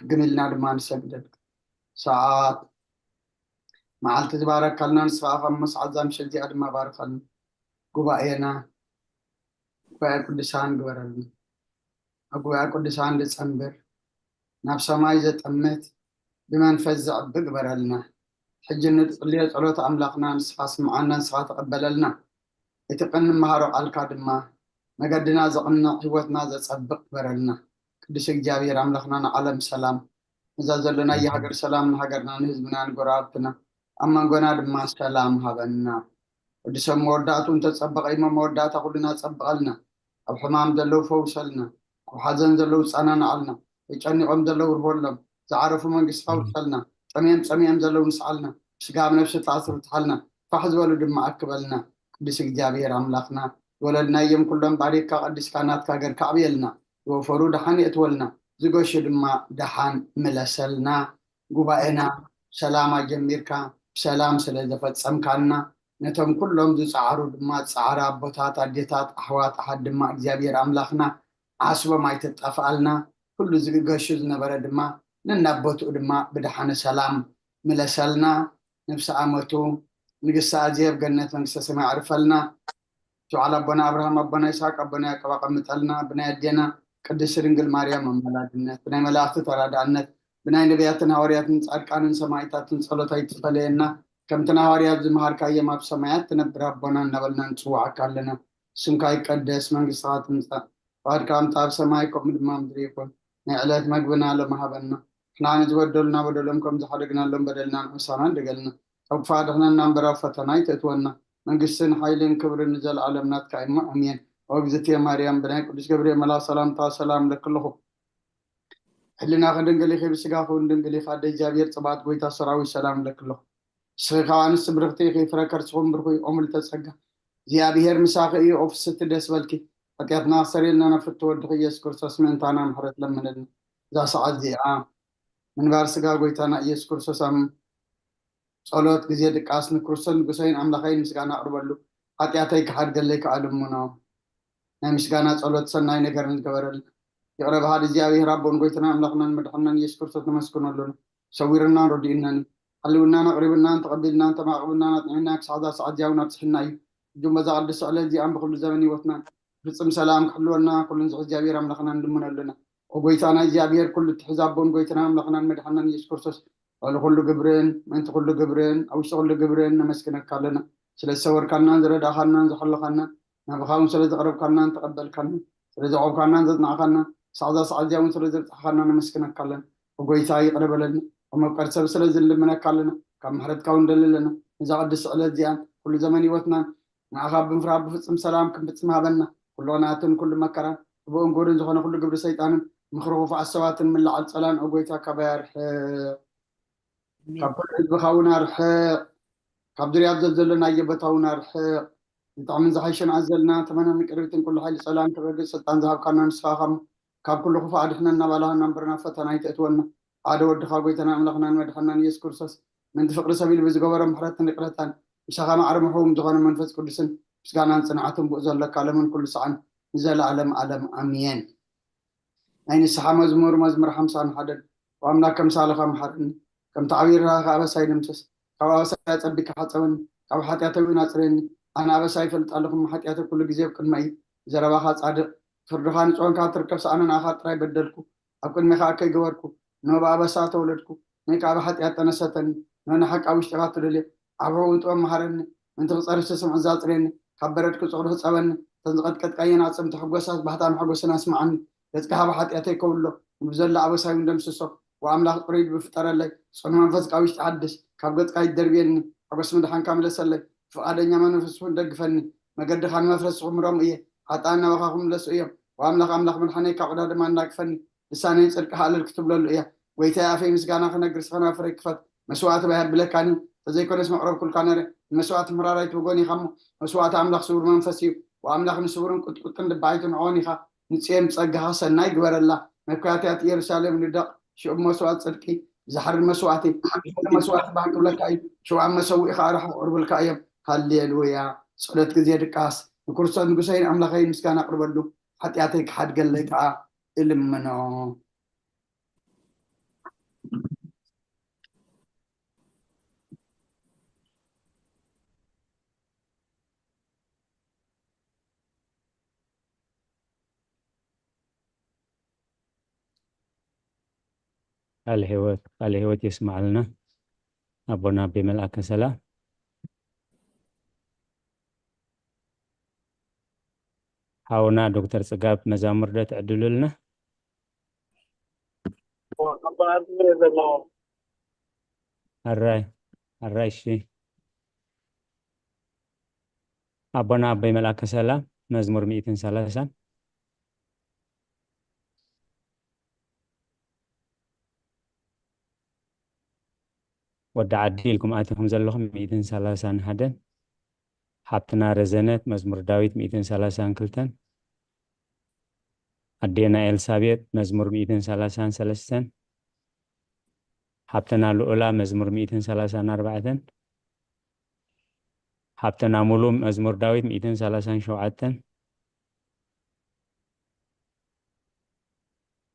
ግም ኢልና ድማ ንሰግደልካ። ሰዓት መዓልቲ ዝባረካልና ንስኻ ካብ መስ ዓዛ ምሸት እዚኣ ድማ ባርኸልና። ጉባኤና ጉባኤ ቅዱሳን ግበረልና። ኣብ ጉባኤ ቅዱሳን ዝጸንብር ናብ ሰማይ ዘጠምት ብመንፈስ ዘዕቢ ግበረልና። ሕጂ እንጽልዮ ጸሎት ኣምላኽና ንስኻ ስምዓና፣ ንስኻ ተቐበለልና። እቲ ቅን ንመሃሮ ቃልካ ድማ መገድና ዘቕንዕ ህይወትና ዘጸብቕ ግበረልና። ቅዱስ እግዚኣብሔር ኣምላኽና ንዓለም ሰላም፣ እዛ ዘለናያ ሃገር ሰላም ንሃገርና ንህዝብና ንጎረባብትና ኣብ መንጎና ድማ ሰላም ሃበና። ወዲ ሰብ መወዳእቱ እንተጸበቐ እሞ መወዳእታ ኩልና ጸብቐልና። ኣብ ሕማም ዘለዉ ፈውሰልና፣ ኣብ ሓዘን ዘለዉ ጸናንዓልና፣ ተጨኒቖም ዘለዉ ርሆሎም፣ ዝዓረፉ መንግስቲ ኣውርሰልና፣ ጠምዮም ጸሚኦም ዘለዉ ንስዓልና፣ ስጋ ኣብ ነፍሲ ተኣስሩ ትሓልና፣ ፋሕ ዝበሉ ድማ ኣክበልና። ቅዱስ እግዚኣብሔር ኣምላኽና ዝወለድናዮም ኩሎም ባሪክካ ቀዲስካ ናትካ ገርካ ኣዕብየልና። ዝወፈሩ ደሓን የእትወልና፣ ዝገሹ ድማ ደሓን ምለሰልና። ጉባኤና ሰላም ኣጀሚርካ ብሰላም ስለ ዘፈጸምካና፣ ነቶም ኩሎም ዝጸዓሩ ድማ ጸዓሪ ኣቦታት፣ ኣዴታት፣ ኣሕዋት፣ ኣሓት ድማ እግዚኣብሔር ኣምላኽና ዓስቦም ኣይተጣፍኣልና። ኩሉ ዝገሹ ዝነበረ ድማ ነናቦትኡ ድማ ብደሓነ ሰላም ምለሰልና። ነብሲ ኣመቱ ንግስቲ ኣዜብ ገነት መንግስተ ሰማይ ኣዕርፈልና። ጀዓል ኣቦና ኣብርሃም፣ ኣቦና ይስሐቅ፣ ኣቦና ያዕቆብ ኣቐምጠልና። ብናይ ኣዴና ቅድስቲ ድንግል ማርያም ኣማላድነት፣ ብናይ መላእኽቲ ተራዳእነት፣ ብናይ ነቢያትን ሃዋርያትን ጻድቃንን ሰማዕታትን ጸሎት ኣይትፈለየና። ከምቲ ንሃዋርያት ዝመሃርካዮም ኣብ ሰማያት ትነብር ኣቦና እናበልና ንጽውዓካ ኣለና። ስምካ ይቀደስ፣ መንግስትኻ ትምጻእ፣ ፍቓድካ ከምቲ ኣብ ሰማይ ከምኡ ድማ ኣብ ምድሪ ይኹን። ናይ ዕለት መግብና ሎሚ ሃበና። ንሕና ንዝበደሉና በደሎም ከም ዝሓደግናሎም በደልና ንሕሳና ንደገልና። ካብ ክፉእ ኣድሕነና እምበር ኣብ ፈተና ኣይተእትወና። መንግስትን ሓይልን ክብርን ንዘለኣለም ናትካ እሞ ኣሜን። ኦ እግዝእትየ ማርያም፣ ብናይ ቅዱስ ገብርኤል መልኣኽ ሰላምታ ሰላም እብለኪ ኣለኹ። ሕልናኺ ድንግል ኢኺ፣ ብስጋኺ እውን ድንግል ኢኻ። ኣደ እግዚኣብሔር ጽባኦት፣ ጎይታ ሰራዊት፣ ሰላም እብለኪ ኣለኹ። ንስኺ ከኣ ኣንስቲ ብርኽቲ ኢኺ፣ ፍረ ከርስኺ እውን ብሩኽ እዩ። ኦ ምልዕተ ጸጋ፣ እግዚኣብሔር ምሳኺ እዩ። ኦ ፍስሕቲ ደስ በልኪ፣ ሓጢኣትና ክሰርየልና ናብ ፍትው ወድኺ ኢየሱስ ክርስቶስ ምእንታና ምሕረት ለምነልና። እዛ ሰዓት እዚኣ ምንባር ስጋ ጎይታና ኢየሱስ ክርስቶስ ኣብ ጸሎት ግዜ ድቃስ ንክርስቶስ ንጉሰይን ኣምላኸይን ምስጋና ኣቕርበሉ፣ ሓጢኣተይ ክሓድገለይ ከኣ ልምኖ። ናይ ምስጋና ጸሎት ሰናይ ነገርን ዝገበረልና ይቕረ በሃሊ እግዚኣብሔር ኣቦን ጎይታና ኣምላኽናን መድሓንናን ኢየሱስ ክርስቶስ ነመስግነሉ። ሰዊርናን ረዲኡናን እዩ። ሓልውናን ኣቕሪብናን ተቐቢልናን ተማቕብናን ኣጥዒናን ክሳዕ እዛ ሰዓት እዚኣ እውን ኣብጽሕና እዩ። ሕጂ እውን በዛ ቅድስቲ ዕለት እዚኣን ብኹሉ ዘመን ህይወትናን ፍጽም ሰላም ክሕልወና ኩሉን ዝኽእል እግዚኣብሔር ኣምላኽና ንልምነሉ ኢና። ኦ ጎይታና እግዚኣብሔር ኩሉ እትሕዝ ኣቦን ጎይታና ኣምላኽናን መድሓንናን ኢየሱስ ክርስቶስ፣ ልዕሊ ኩሉ ግብርን ምእንቲ ኩሉ ግብርን ኣብ ውሽጢ ኩሉ ግብርን ነመስግነካ ኣለና። ስለ ዝሰወርካናን ዝረዳእኻናን ዝሓለኻናን፣ ናብኻ እውን ስለ ዘቕረብካናን ተቐበልካናን፣ ስለ ዘዕቆብካናን ዘጽናዕካናን፣ ክሳዕ እዛ ሰዓት እዚኣ እውን ስለ ዘብጻሕኻና ነመስግነካ ኣለና። ኦ ጎይታ ይቕረ በለልና። ከም መፍቀሪ ሰብ ስለ ዝንልምነካ ኣለና። ካብ ምሕረትካ እውን ንደሊ ኣለና። ነዛ ቅድስቲ ዕለት እዚኣን ኩሉ ዘመን ህይወትናን ንዓኻ ብምፍራህ ብፍጹም ሰላም ክንፍጽም ሃበና። ኩሉ ቅንኣትን ኩሉ መከራን፣ ክፉእን ግብርን ዝኾነ ኩሉ ግብሪ ሰይጣንን ምኽሪ ክፉኣት ሰባትን ምልዓል ጸላን፣ ኦ ጎይታ፣ ካባይ ኣርሕቕ። ካብ ኩሉ ህዝብኻ እውን ኣርሕቕ። ካብ ዙርያ ዘዘሎናዮ ቦታ እውን ኣርሕቕ። ንጥዕምን ዝሓይሽን ኣዘልና፣ ተመናን ቅርብትን ኩሉ ሓይሊ ጸላን ክረግጽ ስልጣን ዝሃብካና ንስኻ ኢኻ እሞ፣ ካብ ኩሉ ክፉእ ኣድሕነና፣ ባልሃና እምበር ናብ ፈተና ኣይተእትወና። ሓደ ወድኻ ጎይታና ኣምላኽናን መድሓንናን ኢየሱስ ክርስቶስ፣ ምእንቲ ፍቕሪ ሰብ ኢሉ ብዝገበሮ ምሕረትን ይቕረታን፣ ምሳኻ ማዕረ ምሕውም ዝኾነ መንፈስ ቅዱስን ምስጋናን ጽንዓትን ብኡ ዘለካ ሎምን ኩሉ ሰዓን ንዘለኣለም ኣለም ኣሜን። ናይ ንስሓ መዝሙር፣ መዝሙር ሓምሳን ሓደን። ኦ ኣምላክ፣ ከምሳልኻ መሓረኒ፣ ከምቲ ዓብዪ ርህራኸ ኣበሳይ ደምስስ። ካብ ኣበሳይ ኣጸቢካ ሓጸበኒ፣ ካብ ሓጢኣተይ እውን ኣጽርየኒ። ኣነ ኣበሳይ ይፈልጥ ኣለኹ፣ እሞ ሓጢኣተይ ኩሉ ግዜ ኣብ ቅድመይ እዩ። ዘረባኻ ጻድቕ፣ ፍርድኻ ንጽሆንካ ትርከብ፣ ሰኣነ ንኣኻ ጥራይ በደልኩ፣ ኣብ ቅድሜኻ ከይገበርኩ፣ ንሆ ብኣበሳ ተወለድኩ፣ ንሆ ከኣ ብሓጢኣት ጠነሰተኒ፣ ንሆ ንሓቂ ኣብ ውሽጢኻ ትደልዮ፣ ኣብ ሕቡን ጥበብ መሃረኒ፣ ምእንቲ ክጸሪ ዝተሰምዐ ዛጽርየኒ፣ ካብ በረድ ክጽቕሩ ህጸበኒ፣ እተን ዝቐጥቀጥካየን ኣጽምቲ ሕጎሳት ባህታን ሓጎስን ኣስምዓኒ። ገጽካ ካብ ሓጢኣተይ ከውሎ፣ ንብዘሎ ኣበሳይ እውን ደምስሶ። ወኣምላኽ ጥሩይ ልቢ ፍጠረለይ፣ ጽኑ መንፈስ ካብ ውሽጢ ሓድስ፣ ካብ ገጽካ ይደርብየኒ። ሓጎስ ምድሓንካ ምለሰለይ፣ ፍቓደኛ መንፈስ እውን ደግፈኒ። መገድኻ ንመፍረስኹም ሮም እየ፣ ሓጥኣን ናባኻ ክምለሱ እዮም። ወኣምላኽ ኣምላኽ መድሓነይ ካብ ዕዳ ድማ ኣናግፈኒ። ልሳነይ ጽድቅኻ እልል ክትብለሉ እያ። ጐይታየ፣ ኣፈይ ምስጋና ክነግር፣ ስኸ ናፍረይ ክፈት። መስዋእቲ ባይ ኣብለካኒ፣ ተዘይኮነስ መቕረብኩልካ ነይረ። ንመስዋእቲ ምሕራር ኣይትብጎን ኢኻ እሞ፣ መስዋእቲ ኣምላኽ ስዉር መንፈስ እዩ። ወኣምላኽ ንስዉርን ቁጥቁጥን ልቢ ኣይትንዕቖን ኢኻ። ንጽዮን ብጸጋኻ ሰናይ ግበረላ። መብካያትያት ኢየሩሳሌም ንደቕ፣ ሽዑ ብመስዋእቲ ጽድቂ ዝሓርድ መስዋእቲ፣ ዝሑል መስዋእቲ ባህ ክብለካ እዩ። ሽዑ ኣብ መሰውኢኻ ኣራሕቑ ክቕርቡልካ እዮም። ሃሌሉያ። ጸሎት ግዜ ድቃስ። ንክርስቶስ ንጉሰይን ኣምላኸይን ምስጋና ኣቕርበሉ፣ ሓጢኣተይ ክሓድገለይ ከኣ እልምኖ። ቃለ ሕይወት ቃለ ሕይወት የስማዕልና ኣቦና ኣቤ መልኣከ ሰላም። ሓውና ዶክተር ጽጋብ መዛሙር ዶ ትዕድሉልና? ኣራይ ኣራይ እሺ። ኣቦና ኣቦይ መልኣከ ሰላም መዝሙር ሚእትን ሰላሳን። ወዲ ዓዲ ኢልኩም ኣቲኹም ዘለኹም ሚእትን ሰላሳን ሓደን። ሓብትና ረዘነት መዝሙር ዳዊት ሚእትን ሰላሳን ክልተን። ኣዴና ኤልሳቤጥ መዝሙር ሚእትን ሰላሳን ሰለስተን። ሓብትና ልኡላ መዝሙር ሚእትን ሰላሳን ኣርባዕተን። ሓብትና ሙሉ መዝሙር ዳዊት ሚእትን ሰላሳን ሸውዓተን።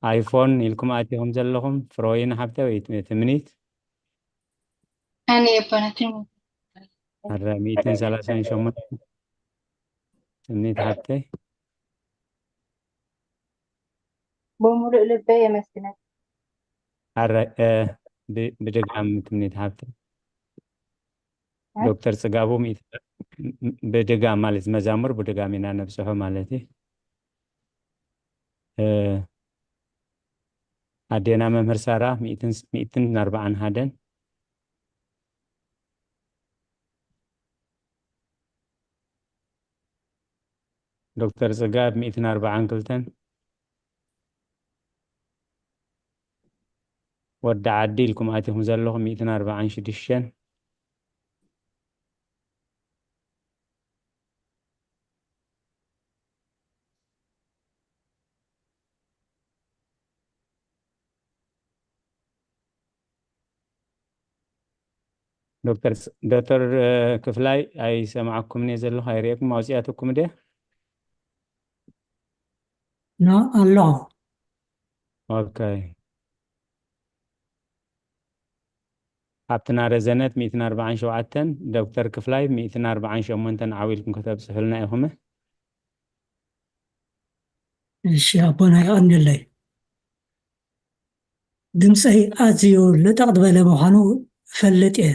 ኣይፎን ኢልኩም ኣቲኹም ዘለኹም ፍሮይን ሓብተ ወይ ትምኒት? ኣነ የቦና ትምኒት። ኣረ ሚእትን ሰላሳን ሸሞንተ ትምኒት ሓብተ። ብሙሉእ ልበይ የመስግነክ። ኣረ ብድጋም ትምኒት ሓብተ። ዶክተር ጽጋቡ ብድጋም ማለት መዛሙር ብድጋም ኢና ነብጽሖ ማለት እዩ። ኣዴና መምህር ሳራ ሚእትን ኣርባዓን ሓደን። ዶክተር ጽጋብ ሚእትን ኣርባዓን ክልተን። ወዲ ዓዲ ኢልኩም ኣቲኹም ዘለኹም ሚእትን ኣርባዓን ሽዱሽተን። ዶክተር ክፍላይ ኣይሰማዕኩምን እየ ዘለኹ ኣይርእየኩም ኣውፅኣትኩም ድየ? ኖ ኣለኹ። ኦኬ። ሓብትና ረዘነት ሚእትን ኣርባዓን ሸውዓተን፣ ዶክተር ክፍላይ ሚእትን ኣርባዓን ሸሞንተን ዓው ኢልኩም ከተብፅሑልና ኢኹም። እሺ ኣቦና የቐንየለይ። ድምፀይ ኣዝዩ ልጠቕ ዝበለ ምዃኑ እፈልጥ እየ።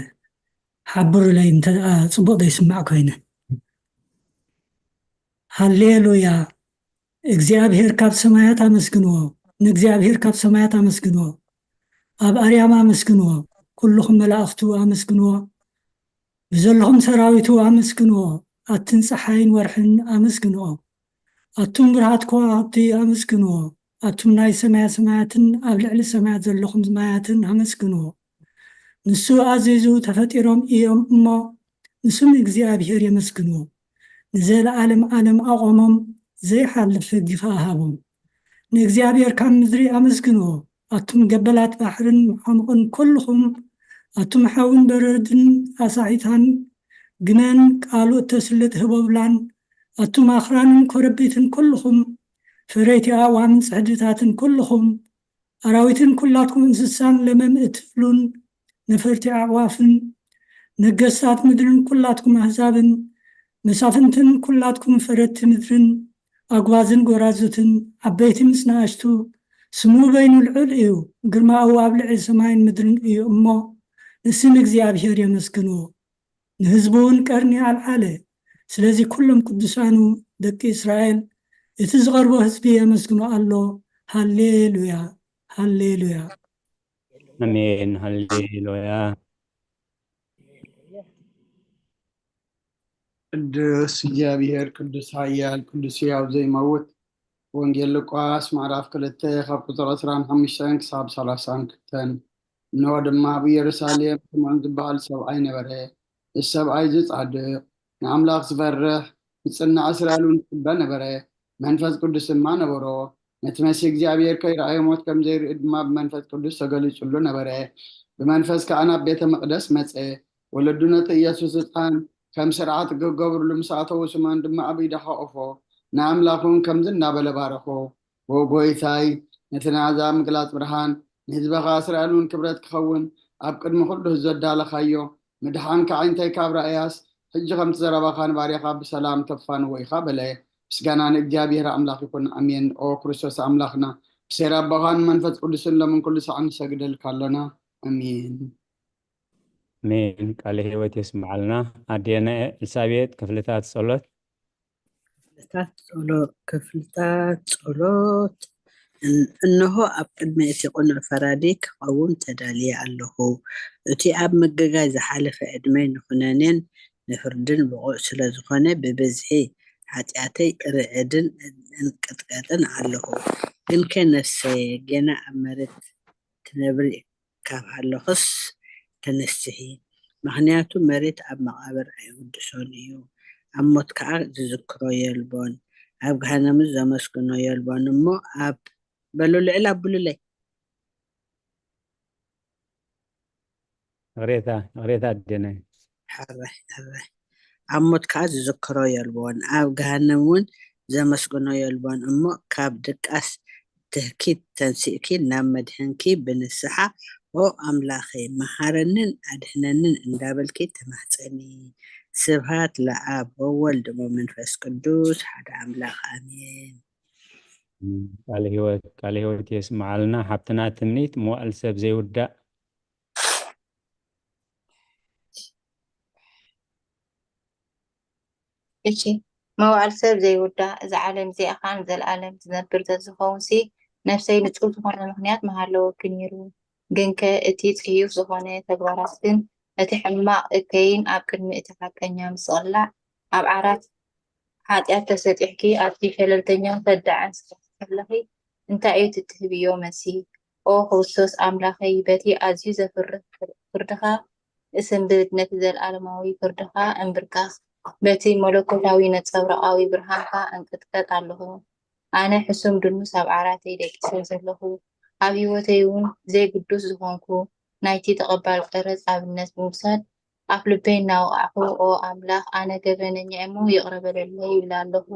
ሓብሩለይ እንተ ደኣ ፅቡቕ ዘይስማዕ ኮይነ። ሃሌሉያ። እግዚኣብሔር ካብ ሰማያት ኣመስግንዎ። ንእግዚኣብሔር ካብ ሰማያት ኣመስግንዎ። ኣብ ኣርያም ኣመስግንዎ። ኩልኹም መላእኽቱ ኣመስግንዎ። ብዘለኹም ሰራዊቱ ኣመስግንዎ። ኣትን ፀሓይን ወርሕን ኣመስግንኦ። ኣቱም ብርሃት ከዋኽብቲ ኣመስግንዎ። ኣቱም ናይ ሰማያ ሰማያትን ኣብ ልዕሊ ሰማያት ዘለኹም ማያትን ኣመስግንዎ። ንሱ ኣዚዙ ተፈጢሮም እዮም እሞ ንስም እግዚኣብሔር የመስግንዎ። ንዘለዓለም ዓለም ኣቖሞም ዘይሓልፍ ሕጊ ከኣ ሃቦም። ንእግዚኣብሔር ካብ ምድሪ ኣመስግንዎ። ኣቱም ገበላት ባሕርን ዓሙቕን ኩልኹም ኣቱም ሓውን በረድን ኣሳዒታን ግመን ቃሉ እተስልጥ ህቦብላን ኣቱም ኣኽራንን ኮረብትን ኩልኹም ፈረይቲ ኣእዋምን ጽሕድታትን ኩልኹም ኣራዊትን ኩላትኩም እንስሳን ለመም እትብሉን ነፈርቲ ኣዕዋፍን ነገስታት ምድርን ኩላትኩም ኣህዛብን መሳፍንትን ኩላትኩም ፈረድቲ ምድርን ኣጓዝን ጎራዙትን ዓበይቲ ምስ ንኣሽቱ ስሙ በይኑ ልዑል እዩ፣ ግርማኡ ኣብ ልዕሊ ሰማይን ምድርን እዩ እሞ ንስም እግዚኣብሔር የመስግንዎ። ንህዝቡ እውን ቀርኒ ኣልዓለ። ስለዚ ኩሎም ቅዱሳኑ ደቂ እስራኤል እቲ ዝቐርቦ ህዝቢ የመስግኖ ኣሎ። ሃሌሉያ ሃሌሉያ። ኣሜን ሃሌሉያ። ቅዱስ እግዚኣብሔር ቅዱስ ሓያል ቅዱስ ሕያው ዘይመውት። ወንጌል ሉቃስ ምዕራፍ ክልተ ካብ ቁፅሪ ዕስራን ሓሙሽተን ክሳብ ሰላሳን ክልተን። እንሆ ድማ ኣብ ኢየሩሳሌም ስምዖን ዝበሃል ሰብኣይ ነበረ። እዚ ሰብኣይ እዚ ጻድቕ ንኣምላኽ ዝፈርሕ ብጽናዕ እስራኤል እውን ዝጽበ ነበረ። መንፈስ ቅዱስ ድማ ነበሮ። ነቲ መሲህ እግዚኣብሔር ከይረኣየ ሞት ከም ዘይርኢ ድማ ብመንፈስ ቅዱስ ተገሊጹሉ ነበረ። ብመንፈስ ከኣ ናብ ቤተ መቕደስ መጸ። ወለዱ ነቲ ኢየሱስ ህጻን ከም ስርዓት ክገብርሉ ምስ ኣተዉ ስምዖን ድማ ኣብ ኢዱ ሓቖፎ። ንኣምላኽ እውን ከምዚ እናበለ ባረኾ። ኦ ጐይታይ፣ ነቲ ናዛ ምግላጽ ብርሃን፣ ንህዝብኻ እስራኤል እውን ክብረት ክኸውን ኣብ ቅድሚ ኵሉ ህዝቢ ኣዳለኻዮ። ምድሓንካ ኣዒንተይ ካብ ረኣያስ፣ ሕጂ ከምቲ ዘረባኻ ንባርያኻ ብሰላም ተፋንዎ ኢኻ በለ። ምስጋና ንእግዚኣብሔር ኣምላኽ ይኹን፣ ኣሜን። ኦ ክርስቶስ ኣምላኽና፣ ብሴር ኣቦኻን መንፈስ ቅዱስን ሎምን ኩሉ ሳዕ ንሰግደልካ ኣለና። ኣሜን። ኣሜን። ቃለ ህይወት የስምዓልና። ኣዴና ኤልሳቤጥ ክፍልታት ጸሎት። ክፍልታት ጸሎ-፣ ክፍልታት ጸሎት። እን-፣ እንሆ ኣብ ቅድሚ እቲ ቅኑዕ ፈራዲ ክቐውም ተዳልየ ኣለኹ። እቲ ኣብ ምግጋይ ዝሓለፈ ዕድመይ ንኹነኔን ንፍርድን ብቑዕ ስለ ዝኾነ ብብዝሒ ሓጢኣተይ ርዕድን እንቅጥቀጥን ኣለኹ። ግንከ ነፍሰየ፣ ጌና ኣብ መሬት ትነብሪ ካብ ሃለኹስ ተነስሒ፣ ምኽንያቱ መሬት ኣብ መቓብር ኣይውድሶን እዩ፣ ኣብ ሞት ከዓ ዝዝክሮ የልቦን፣ ኣብ ገሃነምስ ዘመስግኖ የልቦን እሞ ኣብ በሉ ልዕል ኣብሉለይ። ይቕሬታ ይቕሬታ ኣዴናይ። ሕራይ ሕራይ ኣብ ሞት ከዓ ዝዝክሮ የልቦን፣ ኣብ ገሃነም እውን ዘመስግኖ የልቦን እሞ ካብ ድቃስ ትህኪ ተንሲእኪ ናብ መድሕንኪ ብንስሓ ኦ ኣምላኸይ መሃረንን ኣድሕነንን እንዳበልኪ ተማሕፀኒ። ስብሃት ለኣብ ወወልድ ወመንፈስ ቅዱስ ሓደ ኣምላኽ ኣሜን። ቃለ ህይወት ቃለ ህይወት የስምዓልና ሓብትና ትምኒት። መዋእል ሰብ ዘይውዳእ። እሺ መዋእል ሰብ ዘይውዳእ እዛ ዓለም እዚኣ ከዓ ንዘለኣለም ትነብር ተዝኸውን ሲ ነፍሰይ ንጹር ዝኾነ ምኽንያት ምሃለወኪ ነይሩ። ግንከ እቲ ጽዩፍ ዝኾነ ተግባራትክን እቲ ሕማቕ እከይን ኣብ ቅድሚ እቲ ሓቀኛ ምስቕላዕ ኣብ ዓራት ሓጢኣት ተሰጢሕኪ ኣብቲ ሸለልተኛን ከዳዕን ስራሕ ከለኺ እንታይ እዩ ትትህብዮ መልሲ? ኦ ክርስቶስ ኣምላኸይ በቲ ኣዝዩ ዘፍርህ ፍርድኻ እስንብድ፣ ነቲ ዘለኣለማዊ ፍርድኻ እምብርካኽ፣ በቲ መለኮታዊ ነጸብራቓዊ ብርሃንካ እንቅጥቀጥ ኣለኹ። ኣነ ሕሱም ድኑስ ኣብ ዓራተይ ደቂሰ ዘለኹ፣ ኣብ ህይወተይ እውን ዘይግዱስ ዝኾንኩ፣ ናይቲ ተቐባል ቀረጽ ኣብነት ብምውሳድ፣ ኣፍ ልበይ እናወቓዕኩ፣ ኦ ኣምላኽ፣ ኣነ ገበነኛ እሞ ይቕረ በለለይ ይብል ኣለኹ።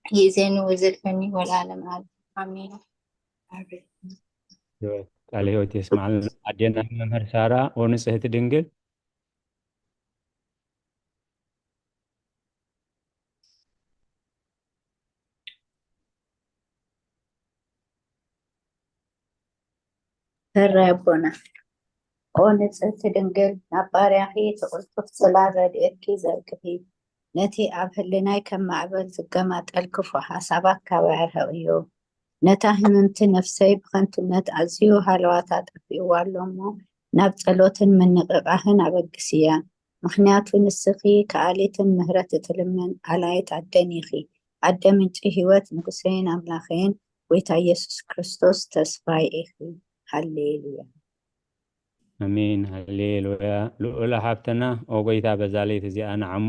ይእዜኒ ወዘልፈኒ ወለዓለመ ዓለም። ኣሜን። ቃለ ህይወት የስምዓልና። ኣዴና መምህር ሳራ፣ ኦ ንጽህቲ ድንግል። ሕራይ ኣቦና። ኦ ንጽህቲ ድንግል፣ ናብ ባርያኺ እቲ ቅልጡፍ ጽላል ረድኤትኪ ዘርግሒ። ነቲ ኣብ ህልናይ ከም ማዕበል ዝገማጠል ክፉእ ሓሳባት ካባይ ኣርሕቕዮ። ነታ ህምምቲ ነፍሰይ ብኸንቱነት ኣዝዩ ሃለዋታ ጠፊእዋ ኣሎ እሞ፣ ናብ ጸሎትን ምንቕቓሕን ኣበግስያ። ምኽንያቱ ንስኺ ከኣሊትን ምህረት እትልምን ኣላይት ኣደን ኢኺ። ኣደ ምንጪ ህይወት፣ ንጉሰይን ኣምላኸይን ጎይታ ኢየሱስ ክርስቶስ ተስፋይ ኢኺ። ሃሌሉያ። ኣሜን ሃሌሉያ። ልኡላ ሓብትና፣ ኦ ጎይታ፣ በዛ ለይቲ እዚኣ ንዓሞ።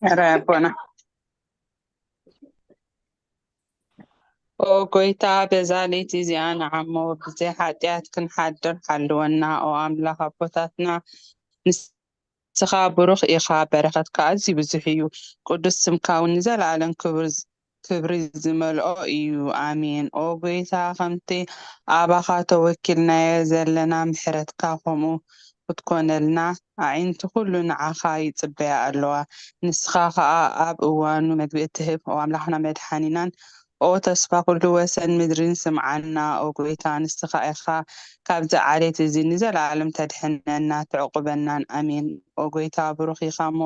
ሕራይ ኣቦና። ኦ ጎይታ፣ በዛ ለይቲ እዚኣ ንዓሞ ብዘይ ሓጢኣት ክንሓድር ሓልወና። ኦ ኣምላኽ ኣቦታትና፣ ንስኻ ብሩኽ ኢኻ፣ በረኸትካ ኣዝዩ ብዙሕ እዩ። ቅዱስ ስምካ እውን ንዘለኣለም ክብሪ ክብሪ ዝመልኦ እዩ። ኣሜን። ኦ ጎይታ፣ ከምቲ ኣባኻ ተወኪልናዮ ዘለና ምሕረትካ ከምኡ ክትኮነልና ኣዒንቲ ኩሉ ንዓኻ ይጽበያ ኣለዋ። ንስኻ ኸኣ ኣብ እዋኑ መግቢ እትህብ፣ ኦ ኣምላኽና መድሓኒናን ኦ ተስፋ ኩሉ ወሰን ምድርን ስምዓና። ኦ ጎይታ፣ ንስኻ ኢኻ ካብዚ ዓሌት እዚ ንዘለኣለም ተድሕነና ትዕቁበናን። ኣሜን። ኦ ጎይታ፣ ብሩኽ ኢኻ እሞ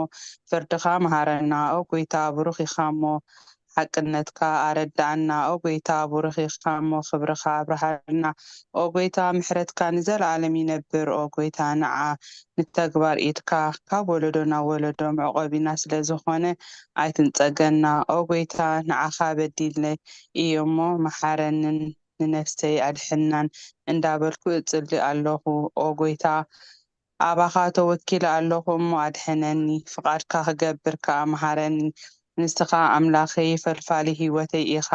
ፍርድኻ መሃረና። ኦ ጎይታ፣ ብሩኽ ኢኻ እሞ ሓቅነትካ ኣረድኣና። ኦ ጎይታ፣ ብሩኽ ኢኻ እሞ ክብርኻ ኣብርሃልና። ኦ ጎይታ፣ ምሕረትካ ንዘለኣለም ይነብር። ኦ ጎይታ፣ ንዓ ንተግባር ኢድካ ካብ ወለዶ ናብ ወለዶ መዕቆቢና ስለ ዝኾነ ኣይትንጸገና። ኦ ጎይታ፣ ንዓኻ በዲለ እየ እሞ መሓረንን ንነፍሰይ ኣድሕናን እንዳበልኩ እጽሊ ኣለኹ። ኦ ጎይታ፣ ኣባኻ ተወኪለ ኣለኹ እሞ ኣድሕነኒ፣ ፍቓድካ ክገብር ከኣ መሃረኒ። ንስኻ ኣምላኸይ ፈልፋሊ ህይወተይ ኢኻ፣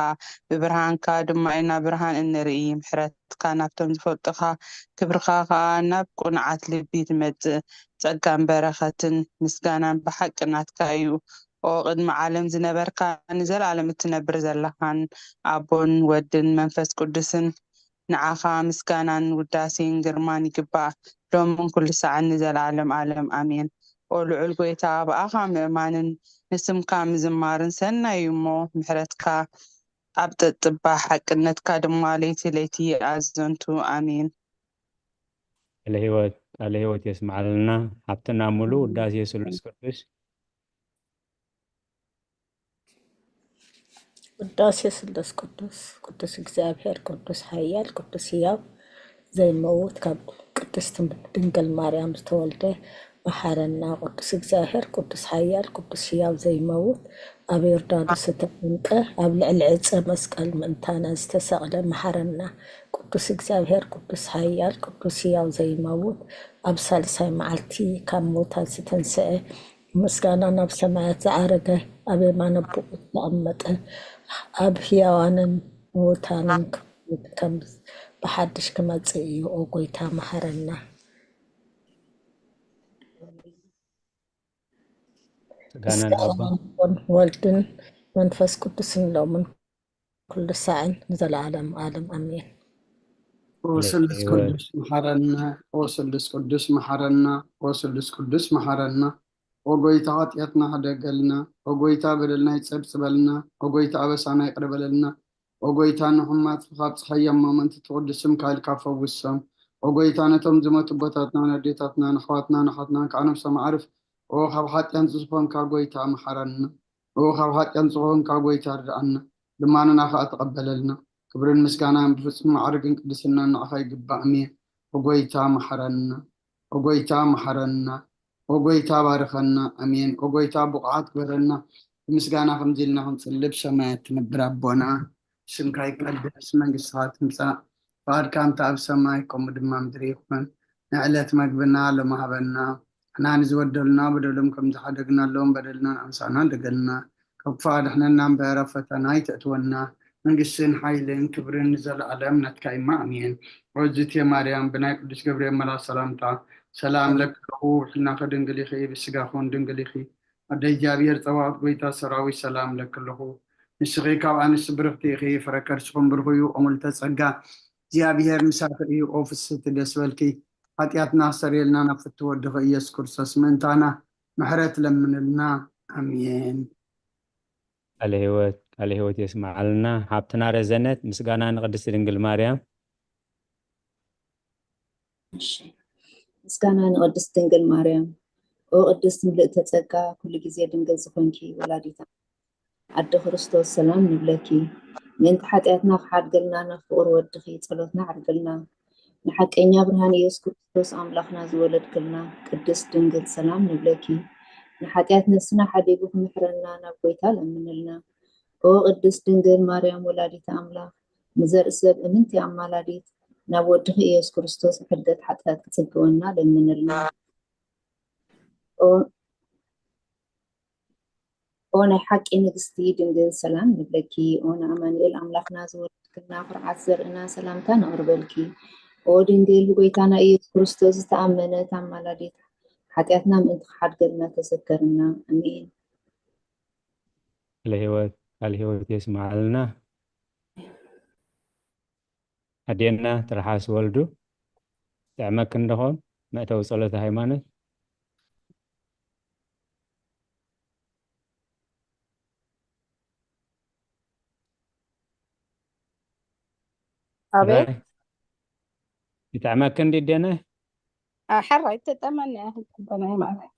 ብብርሃንካ ድማ ኢና ብርሃን እንርኢ። ምሕረትካ ናብቶም ዝፈልጡኻ፣ ክብርኻ ከኣ ናብ ቅኑዓት ልቢ ትመጽእ። ጸጋን በረኸትን ምስጋናን ብሓቂ ናትካ እዩ። ኦ ቅድሚ ዓለም ዝነበርካ፣ ንዘለኣለም እትነብር ዘለኻን፣ ኣቦን ወድን መንፈስ ቅዱስን ንዓኻ ምስጋናን ውዳሴን ግርማን ይግባእ፣ ሎምን ኩሉ ሰዓን ንዘለኣለም ኣለም ኣሜን። ኦ ልዑል ጎይታ፣ ብኣኻ ምእማንን ንስምካ ምዝማርን ሰናይ እዩ እሞ፣ ምሕረትካ ኣብ ጥጥባ፣ ሓቅነትካ ድማ ለይቲ ለይቲ ይኣዘንቱ። ኣሜን። ቃለ ህይወት ቃለ ህይወት የስምዓልና። ሃብትና ሙሉ ውዳሴ ስሉስ ቅዱስ። ውዳሴ ስሉስ ቅዱስ። ቅዱስ እግዚኣብሔር፣ ቅዱስ ሓያል፣ ቅዱስ ህያው ዘይመውት፣ ካብ ቅድስት ድንግል ማርያም ዝተወልደ፣ መሓረና። ቅዱስ እግዚኣብሔር፣ ቅዱስ ሓያል፣ ቅዱስ ህያው ዘይመውት፣ ኣብ ዮርዳኖስ ዝተጠምቀ፣ ኣብ ልዕሊ ዕፀ መስቀል ምእንታና ዝተሰቕለ፣ መሓረና። ቅዱስ እግዚኣብሔር፣ ቅዱስ ሓያል፣ ቅዱስ ህያው ዘይመውት፣ ኣብ ሳልሳይ መዓልቲ ካብ ሙታን ዝተንስአ፣ ምስጋና ናብ ሰማያት ዝዓረገ፣ ኣብ የማን ኣቦኡ ዝተቐመጠ፣ ኣብ ህያዋንን ምውታንን ክፍርድ ከም ብሓድሽ ክመጽእ እዩ። ኦ ጎይታ፣ መሓረና። ምስጋና ንኣቦን ወልድን መንፈስ ቅዱስን ሎምን ኩሉ ሳዕን ንዘለዓለም ዓለም ኣሜን። ኦ ስሉስ ቅዱስ መሓረና፣ ኦ ስሉስ ቅዱስ መሓረና፣ ኦ ስሉስ ቅዱስ መሓረና። ኦ ጎይታ፣ ሓጢኣትና ሕደገልና። ኦ ጎይታ፣ በደልና ይጸብጽበልና። ኦ ጎይታ፣ ኣበሳና ይቕረ በለልና። ኦ ጎይታ፣ ንሕሙማትካ ካብ ጸሓይ ኣማመንቲ ትቕድስ ስምካ ኢልካ ፈውሶም። ኦ ጎይታ፣ ነቶም ዝሞቱ ኣቦታትና፣ ንኣዴታትና፣ ንኣሕዋትና፣ ንሓትናን ከዓ ነብሶም ኣዕርፍ። ኦ ካብ ሓጢኣን ዝኾንካ ጎይታ፣ መሓረና። ኦ ካብ ሓጢኣን ዝኾንካ ጎይታ፣ ርድኣና። ልማንና ከዓ ተቐበለልና። ክብርን ምስጋናን ብፍጹም ማዕርግን ቅድስናን ንዓኻ ይግባእ። ኣሜን። ኦ ጎይታ፣ መሓረና። ኦ ጎይታ፣ መሓረና። ኦ ጎይታ፣ ባርኸና። ኣሜን። ኦ ጎይታ፣ ብቑዓት ግበረና። ብምስጋና ከምዚ ኢልና ክንጽልብ ሰማያት ትነብር ኣቦና፣ ስምካ ይቀደስ፣ መንግስትኻ ትምጻእ፣ ፍቓድካ እንተ ኣብ ሰማይ ከምኡ ድማ ምድሪ ይኹን። ንዕለት መግብና ሎሚ ሃበና፣ ንሕና ንዝበደሉና በደሎም ከም ዝሓደግናሎም በደልና ንኣምሳና ደገልና፣ ካብ ክፉእ ኣድሕነና እምበር ኣብ ፈተና ኣይተእትወና፣ መንግስትን ሓይልን ክብርን ንዘለኣለም ናትካ እማ ኣሜን። ኦዝቴ ማርያም ብናይ ቅዱስ ገብርኤል መልኣክ ሰላምታ ሰላም ለኪ ኣለኹ፣ ሕልናኺ ድንግል ኢኺ፣ ብስጋኹን ድንግል ኢኺ፣ ኣደ እግዚኣብሔር ጸባኦት ጎይታ ሰራዊት ሰላም ለኪ ኣለኹ። ንስኺ ካብ ኣንስቲ ብርኽቲ ኢኺ፣ ፍረ ከርስኹም ብሩኽ እዩ። ኦምልተ ጸጋ እግዚኣብሔር ምሳኺ እዩ። ኦ ፍስሕቲ ደስ በልኪ፣ ሓጢኣትና ክሰርየልና ናብ ፍትው ወድኺ ኢየሱስ ክርስቶስ ምእንታና ምሕረት ለምንልና። ኣሜን። ቃለ ህይወት ቃለ ህይወት የስምዓልና። ሓብትና ረዘነት ምስጋና ንቅድስቲ ድንግል ማርያም። እሺ። ምስጋና ንቅድስት ድንግል ማርያም። ኦ ቅድስት ምልእተ ጸጋ፣ ኩሉ ግዜ ድንግል ዝኾንኪ ወላዲታ ኣደ ክርስቶስ ሰላም ንብለኪ። ምእንቲ ሓጢኣትና ክሓድገልና ናብ ፍቕሪ ወድኺ ጸሎትና ኣዕርግልና። ንሓቀኛ ብርሃን ኢየሱስ ክርስቶስ ኣምላኽና ዝወለድክልና ቅድስት ድንግል ሰላም ንብለኪ። ንሓጢኣት ነፍስና ሓዲጉ ክምሕረና ናብ ጎይታ ለምንልና። ኦ ቅድስት ድንግል ማርያም ወላዲተ ኣምላኽ፣ ንዘርኢ ሰብ እምንቲ ኣማላዲት፣ ናብ ወድኺ ኢየሱስ ክርስቶስ ንሕድገት ሓጢኣት ክጽግወና ለምንልና። ኦ ኦ ናይ ሓቂ ንግስቲ ድንግል ሰላም ንብለኪ። ኦ ንኣማኑኤል ኣምላኽና ዝወለድክልና ኩርዓት ዘርእና ሰላምታ ነቕርበልኪ። ኦ ድንግል ብጎይታና ኢየሱስ ክርስቶስ ዝተኣመነት ኣማላዲት ሓጢኣትና ምእንቲ ክሓድገልና ተዘከርና። ኣሜን። ቃለ ህይወት ቃለ ህይወት የስምዓልና። ኣዴና ትርሓስ ወልዱ፣ ጥዕመክን ደኾን መእተዊ ጸሎተ ሃይማኖት? ኣቤት። ሕራይ? ይጥዕመክን ዲዴነ? አ፣ ሕራይ ተጠመኒ ያህል ተጠመኒ ማለት።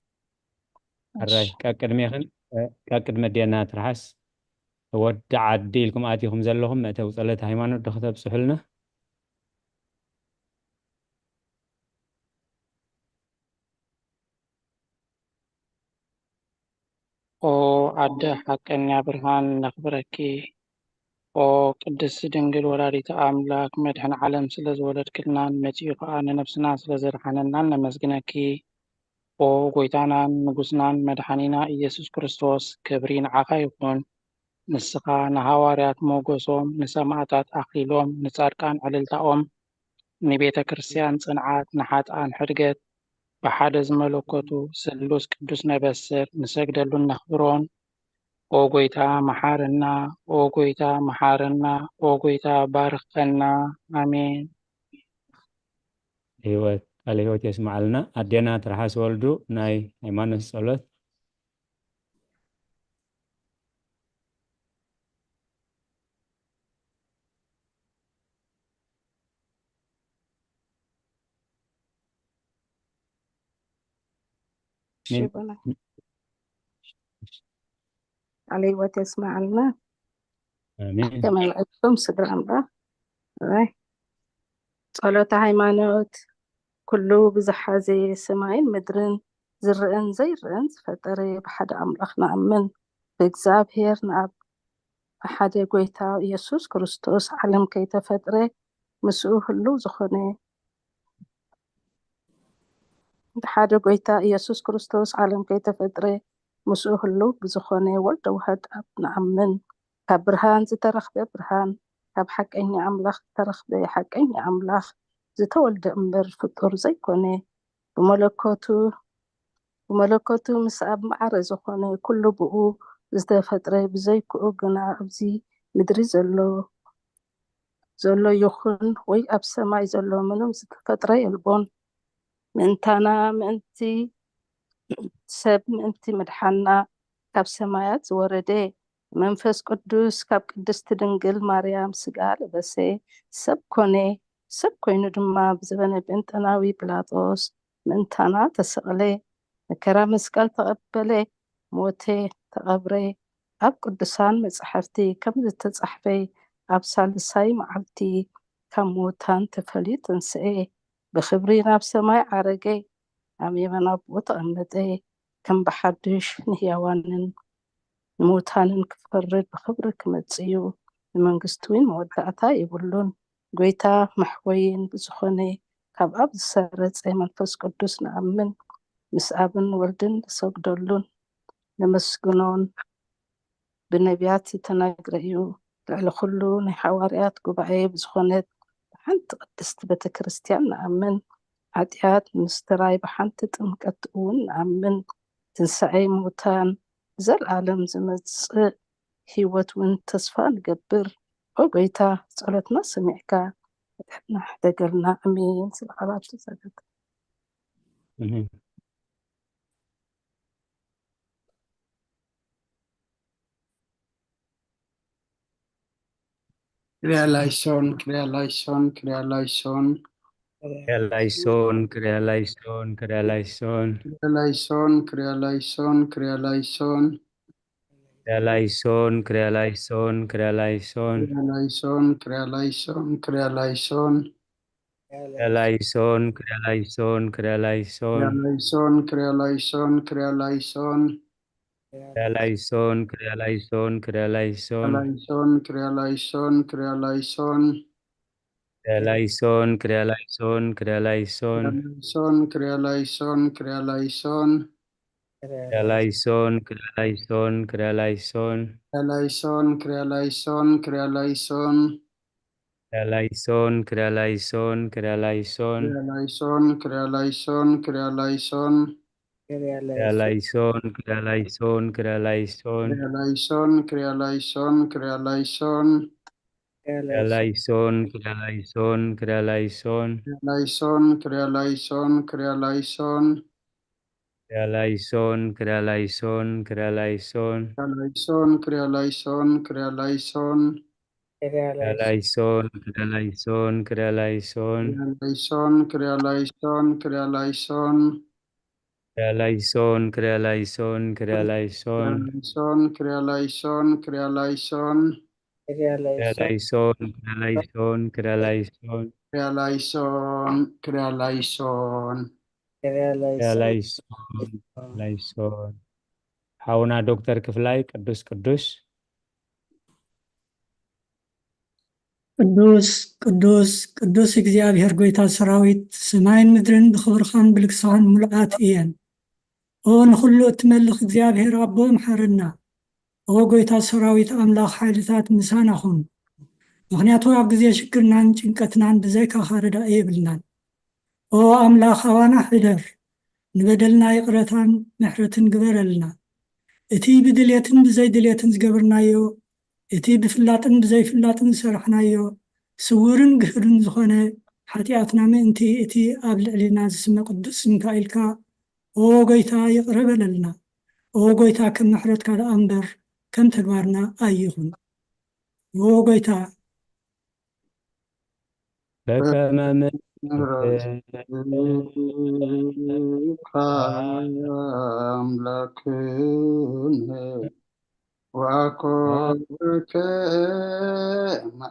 ሕራይ፣ ቀቅድሜኽን፣ እ፣ ቀቅድሚ ኣዴና ትርሓስ፣ ወዲ ዓዲ ኢልኩም ኣቲኹም ዘለኹም መእተዊ ጸሎተ ሃይማኖት ዶ ከተብጽሑልና? ኦ ኣደ ሓቀኛ ብርሃን ነኽብረኪ። ኦ ቅድስቲ ድንግል ወላዲተ ኣምላክ መድሕን ዓለም ስለ ዝወለድክልናን መጺኡ ከኣ ንነብስና ስለ ዘድሓነናን ነመስግነኪ። ኦ ጎይታናን ንጉስናን መድሓኒና ኢየሱስ ክርስቶስ ክብሪ ንዓኻ ይኹን። ንስኻ ንሃዋርያት ሞገሶም፣ ንሰማእታት ኣኽሊሎም፣ ንጻድቃን ዕልልታኦም፣ ንቤተ ክርስቲያን ጽንዓት፣ ንሓጥኣን ሕድገት፣ ብሓደ ዝመለኮቱ ስሉስ ቅዱስ ነበስር ንሰግደሉን ነኽብሮን። ኦ ጎይታ መሓረና፣ ኦ ጎይታ መሓረና፣ ኦ ጎይታ ባርኸና። ኣሜን። ህይወት ቃለ ህይወት የስምዓልና። ኣዴና ትርሓስ ወልዱ ናይ ሃይማኖት ጸሎት። እሺ፣ ምን- በላ። ቃለ ህይወት የስምዓልና። ኣሜን። ከመይ ውዒልኩም ስድራ እምባ? ኣይ። ጸሎተ ሃይማኖት። ኩሉ ብዝሓዘ ሰማይን ምድርን ዝረኣን ዘይረኣን ዝፈጠረ ብሓደ ኣምላኽ ንኣምን። ብእግዚኣብሔር ንኣብ ብሓደ ጎይታ ኢየሱስ ክርስቶስ ዓለም ከይተፈጥረ ምስኡ ህልው ዝኾነ ብሓደ ጎይታ ኢየሱስ ክርስቶስ ዓለም ከይተፈጥረ ምስኡ ህልው ብዝኾነ ወልደ ዋህድ ኣብ ንኣምን። ካብ ብርሃን ዝተረኽበ ብርሃን፣ ካብ ሓቀኛ ኣምላኽ ዝተረኽበ ሓቀኛ ኣምላኽ፣ ዝተወልደ እምበር ፍጡር ዘይኮነ፣ ብመለኮቱ ብመለኮቱ ምስ ኣብ ማዕረ ዝኾነ ኩሉ ብኡ ዝተፈጥረ፣ ብዘይክኡ ግና ኣብዚ ምድሪ ዘሎ ዘሎ ይኹን ወይ ኣብ ሰማይ ዘሎ ምንም ዝተፈጥረ የልቦን። ምእንታና ምእንቲ ሰብ ምእንቲ ምድሓንና ካብ ሰማያት ዝወረደ መንፈስ ቅዱስ ካብ ቅድስቲ ድንግል ማርያም ስጋ ለበሰ፣ ሰብ ኮነ። ሰብ ኮይኑ ድማ ብዘበነ ጴንጠናዊ ጲላጦስ ምእንታና ተሰቕለ፣ መከራ መስቀል ተቐበለ፣ ሞተ፣ ተቐብረ። ኣብ ቅዱሳን መጻሕፍቲ ከም ዝተጻሕፈ ኣብ ሳልሳይ መዓልቲ ካብ ሙታን ተፈልዩ ተንስኤ፣ ብኽብሪ ናብ ሰማይ ዓረገ፣ ኣብ የማን ኣቦ ተቐመጠ። ከም ብሓድሽ ንህያዋንን ንሙታንን ክፈርድ ብኽብሪ ክመጽእ እዩ። ንመንግስቱ እውን መወዳእታ የብሉን። ጎይታ መሕወይን ብዝኾነ ካብ ኣብ ዝሰረጸ መንፈስ ቅዱስ ንኣምን። ምስ ኣብን ወልድን ንሰግደሉን ነመስግኖን ብነቢያት ዝተነግረ እዩ። ልዕሊ ኩሉ ናይ ሓዋርያት ጉባኤ ብዝኾነት ብሓንቲ ቅድስቲ ቤተ ክርስቲያን ንኣምን። ሓጢኣት ምስትራይ ብሓንቲ ጥምቀት እውን ንኣምን። ትንሳኤ ሙታን ብዘለኣለም ዝመጽእ ህይወት እውን ተስፋ ንገብር። ኦ ጎይታ ጸሎትና ሰሚዕካ ሓጢኣትና ሕደገልና። ኣሜን። ስለ ቃላት ተዘጋጅ ኣሜን። ክሪያ ላይሶን፣ ክሪያ ላይሶን፣ ክሪያ ላይሶን። ክሪያ ላይሶን፣ ክሪያ ላይሶን፣ ክሪያ ላይሶን። ክሪያ ላይሶን፣ ክሪያ ላይሶን፣ ክሪያ ላይሶን። ክሪያ ላይሶን፣ ክሪያ ላይሶን፣ ክሪያ ላይሶን። ክሪያ ላይሶን፣ ክሪያ ላይሶን፣ ክሪያ ላይሶን። ክሪያ ላይሶን፣ ክሪያ ላይሶን፣ ክሪያ ላይሶን። ክሪያ ላይሶን፣ ክሪያ ላይሶን፣ ክሪያ ላይሶን። ክሪያ ላይሶን፣ ክሪያ ላይሶን፣ ክሪያ ላይሶን። ላይሶን፣ ክሪያ ላይሶን፣ ክሪያ ላይሶን። ክሪያ ላይሶን፣ ክሪያ ላይሶን፣ ክሪያ ላይሶን። ላይሶን፣ ክሪያ ላይሶን፣ ክሪያ ላይሶን። ክሪያ ላይሶን፣ ክሪያ ላይሶን፣ ክሪያ ላይሶን። ክሪያ ላይሶን፣ ክሪያ ላይሶን፣ ክሪያ ላይሶን። ክሪያ ላይሶን፣ ክሪያ ላይሶን፣ ክሪያ ላይሶን። ክሪያ ላይሶን፣ ክሪያ ላይሶን፣ ክሪያ ላይሶን። ክሪያ ላይሶን፣ ክሪያ ላይሶን፣ ክሪያ ላይሶን። ክሪያ ላይሶን፣ ክሪያ ላይሶን፣ ክሪያ ላይሶን። ክሪያ ላይሶን፣ ክሪያ ላይሶን፣ ክሪያ ላይሶን። ክሪያ ላይሶን፣ ክሪያ ላይሶን፣ ክሪያ ላይሶን። ክሪያ ላይሶን፣ ክሪያ ላይሶን፣ ክሪያ ላይሶን። ክሪያ ላይሶን፣ ክሪያ ላይሶን፣ ክሪያ ላይሶን። ክሪያ ላይሶን፣ ክሪያ ላይሶን፣ ክሪያ ላይሶን። ክሪያ ላይሶን፣ ክሪያ ላይሶን፣ ክሪያ ላይሶን። ክሪያ ላይሶን፣ ክሪያ ላይሶን፣ ክሪያ ላይሶን። ላይሶን፣ ክሪያ ላይሶን፣ ክሪያ ላይሶን። ክሪያ ላይሶን፣ ክሪያ ላይሶን፣ ክሪያ ላይሶን። ክሪያ ላይሶን፣ ክሪያ ላይሶን። ክሪያ ላይሶን፣ ላይሶን። ሓውና ዶክተር ክፍላይ ቅዱስ ቅዱስ። ቅዱስ ቅዱስ ቅዱስ እግዚኣብሔር ጎይታ ሰራዊት፣ ሰማይን ምድርን ብኽብርኻን ብልግስኻን ምሉኣት እየን። ኦ ንኹሉ እትመልኽ እግዚኣብሔር ኣቦ፣ ምሓረና። ኦ ጎይታ ሰራዊት ኣምላኽ፣ ሓይልታት ምሳና ኹን። ምኽንያቱ ኣብ ግዜ ሽግርናን ጭንቀትናን ብዘይካኻ ረዳኢ የብልናን። ኦ ኣምላኽ፣ ኣባና ሕደር፣ ንበደልና ይቕረታን ምሕረትን ግበረልና። እቲ ብድልየትን ብዘይድልየትን ዝገበርናዮ፣ እቲ ብፍላጥን ብዘይፍላጥን ዝሰራሕናዮ፣ ስውርን ግህዱን ዝኾነ ሓጢኣትና ምእንቲ እቲ ኣብ ልዕሊና ዝስመ ቅዱስ ስምካ ኢልካ፣ ኦ ጎይታ፣ ይቕረ በለልና። ኦ ጎይታ፣ ከም ምሕረትካ ደኣ እምበር ከም ተግባርና ኣይኹን። ኦ ጎይታ፣ በከመ ምሕረትካ ኣምላክነ ወአኮ በከመ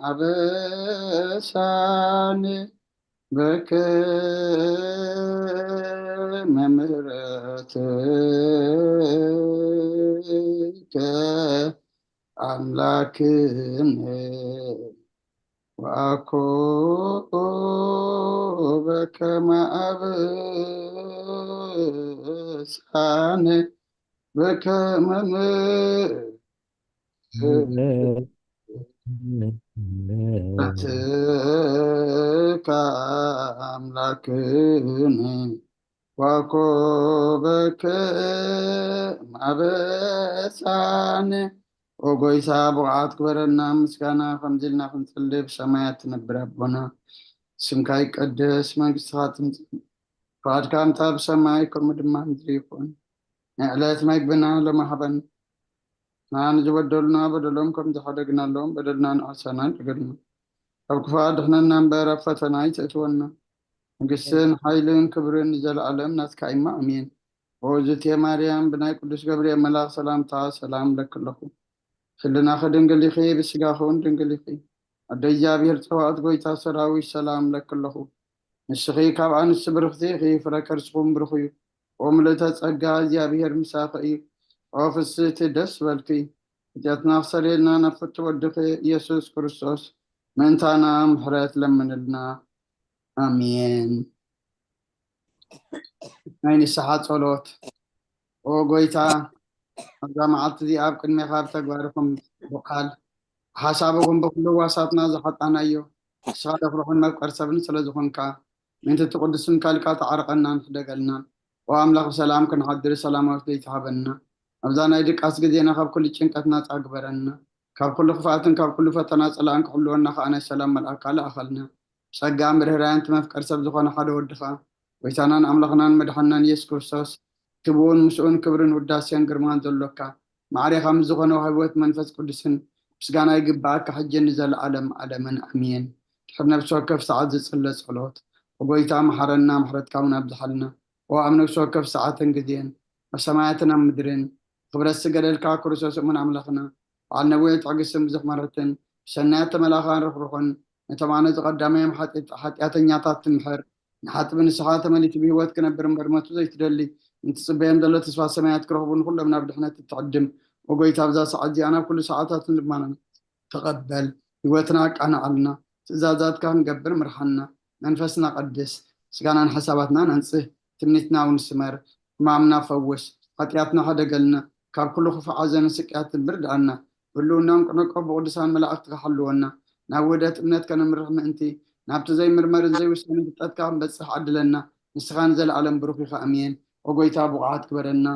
አበሳነ በከመ ምሕረትከ አምላክነ ወአኮ በከመ አበሳነ በከመ ምሕረትከ አምላክነ ወአኮ በከመ አበሳነ። ኦ ጎይታ፣ ብቑዓት ግበረና። ምስጋና ከምዚ ኢልና ክንጽሊ፣ ብሰማያት ትነብር ኣቦና፣ ስምካ ይቀደስ፣ መንግስትኻ ትምጻእ፣ ፍቓድካ ከምታ ብሰማይ ከምኡ ድማ ምድሪ ይኹን። ናይ ዕለት መግብና ሎሚ ሃበና። ንዓና ንዝበደሉና በደሎም ከም ዝሓደግናሎም በደልና ንኣሳና ንገድና። ካብ ክፉእ ኣድሕነና እምበር ኣብ ፈተና ኣይተእትወና። መንግስትን ሓይልን ክብርን ንዘለኣለም ናትካ እማ፣ ኣሜን። ኦ ዝቴ ማርያም፣ ብናይ ቅዱስ ገብርኤል መልኣኽ ሰላምታ ሰላም እለኪ ኣለኹ። ህልናኺ ድንግል ኢኺ፣ ብስጋኺ እውን ድንግል ኢኺ። ኣደ እግዚኣብሔር ጸባኦት፣ ጎይታ ሰራዊት፣ ሰላም እለኪ ኣለኹ። ንስኺ ካብ ኣንስቲ ብርኽቲ ኢኺ፣ ፍረ ከርስኹም ብሩኽ እዩ። ኦ ምልእተ ጸጋ፣ እግዚኣብሔር ምሳኺ እዩ። ኦ ፍስህቲ፣ ደስ በልኪ። ሓጢኣትና ክሰርየልና ናብ ፍቱ ወድኺ ኢየሱስ ክርስቶስ ምእንታና ምሕረት ለምንልና። ኣሜን። ናይ ንስሓ ጸሎት። ኦ ጎይታ፣ ኣብዛ መዓልቲ እዚኣ ኣብ ቅድሜኻ ብተግባርኹም ብቃል ሓሳብኹም ብኩሉ ዋሳትና ዝሓጣናዮ፣ ንስኻ ደፍርሑን መፍቀር ሰብን ስለ ዝኾንካ፣ ምእንቲ እቲ ቅዱስ ስምካ ኢልካ ተዓርቐናን ሕደገልናን። ኦ ኣምላኽ፣ ብሰላም ክንሓድር ሰላማዊት ለይቲ ሃበና። ኣብዛ ናይ ድቃስ ግዜና ካብ ኩሉ ጭንቀት ናጻ ግበረና። ካብ ኩሉ ክፍኣትን ካብ ኩሉ ፈተና ጸላእን ክሕልወና ከኣ ናይ ሰላም መልኣካ ለኣኸልና። ብጸጋ ምርህራይን እቲ መፍቀር ሰብ ዝኾነ ሓደ ወድኻ፣ ጎይታናን ኣምላኽናን መድሓንናን ኢየሱስ ክርስቶስ፣ እቲ ብኡን ምስኡን ክብርን ውዳሴን ግርማን ዘሎካ፣ ማዕሬኻ ምስ ዝኾነ ህይወት መንፈስ ቅዱስን ምስጋና ይግብኣካ፣ ሕጂ ንዘለኣለም ኣለምን ኣሜን። ድሕሪ ነፍሲ ወከፍ ሰዓት ዝጽለ ጸሎት። ኦ ጎይታ፣ መሓረና፣ ምሕረትካ እውን ኣብዝሓልና። ኦ ኣብ ነፍሲ ወከፍ ሰዓትን ግዜን፣ ኣብ ሰማያትን ኣብ ምድርን፣ ክብረት ዝገደልካ ክርስቶስ እሙን ኣምላኽና፣ በዓል ነዊሕ ትዕግስትን ብዙሕ ምሕረትን፣ ብሰናያት ተመላኻን ርሕሩሕን፣ ነቶም ኣነ ዝቐዳማዮም ሓጢ-፣ ሓጢኣተኛታት ትምሕር፣ ንሓጥቢ ንስኻ ተመሊሱ ብህይወት ክነብር እምበር መቱ ዘይትደሊ፣ እንትጽበዮም ዘሎ ተስፋ ሰማያት ክረኽቡ ንኹሎም ናብ ድሕነት እትዕድም፣ ኦ ጎይታ፣ ኣብዛ ሰዓት እዚኣ ናብ ኩሉ ሰዓታትን ልማናን ተቐበል። ህይወትና ኣቃንዓልና፣ ትእዛዛትካ ክንገብር ምርሓና። መንፈስና ቀድስ፣ ስጋናን ሓሳባትናን ኣንጽህ፣ ትምኒትና እውን ስመር። ሕማምና ፈውስ፣ ሓጢኣትና ሕደገልና፣ ካብ ኩሉ ክፉእ ሓዘንን ስቅያትን ብርድኣና። ብህልውናን ቅነቆ ብቅዱሳን መላእኽትካ ሓልወና። ናብ ውህደት እምነት ከነምርሕ ምእንቲ፣ ናብቲ ዘይምርመርን ዘይውሰንን ፍልጠትካ ክንበጽሕ ዓድለና። ንስኻ ንዘለኣለም ብሩኽ ኢኻ። ኣሜን። ኦ ጎይታ፣ ብቑዓት ግበረና።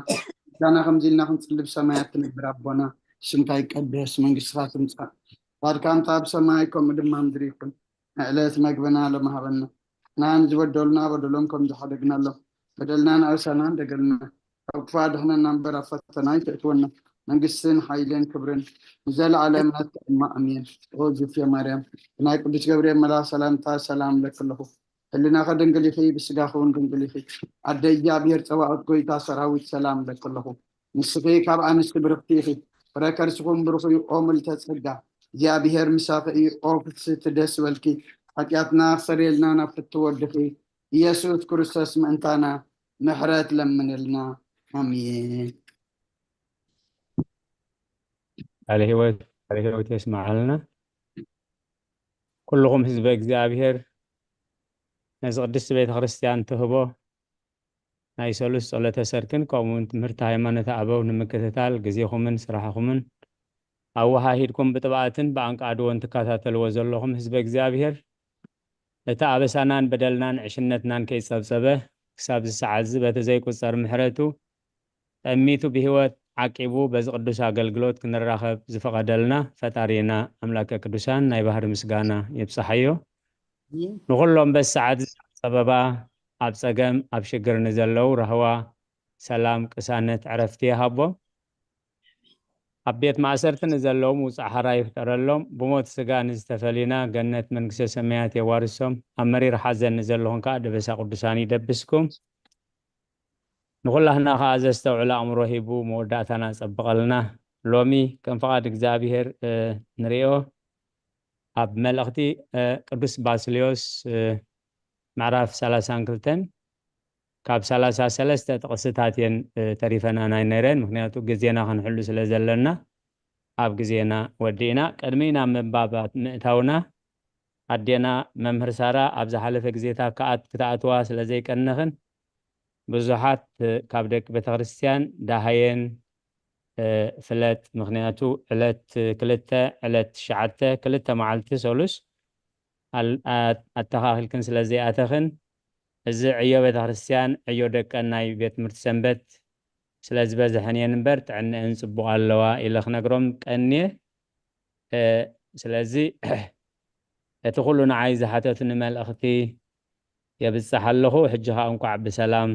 ምስጋና ከምዚ ኢልና ክንጽሊ ብሰማያት ትነብር ኣቦና፣ ስምካ ይቀደስ፣ መንግስትኻ ትምጻእ፣ ፍቓድካ እንተ ኣብ ሰማይ ከምኡ ድማ ምድሪ ይኹን። ንዕለት መግብና ሎሚ ሃበና። ንዓና ንዝበደሉና በደሎም ከም ዝሓደግናሎም በደልና ንኣበሳና ንደገልና። ካብ ክፉእ ኣድሕነና እምበር ኣብ ፈተና ኣይተእትወና። መንግስትን ሓይልን ክብርን ንዘለኣለም ናትካ እማ፣ ኣሜን። ኦ ዝፍየ ማርያም፣ ብናይ ቅዱስ ገብርኤል መልኣኽ ሰላምታ ሰላም እለኪ ኣለኹ። ህልናኺ ድንግል ኢኺ፣ ብስጋኺ እውን ድንግል ኢኺ። ኣደ እግዚኣብሔር ጸባኦት፣ ጎይታ ሰራዊት፣ ሰላም እለኪ ኣለኹ። ንስኺ ካብ ኣንስቲ ብርኽቲ ኢኺ፣ ፍረ ከርስኹም ብሩኽ እዩ። ኦ ምልዕተ ጸጋ፣ እግዚኣብሔር ምሳኺ እዩ። ኦ ፍስህቲ፣ ደስ በልኪ። ሓጢኣትና ክሰርየልና ናብ ፍትው ወድኺ ኢየሱስ ክርስቶስ ምእንታና ምሕረት ለምንልና። ኣሜን። ቃለ ሕይወት፣ ቃለ ሕይወት የስምዓልና። ኩልኹም ህዝበ እግዚኣብሔር፣ ነዚ ቅድስቲ ቤተ ክርስቲያን ትህቦ ናይ ሰሉስ ጸሎተ ሰርክን ከምኡ እውን ትምህርቲ ሃይማኖተ ኣበው ንምክትታል ግዜኹምን ስራሕኹምን ኣወሃሂድኩም ብጥብኣትን ብኣንቃድዎን ትከታተልዎ ዘለኹም ህዝበ እግዚኣብሔር፣ ነቲ ኣበሳናን በደልናን ዕሽነትናን ከይጸብጸበ ክሳብ እዚ ሰዓት እዚ በቲ ዘይቁጸር ምሕረቱ ጠሚቱ ብህይወት ዓቂቡ በዚ ቅዱስ ኣገልግሎት ክንራኸብ ዝፈቐደልና ፈጣሪና ኣምላከ ቅዱሳን ናይ ባህሪ ምስጋና ይብጽሓዮ። ንኹሎም በዚ ሰዓት እዚ ኣብ ጸበባ፣ ኣብ ጸገም፣ ኣብ ሽግር ንዘለዉ ራህዋ፣ ሰላም፣ ቅሳነት፣ ዕረፍቲ ይሃቦም። ኣብ ቤት ማእሰርቲ ንዘለዉ ምውጻእ ሓራ ይፍጠረሎም። ብሞት ስጋ ንዝተፈሊና ገነት መንግስተ ሰማያት የዋርሶም። ኣብ መሪር ሓዘን ንዘለኹም ከኣ ደበሳ ቅዱሳን ይደብስኩም። ንኹላህና ከኣ ዘስተውዕል ኣእምሮ ሂቡ መወዳእታና ጸብቐልና። ሎሚ ከም ፍቓድ እግዚኣብሔር ንሪኦ ኣብ መልእኽቲ ቅዱስ ባስልዮስ ምዕራፍ ሰላሳን ክልተን ካብ ሰላሳ ሰለስተ ጥቕስታት እየን ተሪፈና ናይ ነረን፣ ምክንያቱ ግዜና ክንሕሉ ስለ ዘለና ኣብ ግዜና ወዲእና። ቅድሚ ናብ ምንባባት ምእታውና ኣዴና መምህር ሳራ ኣብ ዝሓለፈ ግዜታት ክትኣትዋ ስለ ዘይቀነኽን ብዙሓት ካብ ደቂ ቤተክርስትያን ደሃየን ፍለጥ፣ ምክንያቱ ዕለት ክልተ፣ ዕለት ትሽዓተ፣ ክልተ መዓልቲ ሰሉስ ኣተኻኺልክን ስለ ዘይኣተኽን፣ እዚ ዕዮ ቤተክርስትያን ዕዮ ደቀን ናይ ቤት ትምህርቲ ሰንበት ስለ ዝበዝሐን እየን እምበር ጥዕነአን ጽቡቕ ኣለዋ ኢለ ክነግሮም ቀንየ። ስለዚ እቲ ኩሉ ንዓይ ዝሓተቱኒ መልእኽቲ የብጽሕ ኣለኹ። ሕጂ ኸኣ እንቋዕ ብሰላም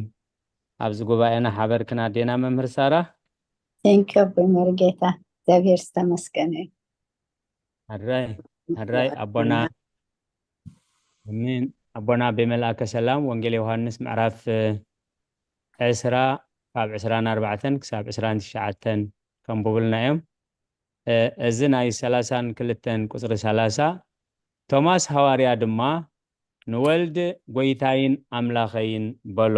ኣብዚ ጉባኤና ሓበርክን ኣዴና መምህር ሳራ። ቴንኪ ኣቦይ መርጌታ፣ እግዚኣብሔር ዝተመስገነ እዩ። ኣድራይ ኣድራይ ኣቦና ኣሜን። ኣቦና ኣቤ መልኣከ ሰላም ወንጌል ዮሃንስ ምዕራፍ ዕስራ ካብ ዕስራን ኣርባዕተን ክሳብ ዕስራን ትሽዓተን ከንብቡልና እዮም። እዚ ናይ ሰላሳን ክልተን ቁጽሪ ሰላሳ፣ ቶማስ ሃዋርያ ድማ ንወልድ ጐይታይን ኣምላኸይን በሎ።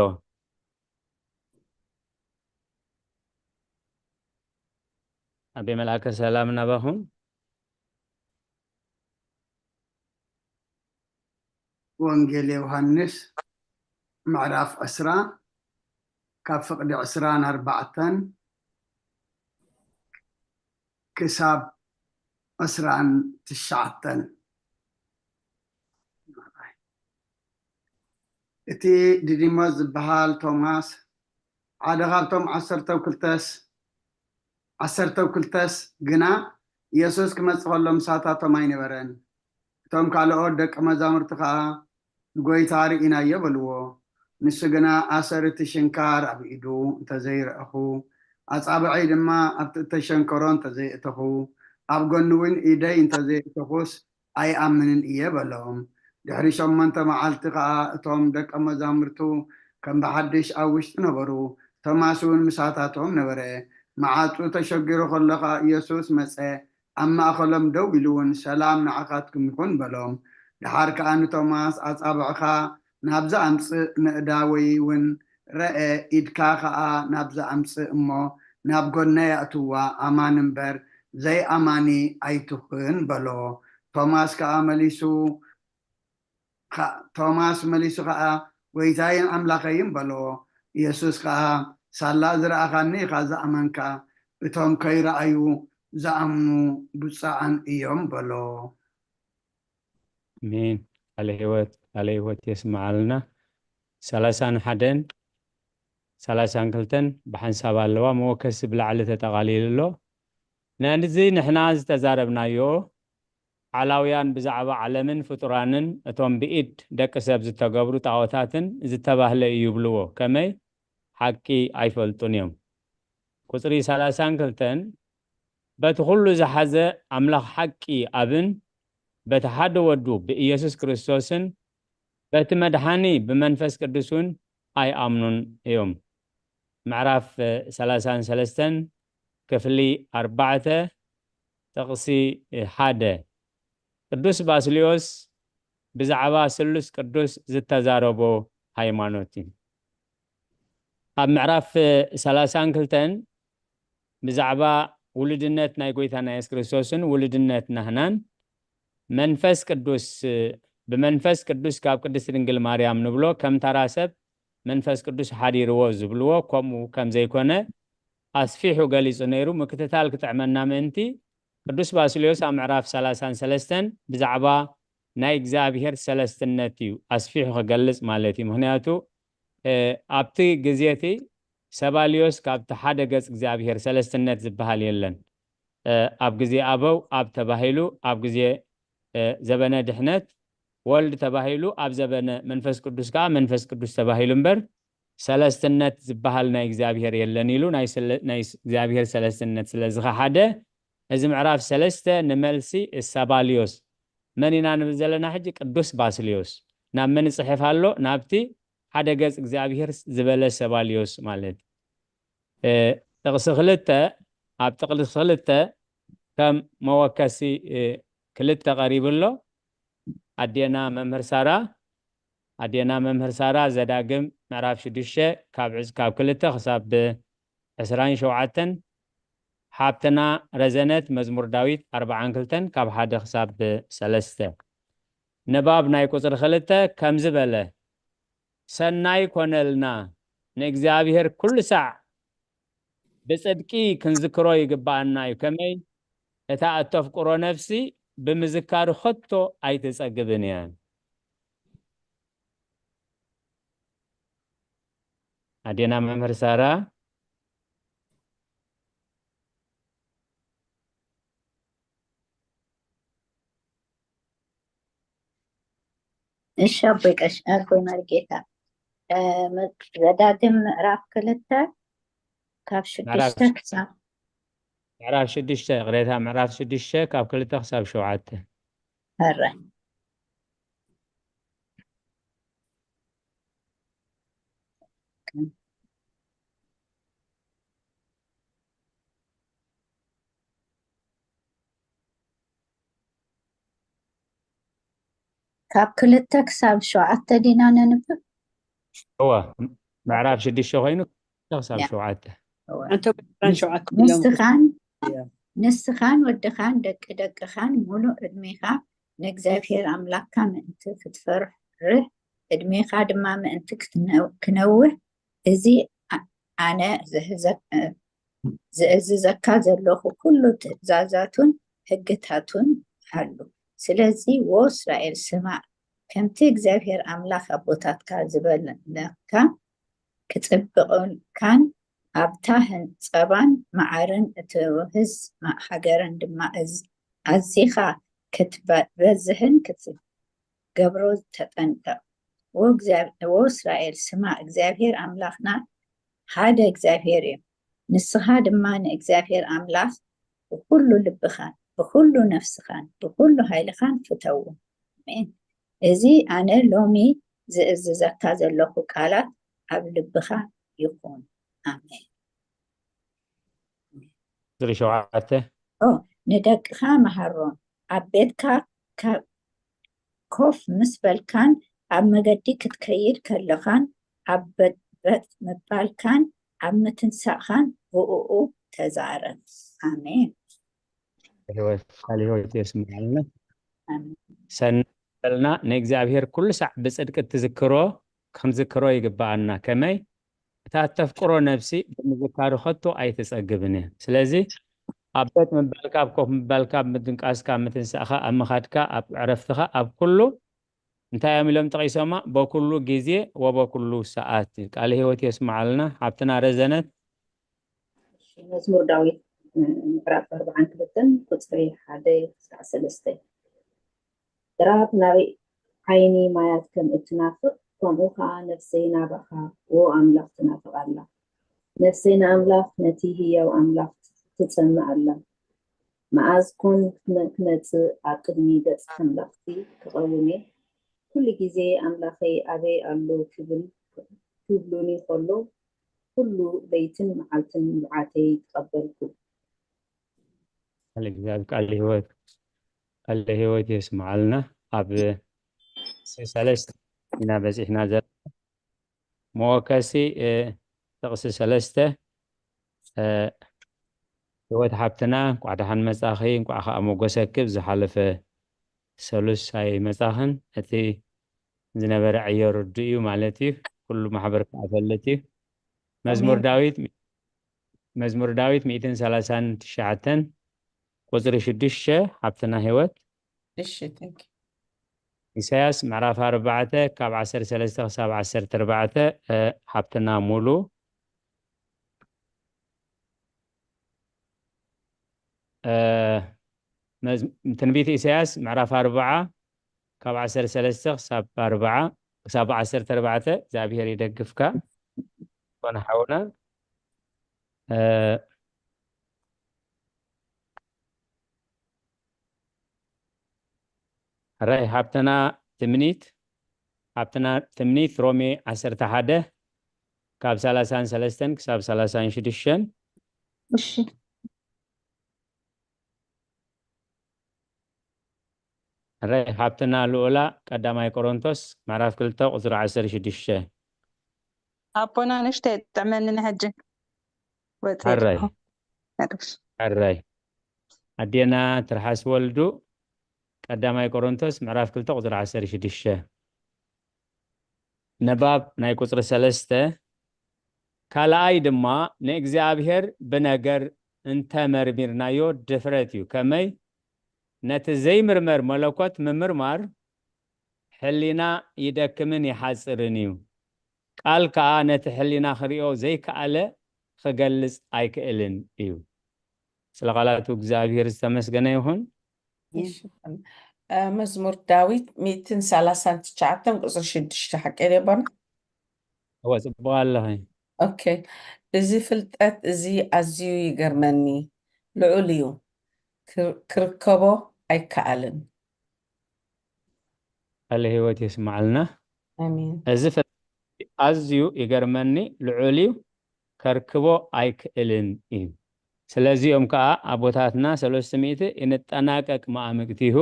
ኣቤ መልኣከ ሰላም ናባኹም። ወንጌል ዮሃንስ ምዕራፍ ዕስራ ካብ ፍቕዲ ዕስራን ኣርባዕተን ክሳብ ዕስራን ትሽዓተን። እቲ ዲዲሞስ ዝበሃል ቶማስ ሓደ ካብቶም ዓሰርተው ክልተስ ዓሰርተው ክልተስ ግና ኢየሱስ ክመጽእ ከሎ ምሳታቶም ኣይነበረን። እቶም ካልኦት ደቂ መዛሙርቲ ከኣ ንጎይታ ርኢናዮ በልዎ። ንሱ ግና ኣሰር እቲ ሽንካር ኣብ ኢዱ እንተዘይረእኹ፣ ኣጻብዐይ ድማ ኣብቲ እተሸንከሮ እንተዘይእተኹ፣ ኣብ ጎኒ እውን ኢደይ እንተዘይእተኹስ ኣይኣምንን እየ በሎም። ድሕሪ ሸሞንተ መዓልቲ ከኣ እቶም ደቀ መዛሙርቱ ከም ብሓድሽ ኣብ ውሽጢ ነበሩ። ቶማስ እውን ምሳታቶም ነበረ። መዓጹ ተሸጊሩ ከሎ ከኣ ኢየሱስ መጸ፣ ኣብ ማእከሎም ደው ኢሉ እውን ሰላም ንዓኻትኩም ይኹን በሎም። ደሓር ከኣ ንቶማስ ኣጻብዕኻ ናብዚ ኣምጽእ፣ ነእዳወይ እውን ረአ፣ ኢድካ ከኣ ናብዚ ኣምጽእ እሞ ናብ ጎነይ ኣእትዋ፣ ኣማኒ እምበር ዘይኣማኒ ኣይትኹን በሎ። ቶማስ ከኣ መሊሱ ቶማስ መሊሱ ከኣ ጎይታይን ኣምላኸይን በሎ። ኢየሱስ ከኣ ሳላ ዝረኣኻኒ ኢኻ ዝኣመንካ፣ እቶም ከይረኣዩ ዝኣምኑ ብፁዓን እዮም በሎ። ኣሜን። ቃለ ህይወት ቃለ ህይወት የስምዓልና። ሰላሳን ሓደን ሰላሳን ክልተን ብሓንሳብ ኣለዋ፣ መወከሲ ብላዕሊ ተጠቓሊሉ ኣሎ። ነዚ ንሕና ዝተዛረብናዮ ዓላውያን ብዛዕባ ዓለምን ፍጡራንን እቶም ብኢድ ደቂ ሰብ ዝተገብሩ ጣዖታትን ዝተባህለ እዩ ይብልዎ። ከመይ ሓቂ ኣይፈልጡን እዮም። ቁጽሪ ሰላሳን ክልተን በቲ ኩሉ ዝሓዘ ኣምላኽ ሓቂ ኣብን በቲ ሓደ ወዱ ብኢየሱስ ክርስቶስን በቲ መድሓኒ ብመንፈስ ቅዱስን ኣይኣምኑን እዮም። ምዕራፍ ሰላሳን ሰለስተን ክፍሊ ኣርባዕተ ጥቕሲ ሓደ ቅዱስ ባስልዮስ ብዛዕባ ስሉስ ቅዱስ ዝተዛረቦ ሃይማኖት እዩ። ኣብ ምዕራፍ ሰላሳን ክልተን ብዛዕባ ውሉድነት ናይ ጎይታና የሱስ ክርስቶስን ውሉድነት ናህናን መንፈስ ቅዱስ ብመንፈስ ቅዱስ ካብ ቅድስቲ ድንግል ማርያም ንብሎ ከም ተራ ሰብ መንፈስ ቅዱስ ሓዲርዎ ዝብልዎ ከምኡ ከም ዘይኮነ ኣስፊሑ ገሊጹ ነይሩ። ምክትታል ክጥዕመና ምእንቲ ቅዱስ ባስልዮስ ኣብ ምዕራፍ ሰላሳን ሰለስተን ብዛዕባ ናይ እግዚኣብሔር ሰለስትነት እዩ ኣስፊሑ ክገልጽ ማለት እዩ። ምክንያቱ ኣብቲ ግዜ እቲ ሰባልዮስ ካብቲ ሓደ ገጽ እግዚኣብሔር ሰለስትነት ዝበሃል የለን። ኣብ ግዜ ኣበው ኣብ ተባሂሉ ኣብ ግዜ ዘበነ ድሕነት ወልድ ተባሂሉ፣ ኣብ ዘበነ መንፈስ ቅዱስ ከኣ መንፈስ ቅዱስ ተባሂሉ እምበር፣ ሰለስትነት ዝበሃል ናይ እግዚኣብሔር የለን ኢሉ ናይ ስለ-፣ ናይ ስ-፣ እግዚኣብሔር ሰለስትነት ስለ ዝኸሓደ፣ እዚ ምዕራፍ ሰለስተ ንመልሲ እሳባልዮስ፣ መን ኢና ንብል ዘለና ሕጂ? ቅዱስ ባስልዮስ። ናብ መን ይጽሕፍ ኣሎ? ናብቲ ሓደ ገጽ እግዚኣብሔር ዝበለ ሰባልዮስ ማለት። እ፣ ጥቕሲ ክልተ፣ ኣብ ጥቕሲ ክልተ ከም መወከሲ፣ እ፣ ክልተ ቀሪቡ ኣሎ። ኣዴና መምህር ሳራ፣ ኣዴና መምህር ሳራ ዘዳግም ምዕራፍ ሽዱሽተ ካብ ዕዝ-፣ ካብ ክልተ ክሳብ ዕስራን ሸውዓተን፣ ሓብትና ረዘነት መዝሙር ዳዊት ኣርብዓን ክልተን ካብ ሓደ ክሳብ ሰለስተ። ንባብ ናይ ቁጽሪ ክልተ ከምዚ በለ፣ ሰናይ ኮነልና፣ ንእግዚኣብሔር ኩሉ ሳዕ ብጽድቂ ክንዝክሮ ይግብኣና እዩ። ከመይ? እታ እተፍቅሮ ነፍሲ ብምዝካሩ ከቶ ኣይትጸግብን እያ። ኣዴና መምህር ሳራ። እሺ ኣቦይ ቀሽ-፣ ኣቦይ መርጌታ። እ፣ መ-፣ ዘዳግም ምዕራፍ ክልተ ካብ ምዕራፍ ሽዱሽተ ክሳብ ምዕራፍ ሽዱሽተ፣ ይቕሬታ፣ ምዕራፍ ሽዱሽተ ካብ ክልተ ክሳብ ሸውዓተ። ሕራይ። ካብ ክልተ ክሳብ ሸውዓተ ዲና ነንብብ? እወ፣ ምዕራፍ ሽዱሽተ ኮይኑ ክልተ ክሳብ ያ። ሸውዓተ። እወ። ኣንተ ዕስራን ሸውዓተ እዮም። ንስኻን፣ እያ። ንስኻን ወድኻን ደቂ ደቅኻን ሙሉእ ዕድሜኻ ንእግዚኣብሔር ኣምላኽካ ምእንቲ ክትፈርህ፣ ዕድሜኻ ድማ ምእንቲ ክትነ-፣ ክነውሕ፣ እዚ ኣ-፣ ኣነ ዝህዘ-፣ እ፣ ዝእዝዘካ ዘለኹ ኩሉ ትእዛዛቱን ሕግታቱን ሓሉ። ስለዚ፣ ዎ እስራኤል፣ ስማዕ፣ ከምቲ እግዚኣብሔር ኣምላኽ ኣቦታትካ ዝበለካ ክጽብቕካን ኣብታ ህን-፣ ጸባን መዓርን እትውህዝ ማ-፣ ሃገርን ድማ እዝ-፣ ኣዚኻ ክትበዝሕን ክትገብሮ ተጠንቀቕ። ዎ እግዚኣብ-፣ ዎ እስራኤል፣ ስማዕ፣ እግዚኣብሔር ኣምላኽና ሓደ እግዚኣብሔር እዩ። ንስኻ ድማ ንእግዚኣብሔር ኣምላኽ ብኹሉ ልብኻን ብኹሉ ነፍስኻን ብኹሉ ኃይልኻን ፍተዉ። ኣሜን። እዚ ኣነ ሎሚ ዝእዝዘካ ዘለኹ ቃላት ኣብ ልብኻ ይኹን። ኣሜን። ቁጽሪ ሸውዓተ። ኦ፣ ንደቅኻ መሃሮም፣ ኣብ ቤትካ ካብ ኮፍ ምስ በልካን ኣብ መገዲ ክትከይድ ከለኻን ኣብ በጥበጥ ምባልካን ኣብ ምትንሳእኻን ብእኡ ተዛረብ። ኣሜን። ህይወት፣ ቃል ህይወት የስምዓልና። ኣሜን። ሰናይ በልና፣ ንእግዚኣብሔር ኩሉ ሳዕ ብጽድቂ እትዝክሮ ክንዝክሮ ይግብኣና። ከመይ? እታ እተፍቅሮ ነፍሲ ብምዝካሩ ከቶ ኣይትጸግብን እያ። ስለዚ ኣብ ቤት ምባልካ፣ ኣብ ኮፍ ምባልካ፣ ኣብ ምድንቃስካ፣ ኣብ ምትንሳእኻ፣ ኣብ ምኻድካ፣ ኣብ ዕረፍትኻ፣ ኣብ ኩሉ እንታይ እዮም ኢሎም ጠቒሶማ? በኩሉ ግዜ ወበኩሉ ሰዓት። ቃል ህይወት የስምዓልና። ሓብትና ረዘነት። እሺ፣ መዝሙር ዳዊት፣ እ፣ ምዕራፍ ኣርብዓን ክልተን ቁጽሪ ሓደ ክሳዕ ሰለስተ። ራብ ናብ ዓይኒ ማያት ከም እትናፍቕ፣ ከምኡ ኸኣ ነፍሰይ ናባኻ፣ ዎ ኣምላኽ፣ ትናፍቕ ኣላ። ነፍሰይ ንኣምላኽ፣ ነቲ ህያው ኣምላኽ ትጸምእ ኣላ። መኣዝ ኮን ክመ-፣ ክመጽእ ኣብ ቅድሚ ገጽ ኣምላኽቲ ክቐውም እየ? ኩሉ ግዜ ኣምላኸይ ኣበይ ኣሎ ክብል ክብሉኒ ከሎ፣ ኩሉ ለይትን መዓልትን ንብዓተይ ተቐበልኩ። ቃል እግዚኣብሔር፣ ቃል ህይወት፣ ቃል ህይወት የስምዓልና። ኣብ ሰለስተ ኢና በጺሕና ዘለና። መወከሲ፣ እ፣ ጥቕሲ ሰለስተ፣ እ፣ ህይወት ሓብትና፣ እንቋዕ ደሓን መጻኺ፣ እንቋዕ ኸኣ ሞጎሰኪ። ዝሓለፈ ሰሉስ ኣይመጻኽን። እቲ ዝነበረ ዕዮ ርዱእ እዩ ማለት እዩ። ኩሉ ማሕበር ከኣ ፈልጥ እዩ። መዝሙር ኣሜን። ዳዊት፣ መዝሙር ዳዊት ሚእትን ሰላሳን ትሽዓተን ቁጽሪ ሽዱሽተ፣ ሓብትና ህይወት። እሺ፣ thank you። ኢሳያስ ምዕራፍ ኣርባዕተ ካብ ዓሰርተ ሰለስተ ክሳብ ዓሰርተ ኣርባዕተ፣ እ፣ ሓብትና ሙሉ። እ፣ መዝ-፣ ትንቢት ኢሳያስ ምዕራፍ ኣርብዓ ካብ ዓሰርተ ሰለስተ ክሳብ ኣርብዓ፣ ክሳብ ዓሰርተ ኣርባዕተ እግዚኣብሔር ይደግፍካ። ኮነ ሓውና። እ፣ ሕራይ ሓብትና ትምኒት፣ ሓብትና ትምኒት ሮሜ ዓሰርተ ሓደ ካብ ሰላሳን ሰለስተን ክሳብ ሰላሳን ሽዱሽተን። እሺ። ሕራይ ሓብትና ልኡላ ቀዳማይ ቆሮንቶስ ምዕራፍ ክልተ ቁጽሪ ዓሰርተ ሽዱሽተ። ኣቦና ንእሽተይ ጥዕመኒ ንሕጂ ወፂ ሕራይ ኣለኹ። ሕርሽ። ሕራይ ኣዴና ትርሓስ ወልዱ ቀዳማይ ቆሮንቶስ ምዕራፍ ክልተ ቁጽሪ ዓሰርተ ሽዱሽተ። ንባብ ናይ ቁጽሪ ሰለስተ። ካልኣይ ድማ ንእግዚኣብሔር ብነገር እንተመርሚርናዮ ድፍረት እዩ። ከመይ? ነቲ ዘይምርመር መለኮት ምምርማር ሕሊና ይደክምን ይሓጽርን እዩ። ቃል ከኣ ነቲ ሕሊና ክርእዮ ዘይከኣለ ክገልጽ ኣይክእልን እዩ። ስለ ቃላቱ እግዚኣብሔር ዝተመስገነ ይኹን። እሺ። እ፣ መዝሙር ዳዊት ሚእትን ሰላሳን ትሽዓተን ቁጽሪ ሽዱሽተ ሓቂ ድየ ኣቦና? እወ፣ ጽቡቕ ኣለኺ። ኦኬ። እዚ ፍልጠት እዚ ኣዝዩ ይገርመኒ፣ ልዑል እዩ፣ ክር-፣ ክርከቦ ኣይከኣልን። ቃለ ህይወት የስምዓልና። ኣሜን። እዚ ፍልጠት ኣዝዩ ይገርመኒ፣ ልዑል እዩ፣ ከርክቦ ኣይክእልን እዩ። ስለዚኦም ከኣ ኣቦታትና ሰለስተ ሚእቲ ይንጠናቀቅ ማእምቅቲሁ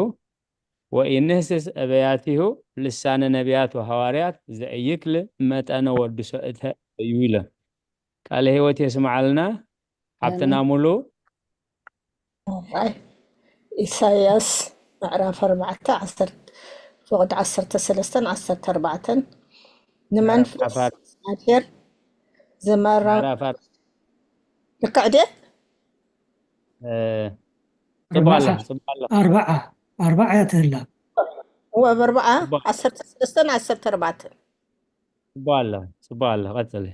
ወኢንህስስ እበያቲሁ ልሳነ ነቢያት ወሐዋርያት ዘእይክል መጠነ ወድሶ እተ እዩ ኢለ። ቃለ ህይወት የስምዓልና ሓብትና ኣሜን። ሙሉ። ኣይ፣ ኢሳያስ ምዕራፍ ኣርባዕተ ዓሰርተ፣ ፍቕዲ ዓሰርተ ሰለስተን ዓሰርተ ኣርባዕተን። ንመንፈስ ምዕራፍ ኣር- እግዚኣብሔር ዝመራ ምዕራፍ ኣር- ልክዕ ድየ? እ፣ ጽቡቕ ኣላ፣ ጽቡቕ ኣላ። ኣርባዓ ኣርባዓ እያ ትህላ። እወ፣ ኣብ ኣርባዓ ጽቡቕ ዓሰርተ ሰለስተን ዓሰርተ ኣርባዕተን። ጽቡቕ ኣላ፣ ጽቡቕ ኣላ። ቀጽሊ።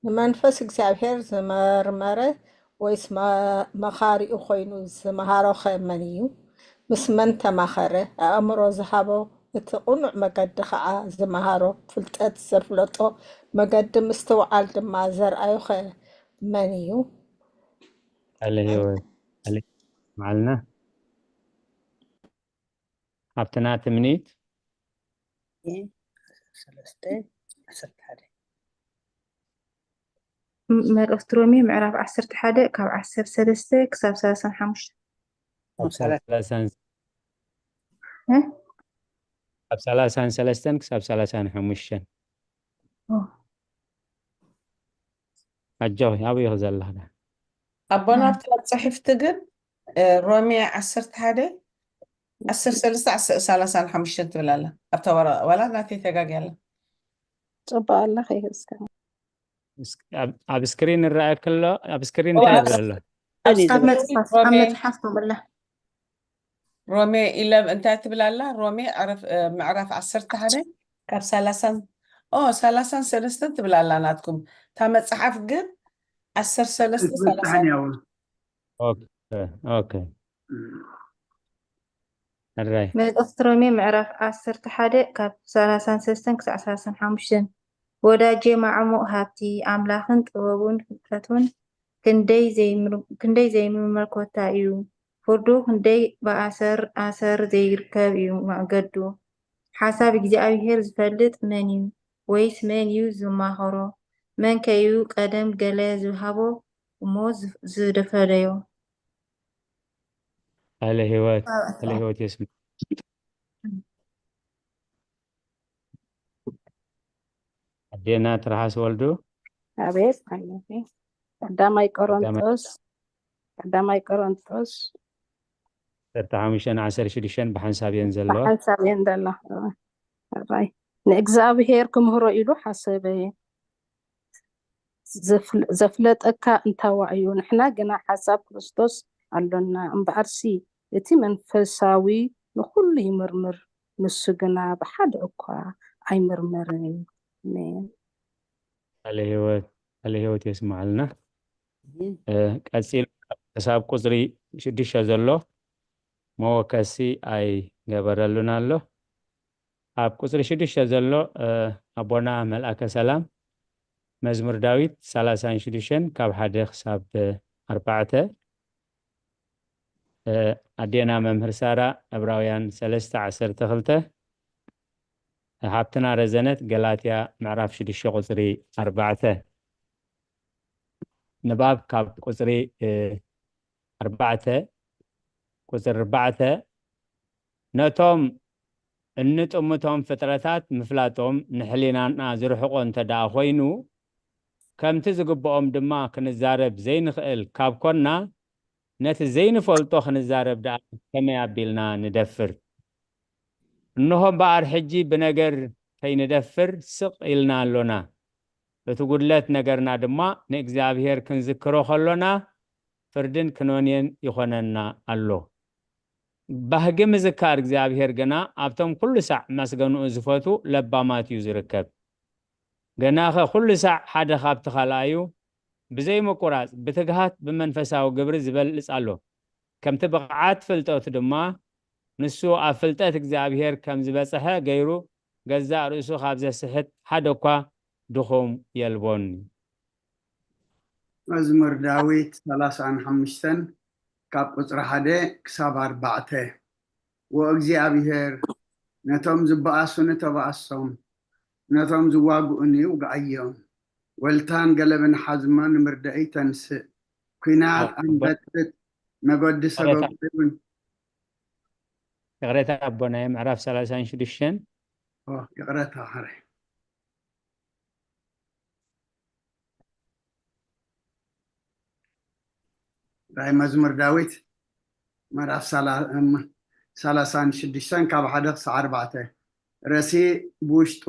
ንመንፈስ እግዚኣብሔር ዝመርመረ ወይስ መ-፣ መኻሪኡ ኮይኑ ዝመሃሮ ኸ መን እዩ? ምስ መን ተማኸረ? ኣእምሮ ዝሃቦ እቲ ቅኑዕ መገዲ ኸዓ ዝመሃሮ፣ ፍልጠት ዘፍለጦ መገዲ ምስትውዓል ድማ ዘርኣዮ ኸ መን እዩ? ቃለ ህይወት፣ ቃለ ህይወት የስምዓልና። ሓብትና ትምኒት። ሰለስተ ዓሰርተ ሓደ። ም-፣ መልእኽቲ ሮሜ ምዕራፍ ዓሰርተ ሓደ ካብ ዓሰርተ ሰለስተ ክሳብ ሰላሳን ሓሙሽተ። ካብ ሰላሳን እ? ካብ ሰላሳን ሰለስተን ክሳብ ሰላሳን ሓሙሽተን። ኦ። ኣጆኺ፣ ኣበይ ኢኺ ዘለኺ? ኣቦና ኣብታ ጽሕፍቲ ግን፣ እ፣ ሮሜ ዓሰርተ ሓደ ዓሰርተ ሰለስተ ዓሰርተ ሰላሳን ሓሙሽተን ትብል ኣላ። ኣብታ ወረ-፣ ዋላ ናተይ ተጋግያ ኣላ። ጽቡቕ ኣለኺ እስከ። እስክ-፣ ኣብ፣ ኣብ ስክሪን ይረኣየኪ ኣሎ? ኣብ ስክሪን እወ፣ እንታይ ኣብ ይረአ ኣሎ? ኣብ ኣብ ስክሪን መጽሓፍ፣ ኣብ ሮሜ፣ መጽሓፍ ከምላ። ሮሜ ኢለ እንታይ ትብል ኣላ? ሮሜ ዕረፍ-፣ እ፣ ምዕራፍ ዓሰርተ ሓደ ካብ ሰላሳን፣ ኦ፣ ሰላሳን ሰለስተን ትብል ኣላ ናትኩም። እታ መጽሓፍ ግን ዓሰርተ ሰለስተ ሰላሳ። ኦኬ፣ ኦኬ። ሕራይ። መልእኽቲ ሮሜ ምዕራፍ ዓሰርተ ሓደ ካብ ሰላሳን ሰለስተን ክሳዕ ሰላሳን ሓሙሽተን። ወዳጄ ማዕሙቕ ሃብቲ ኣምላኽን ጥበቡን ፍልጠቱን ክንደይ ዘይምር-፣ ክንደይ ዘይምመልኮታ እዩ። ፍርዱ ክንደይ ብኣሰር ኣሰር ዘይርከብ እዩ መገዱ። ሓሳብ እግዚኣብሔር ዝፈልጥ መን እዩ? ወይስ መን እዩ ዝማኸሮ? መን ከ እዩ ቀደም ገለ ዝሃቦ እሞ ዝ-፣ ዝፈደዮ? ቃለ ህይወት፣ ቃለ ህይወት የስምዕ። ኣዴና ትርሓስ ወልዱ። ኣቤት፣ ኣቤት። ቀዳማይ ቆሮንጦስ፣ ቀዳማይ ቆሮንጦስ ዓሰርተ ሓሙሽተን ዓሰርተ ሽዱሽተን ብሓንሳብ እየን ዘለዋ። ብሓንሳብ እየን ዘለዋ። ሕራይ። ንእግዚኣብሔር ክምህሮ ኢሉ ሓሰበ። ዘፍል-፣ ዘፍለጠካ እንታዋ እዩ። ንሕና ግና ሓሳብ ክርስቶስ ኣሎና። እምበኣርሲ እቲ መንፈሳዊ ንኹሉ ይምርምር፣ ንሱ ግና ብሓደ እኳ ኣይምርመርን። ኣሜን። ቃለ ህይወት፣ ቃለ ህይወት የስምዓልና። እ፣ ቀጺሉ ክሳብ ቁጽሪ ሽዱሽተ ዘሎ መወከሲ ኣይገበረሉን ኣሎ። ኣብ ቁፅሪ ሽዱሽተ ዘሎ ኣቦና መልኣከ ሰላም፣ መዝሙር ዳዊት ሰላሳን ሽዱሽተን ካብ ሓደ ክሳብ ኣርባዕተ። ኣዴና መምህር ሳራ ዕብራውያን ሰለስተ ዓሰርተ ክልተ፣ ሓብትና ረዘነት ገላትያ ምዕራፍ ሽዱሽተ ቁፅሪ ኣርባዕተ። ንባብ ካብ ቁፅሪ ኣርባዕተ፣ ቁፅሪ ኣርባዕተ፣ ነቶም እንጥምቶም ፍጥረታት ምፍላጦም ንሕሊናና ዝርሕቆ እንተ ደኣ ኮይኑ፣ ከምቲ ዝግብኦም ድማ ክንዛረብ ዘይንኽእል ካብ ኮና፣ ነቲ ዘይንፈልጦ ክንዛረብ ደኣ ከመይ ኣቢልና ንደፍር? እንሆ እምበኣር ሕጂ ብነገር ከይንደፍር ስቕ ኢልና ኣሎና። እቲ ጉድለት ነገርና ድማ ንእግዚኣብሔር ክንዝክሮ ከሎና ፍርድን ክኖንየን ይኾነና ኣሎ። ባህጊ ምዝካር እግዚኣብሔር ግና ኣብቶም ኩሉ ሳዕ መስገንኡ ዝፈቱ ለባማት እዩ ዝርከብ። ገናኸ ኩሉ ሳዕ ሓደ ካብቲ ካልኣዩ ብዘይምቁራጽ ብትግሃት ብመንፈሳዊ ግብሪ ዝበልጽ ኣሎ። ከምቲ ብቕዓት ፍልጠቱ ድማ ንሱ ኣብ ፍልጠት እግዚኣብሔር ከም ዝበጽሐ ገይሩ ገዛእ ርእሱ ካብ ዘስሕት ሓደ እኳ ድኹም የልቦን። መዝሙር ዳዊት ሰላሳን ሓሙሽተን ካብ ቁፅሪ ሓደ ክሳብ ኣርባዕተ። ወእግዚኣብሔር ነቶም ዝበኣሱ ንተባእሶም፣ ነቶም ዝዋግኡኒ ውግኣዮም። ወልታን ገለብን ሓዝሞ ንምርዳኢ ተንስእ። ኲናት ኣዎ፣ ኣንበጥብጥ፣ መገዲ ይቕሬታ። ሰጎግቲ እውን። ይቕሬታ ኣቦናየ፣ ምዕራፍ ሰላሳን ሽዱሽተን። ኦ፣ ይቕሬታ ሓረ። ናይ መዝሙር ዳዊት ምዕራፍ ሰላ-፣ እም፣ ሰላሳን ሽዱሽተን ካብ ሓደ ክሳዕ ኣርባዕተ። ረሲእ ብውሽጡ፣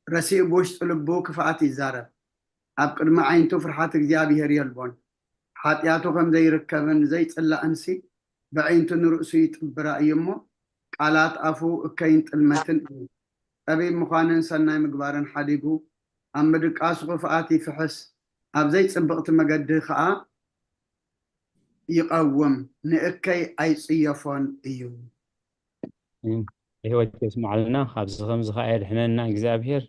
ረሲእ ብውሽጡ ልቡ ክፍኣት ይዛረብ። ኣብ ቅድሚ ዓይንቱ ፍርሓት እግዚኣብሔር የልቦን። ሓጢኣቱ ከም ዘይርከብን ዘይጽላእንሲ ብዓይንቱ ንርእሱ ይጥብራ እዩ እሞ፣ ቃላት ኣፉ እከይን ጥልመትን እዩ። ጠቢብ ምዃንን ሰናይ ምግባርን ሓዲጉ፣ ኣብ ምድቃሱ ክፍኣት ይፍሕስ፣ ኣብ ዘይጽብቕቲ መገዲ ኸኣ ይቐውም፣ ንእከይ ኣይጽየፎን እዩ። ህይወት የስምዓልና። ካብዚ ከምዚ ኸዓ የድሕነና እግዚኣብሔር።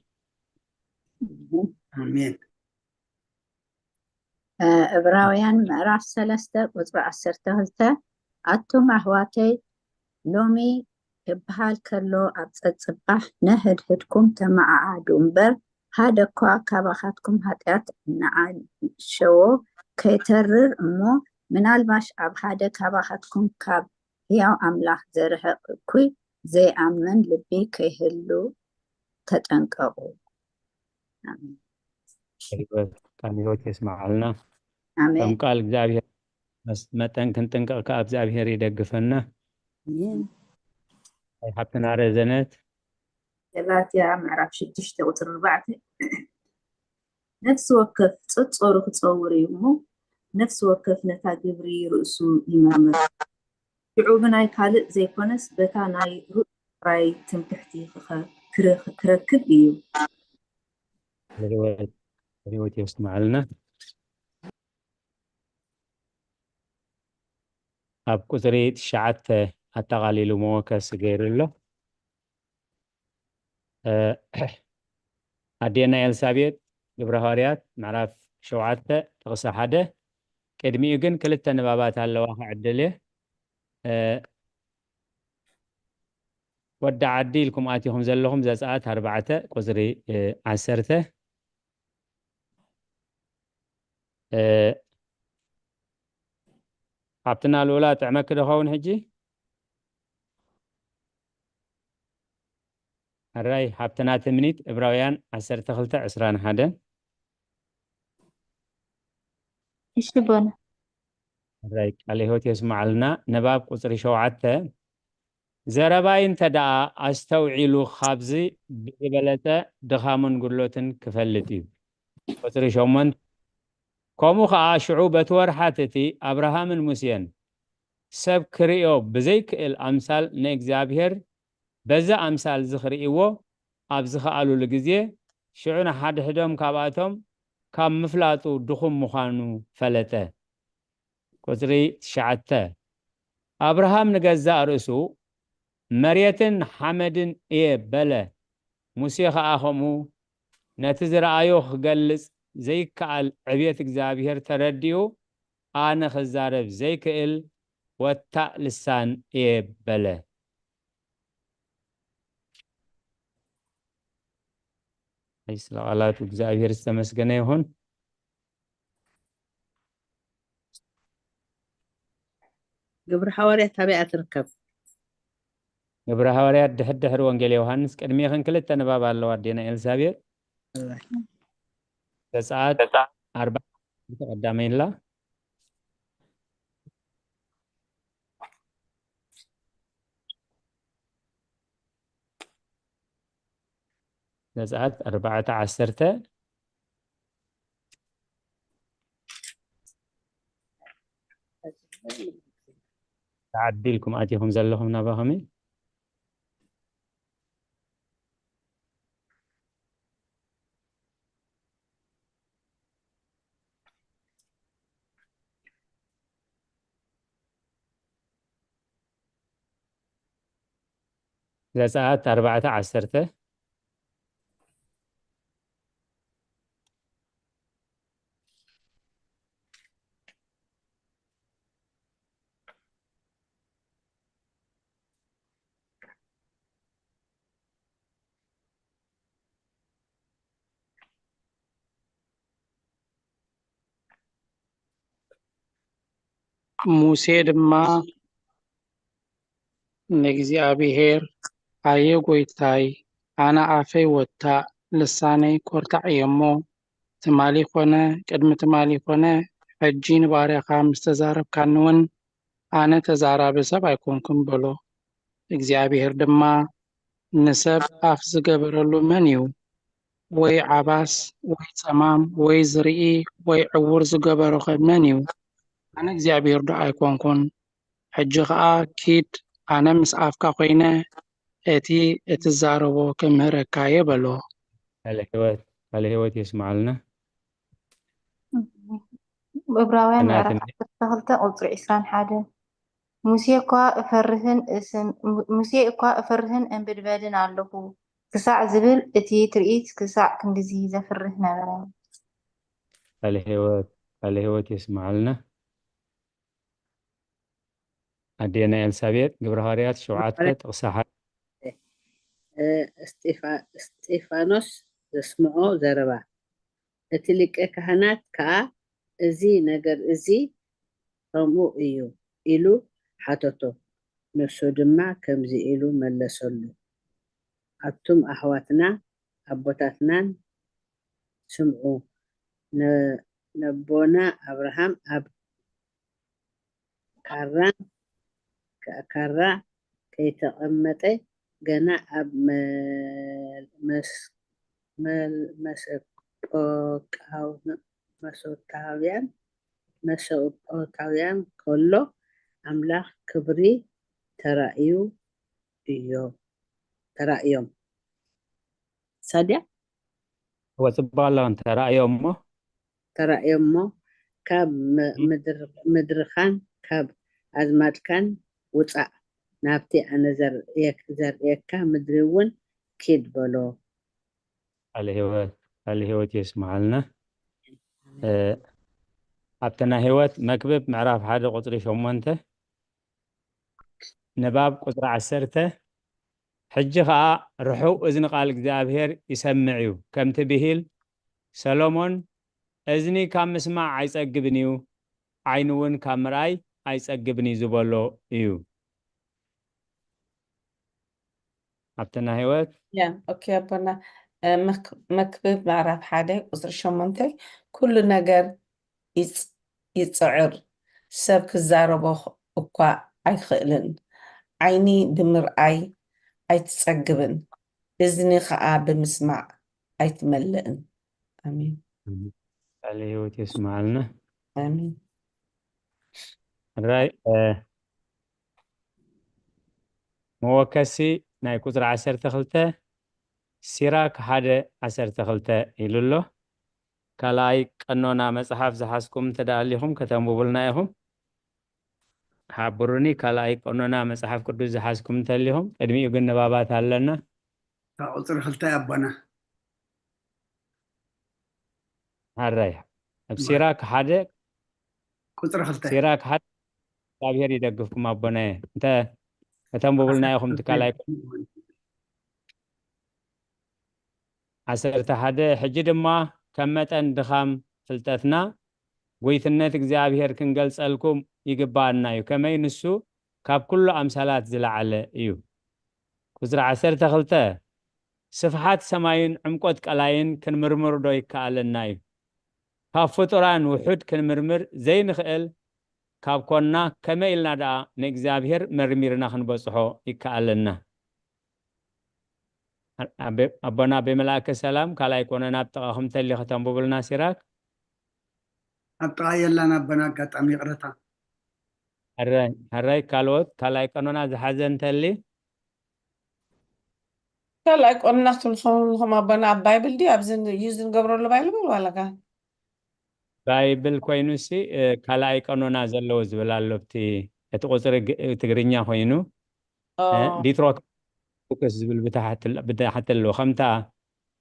ኣሜን። ዕብራውያን ምዕራፍ ሰለስተ ቁፅሪ ዓሰርተ ክልተ፣ ኣቱም ኣሕዋተይ፣ ሎሚ ክበሃል ከሎ ኣብ ፀፅባሕ ነህድህድኩም ተመዓዓዱ እምበር፣ ሓደ እኳ ካባኻትኩም ሓጢኣት እናዓሸዎ ከይተርር እሞ፣ ምናልባሽ ኣብ ሓደ ካባኻትኩም ካብ ህያው ኣምላኽ ዝርሕቕ እኩይ ዘይኣምን ልቢ ከይህሉ ተጠንቀቑ። ኣሜን። ቃል ህይወት የስምዓልና። ኣሜን። ከም ቃል እግዚኣብሔር መስ-፣ መጠን ክንጥንቀቕ ከኣ እግዚኣብሔር ይደግፈና። ኣሜን። ናይ ሓብትና ረዘነት ገላትያ ምዕራፍ ሽዱሽተ ቁፅሪ ኣርባዕተ፣ ነፍሲ ወከፍ ጸጾሩ ክጸውር እዩ እሞ፣ ነፍሲ ወከፍ ነታ ግብሪ ርእሱ ይመርምር። ሽዑ ብናይ ካልእ ዘይኮነስ በታ ናይ ርእሱ ጥራይ ትምክሕቲ ክኸ-፣ ክረ-፣ ክረክብ እዩ። ህይወት፣ ህይወት የስምዓልና። ኣብ ቁፅሪ ትሽዓተ ኣጠቓሊሉ መወከሲ ገይሩ ኣሎ። እ፣ ኣዴና ኤልሳቤጥ ግብረ ሃዋርያት ምዕራፍ ሸውዓተ ጥቕሲ ሓደ። ቅድሚኡ ግን ክልተ ንባባት ኣለዋ ክዕድል እየ። እ፣ ወዲ ዓዲ ኢልኩም ኣቲኹም ዘለኹም ዘጸኣት ኣርባዕተ ቁፅሪ፣ እ፣ ዓሰርተ። እ፣ ሓብትና ልኡላ ጥዕመኪ ዶ ኸውን ሕጂ? ሕራይ ሓብትና ትምኒት ዕብራውያን ዓሰርተ ክልተ ዕስራን ሓደን። እሺ ኣቦና። ሕራይ ቃለ ህይወት የስምዓልና። ንባብ ቁፅሪ ሸውዓተ፣ ዘረባይ እንተ ደኣ ኣስተውዒሉ ካብዚ ብዝበለጸ ድኻሙን ጉድለቱን ክፈልጥ እዩ። ቁፅሪ ሸሞንተ፣ ከምኡ ኸኣ ሽዑ በቲ ወርሓት እቲ ኣብርሃምን ሙሴን ሰብ ክርእዮ ብዘይክእል ኣምሳል ንእግዚኣብሔር በዚ ኣምሳል እዚ ክርእይዎ ኣብ ዝኸኣሉሉ ግዜ፣ ሽዑ ንሓድሕዶም ካብኣቶም ካብ ምፍላጡ ድኹም ምዃኑ ፈለጠ። ቁፅሪ ትሽዓተ፣ ኣብርሃም ንገዛእ ርእሱ መሬትን ሓመድን እየ በለ። ሙሴ ኸኣ ኸምኡ ነቲ ዝረኣዮ ኽገልጽ ዘይከኣል ዕብየት እግዚኣብሄር ተረዲኡ፣ ኣነ ኽዛረብ ዘይክእል ወታእ ልሳን እየ በለ። ኣይ፣ ስለ ቃላቱ እግዚኣብሄር ዝተመስገነ ይኹን። ግብሪ ሓዋርያት ኣበይ እያ ትርከብ? ግብሪ ሓዋርያት ድሕር ድሕሪ ወንጌል ዮሃንስ ቅድሚኽን ክልተ ንባብ ኣለዋ ኣዴና ኤልሳቤጥ። ዘጸኣት ኣርባዕተ ቀዳመይ ኢላ። ዘጸኣት ኣርባዕተ ዓሰርተ። ተዓዲልኩም ኣቲኹም ዘለኹም ናባኹም እዩ። ዘጸኣት ኣርባዕተ ዓሰርተ። ሙሴ ድማ ንእግዚኣብሄር፣ ኣየ ጐይታይ፣ ኣነ ኣፈይ ወታእ፣ ልሳነይ ኰርታዕ እየ'ሞ፣ ትማሊ ኾነ ቅድሚ ትማሊ ኾነ ሕጂ ንባርያኻ ምስ ተዛረብካኒ እውን፣ ኣነ ተዛራቢ ሰብ ኣይኮንኩን በሎ። እግዚኣብሄር ድማ፣ ንሰብ ኣፍ ዝገበረሉ መን እዩ? ወይ ዓባስ፣ ወይ ጸማም፣ ወይ ዝርኢ፣ ወይ ዕውር ዝገበሮኸ መን እዩ? ኣነ እግዚኣብሄር ዶ ኣይኮንኩን? ሕጂ ኸኣ ኪድ፣ ኣነ ምስ ኣፍካ ኾይነ እቲ እትዛረቦ ክምህረካ እየ በሎ። ቃለ ህይወት ቃለ ህይወት የስምዓልና። ዕብራውያን እናት ምዕራፍ እንዲ- ዓሰርተ ክልተ ቁጽሪ ዕስራን ሓደን። ሙሴ እኳ እፈርህን እስን ሙሴ እኳ እፈርህን እንብድበድን ኣለኹ ክሳዕ ዝብል እቲ ትርኢት ክሳዕ ክንድዚ ዘፍርህ ነበረ። ቃለ ህይወት ቃለ ህይወት የስምዓልና። ኣዴና ኤልሳቤጥ ግብረ ሃዋርያት ሸውዓተ ጥቕሲ ሓደ። እስጢፋኖስ ዘስምዖ ዘረባ። እቲ ሊቀ ካህናት ከኣ፣ እዚ ነገር እዚ ኸምኡ እዩ ኢሉ ሓተቶ። ንሱ ድማ ከምዚ ኢሉ መለሰሉ፣ ኣቱም ኣሕዋትና ኣቦታትናን ስምዑ፣ ነቦና ኣብርሃም ኣብ ካራን ካራ ከይተቐመጠ ገና ኣብ መሰቆቃውያን መሰቆቃውያን ከሎ ኣምላኽ ክብሪ ተራእዩ እዮ ተራእዮም። ሳድያ ወጽባ ኣለውን ተራእዮ እሞ ተራእዮ እሞ ካብ ምድርኻን ካብ ኣዝማድካን ውጻእ፣ ናብቲ ኣነ ዘርእየካ ምድሪ እውን ኪድ በሎ። ቃለ ህይወት ቃለ ህይወት የስምዓልና። ኣብቲ ናይ ህይወት መክብብ ምዕራፍ ሓደ ቁፅሪ ሸሞንተ ንባብ ቁፅሪ ዓሰርተ፣ ሕጂ ኸዓ ርሑው እዝኒ ቃል እግዚኣብሔር ይሰምዕ እዩ፣ ከምቲ ብሂል ሰሎሞን፣ እዝኒ ካብ ምስማዕ ኣይጸግብን እዩ፣ ዓይኒ እውን ካብ ምርኣይ ኣይጸግብን እዩ ዝበሎ እዩ። ኣብቲ ናይ ህይወት ያ ኦኬ ኣቦና፣ መክብብ ምዕራፍ ሓደ ቁፅሪ ሸሞንተ፣ ኩሉ ነገር ይፅዕር፣ ሰብ ክዛረቦ እኳ ኣይኽእልን፣ ዓይኒ ብምርኣይ ኣይትፀግብን፣ እዝኒ ከዓ ብምስማዕ ኣይትመልእን። ኣሜን። ቃለ ህይወት የስምዓልና። ኣሜን። ራይ መወከሲ ናይ ቁፅሪ ዓሰርተ ክልተ፣ ሲራክ ሓደ ዓሰርተ ክልተ ኢሉ ኣሎ። ካልኣይ ቀኖና መፅሓፍ ዝሓዝኩም እንተ ደኣ ኣሊኹም ከተንብቡልና ኢኹም። ሓብሩኒ። ካልኣይ ቀኖና መጽሓፍ ቅዱስ ዝሓዝኩም እንተሊኹም፣ ቅድሚኡ ግን ንባባት ኣለና። ካብ ቁጽሪ ክልተ ኣቦና። ሓራይ ኣብ ሲራክ ሓደ፣ ቁጽሪ ክልተ። ሲራክ ሓደ። እግዚኣብሔር ይደግፍኩም ኣቦናየ። እንተ ከተንብቡልና ኢኹም፣ እቲ ካልኣይ ዓሰርተ ሓደ። ሕጂ ድማ ከም መጠን ድኻም ፍልጠትና፣ ጎይትነት እግዚኣብሔር ክንገልጸልኩም ይግባኣና እዩ። ከመይ ንሱ ካብ ኩሉ ኣምሳላት ዝለዓለ እዩ። ቁጽሪ ዓሰርተ ክልተ፣ ስፍሓት ሰማይን ዕምቆት ቀላይን ክንምርምር ዶ ይከኣለና እዩ? ካብ ፍጡራን ውሑድ ክንምርምር ዘይንኽእል ካብ ኮንና፣ ከመይ ኢልና ደኣ ንእግዚኣብሔር መርሚርና ክንበጽሖ ይከኣለና? ኣቤ-፣ ኣቦና ኣቤ መልኣከ ሰላም፣ ካልኣይ ቆነና ኣብ ጥቓኹም እንተሊ ከተንብቡልና ሲራክ? ኣብ ጥቓ የላን ኣቦና፣ ኣጋጣሚ ይቕረታ። ሕራይ፣ ሕራይ፣ ካልኦት ካልኣይ ቀኖና ዝሓዘ እንተሊ? ካልኣይ ቆንና ክትብልኹም ኣለኹም ኣቦና፣ ኣብ ባይብል ድዩ ኣብዚ ዩዝ ንገብረሉ ባይብል ዋላካ? ባይብል ኮይኑሲ፣ እ፣ ካልኣይ ቀኖና ዘለዎ ዝብል ኣሎ። ኣብቲ፣ እቲ ቁጽሪ ግ-፣ ትግርኛ ኮይኑ፣ ኦ። እ፣ ዲትሮዶክስ ዝብል ብታሕቲ፣ ብታሕቲ ኣለዎ። ከምታ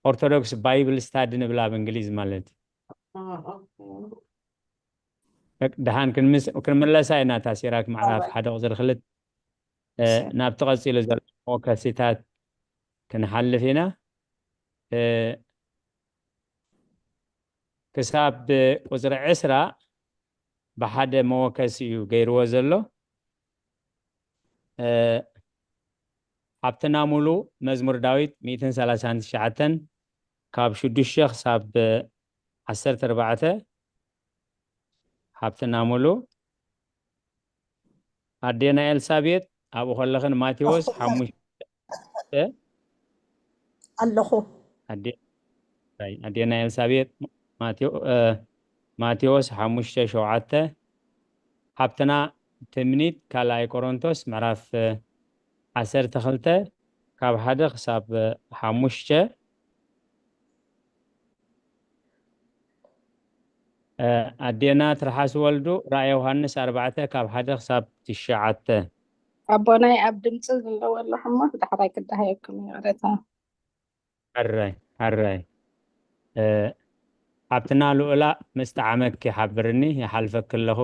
ኦርቶዶክስ ባይብል ስታዲ ንብላ ኣብ እንግሊዝ ማለት እዩ። ኦ፣ ኦኬ። ደሓን ክንምስ-፣ ክንምለሳ ኢና። እታ ሲራክ ምዕራፍ ኣባይ። ሓደ ቁጽሪ ክልተ፣ እ፣ ሰ- ናብቲ ቀጺሉ ዘሎ መወከሲታት ክንሓልፍ ኢና። እ፣ ክሳብ ቁጽሪ ዕስራ ብሓደ መወከሲ እዩ ገይርዎ ዘሎ። እ፣ ሓብትና ሙሉ መዝሙር ዳዊት ሚእትን ሰላሳን ትሽዓተን ካብ ሽዱሽተ ክሳብ ዓሰርተ ኣርባዕተ። ሓብትና ሙሉ። ኣዴና ኤልሳቤጥ ኣብኡ ከለኽን ማቴዎስ ኣለኹ። ሓሙሽተ። ኣለኹ። ኣዴ-፣ ኣይ፣ ኣዴና ኤልሳቤጥ ማቴዎ-፣ እ፣ ማቴዎስ ሓሙሽተ ሸውዓተ። ሓብትና ትምኒት ካልኣይ ቆሮንቶስ ምዕራፍ፣ እ፣ ዓሰርተ ክልተ ካብ ሓደ ክሳብ፣ እ፣ ሓሙሽተ። እ፣ ኣዴና ትርሓስ ወልዱ ራእየ ዮሃንስ ኣርባዕተ ካብ ሓደ ክሳብ ትሽዓተ። ኣቦናይ ኣብ ድምፂ ዘለዎ ኣለኹ እሞ ዳሕራይ ክደሃየኩም ይቕረታ። ሕራይ፣ ሕራይ። እ፣ ሓብትና ልኡላ ምስ ጠዓመኪ ሓብርኒ፣ ይሓልፈኪ ኣለኹ።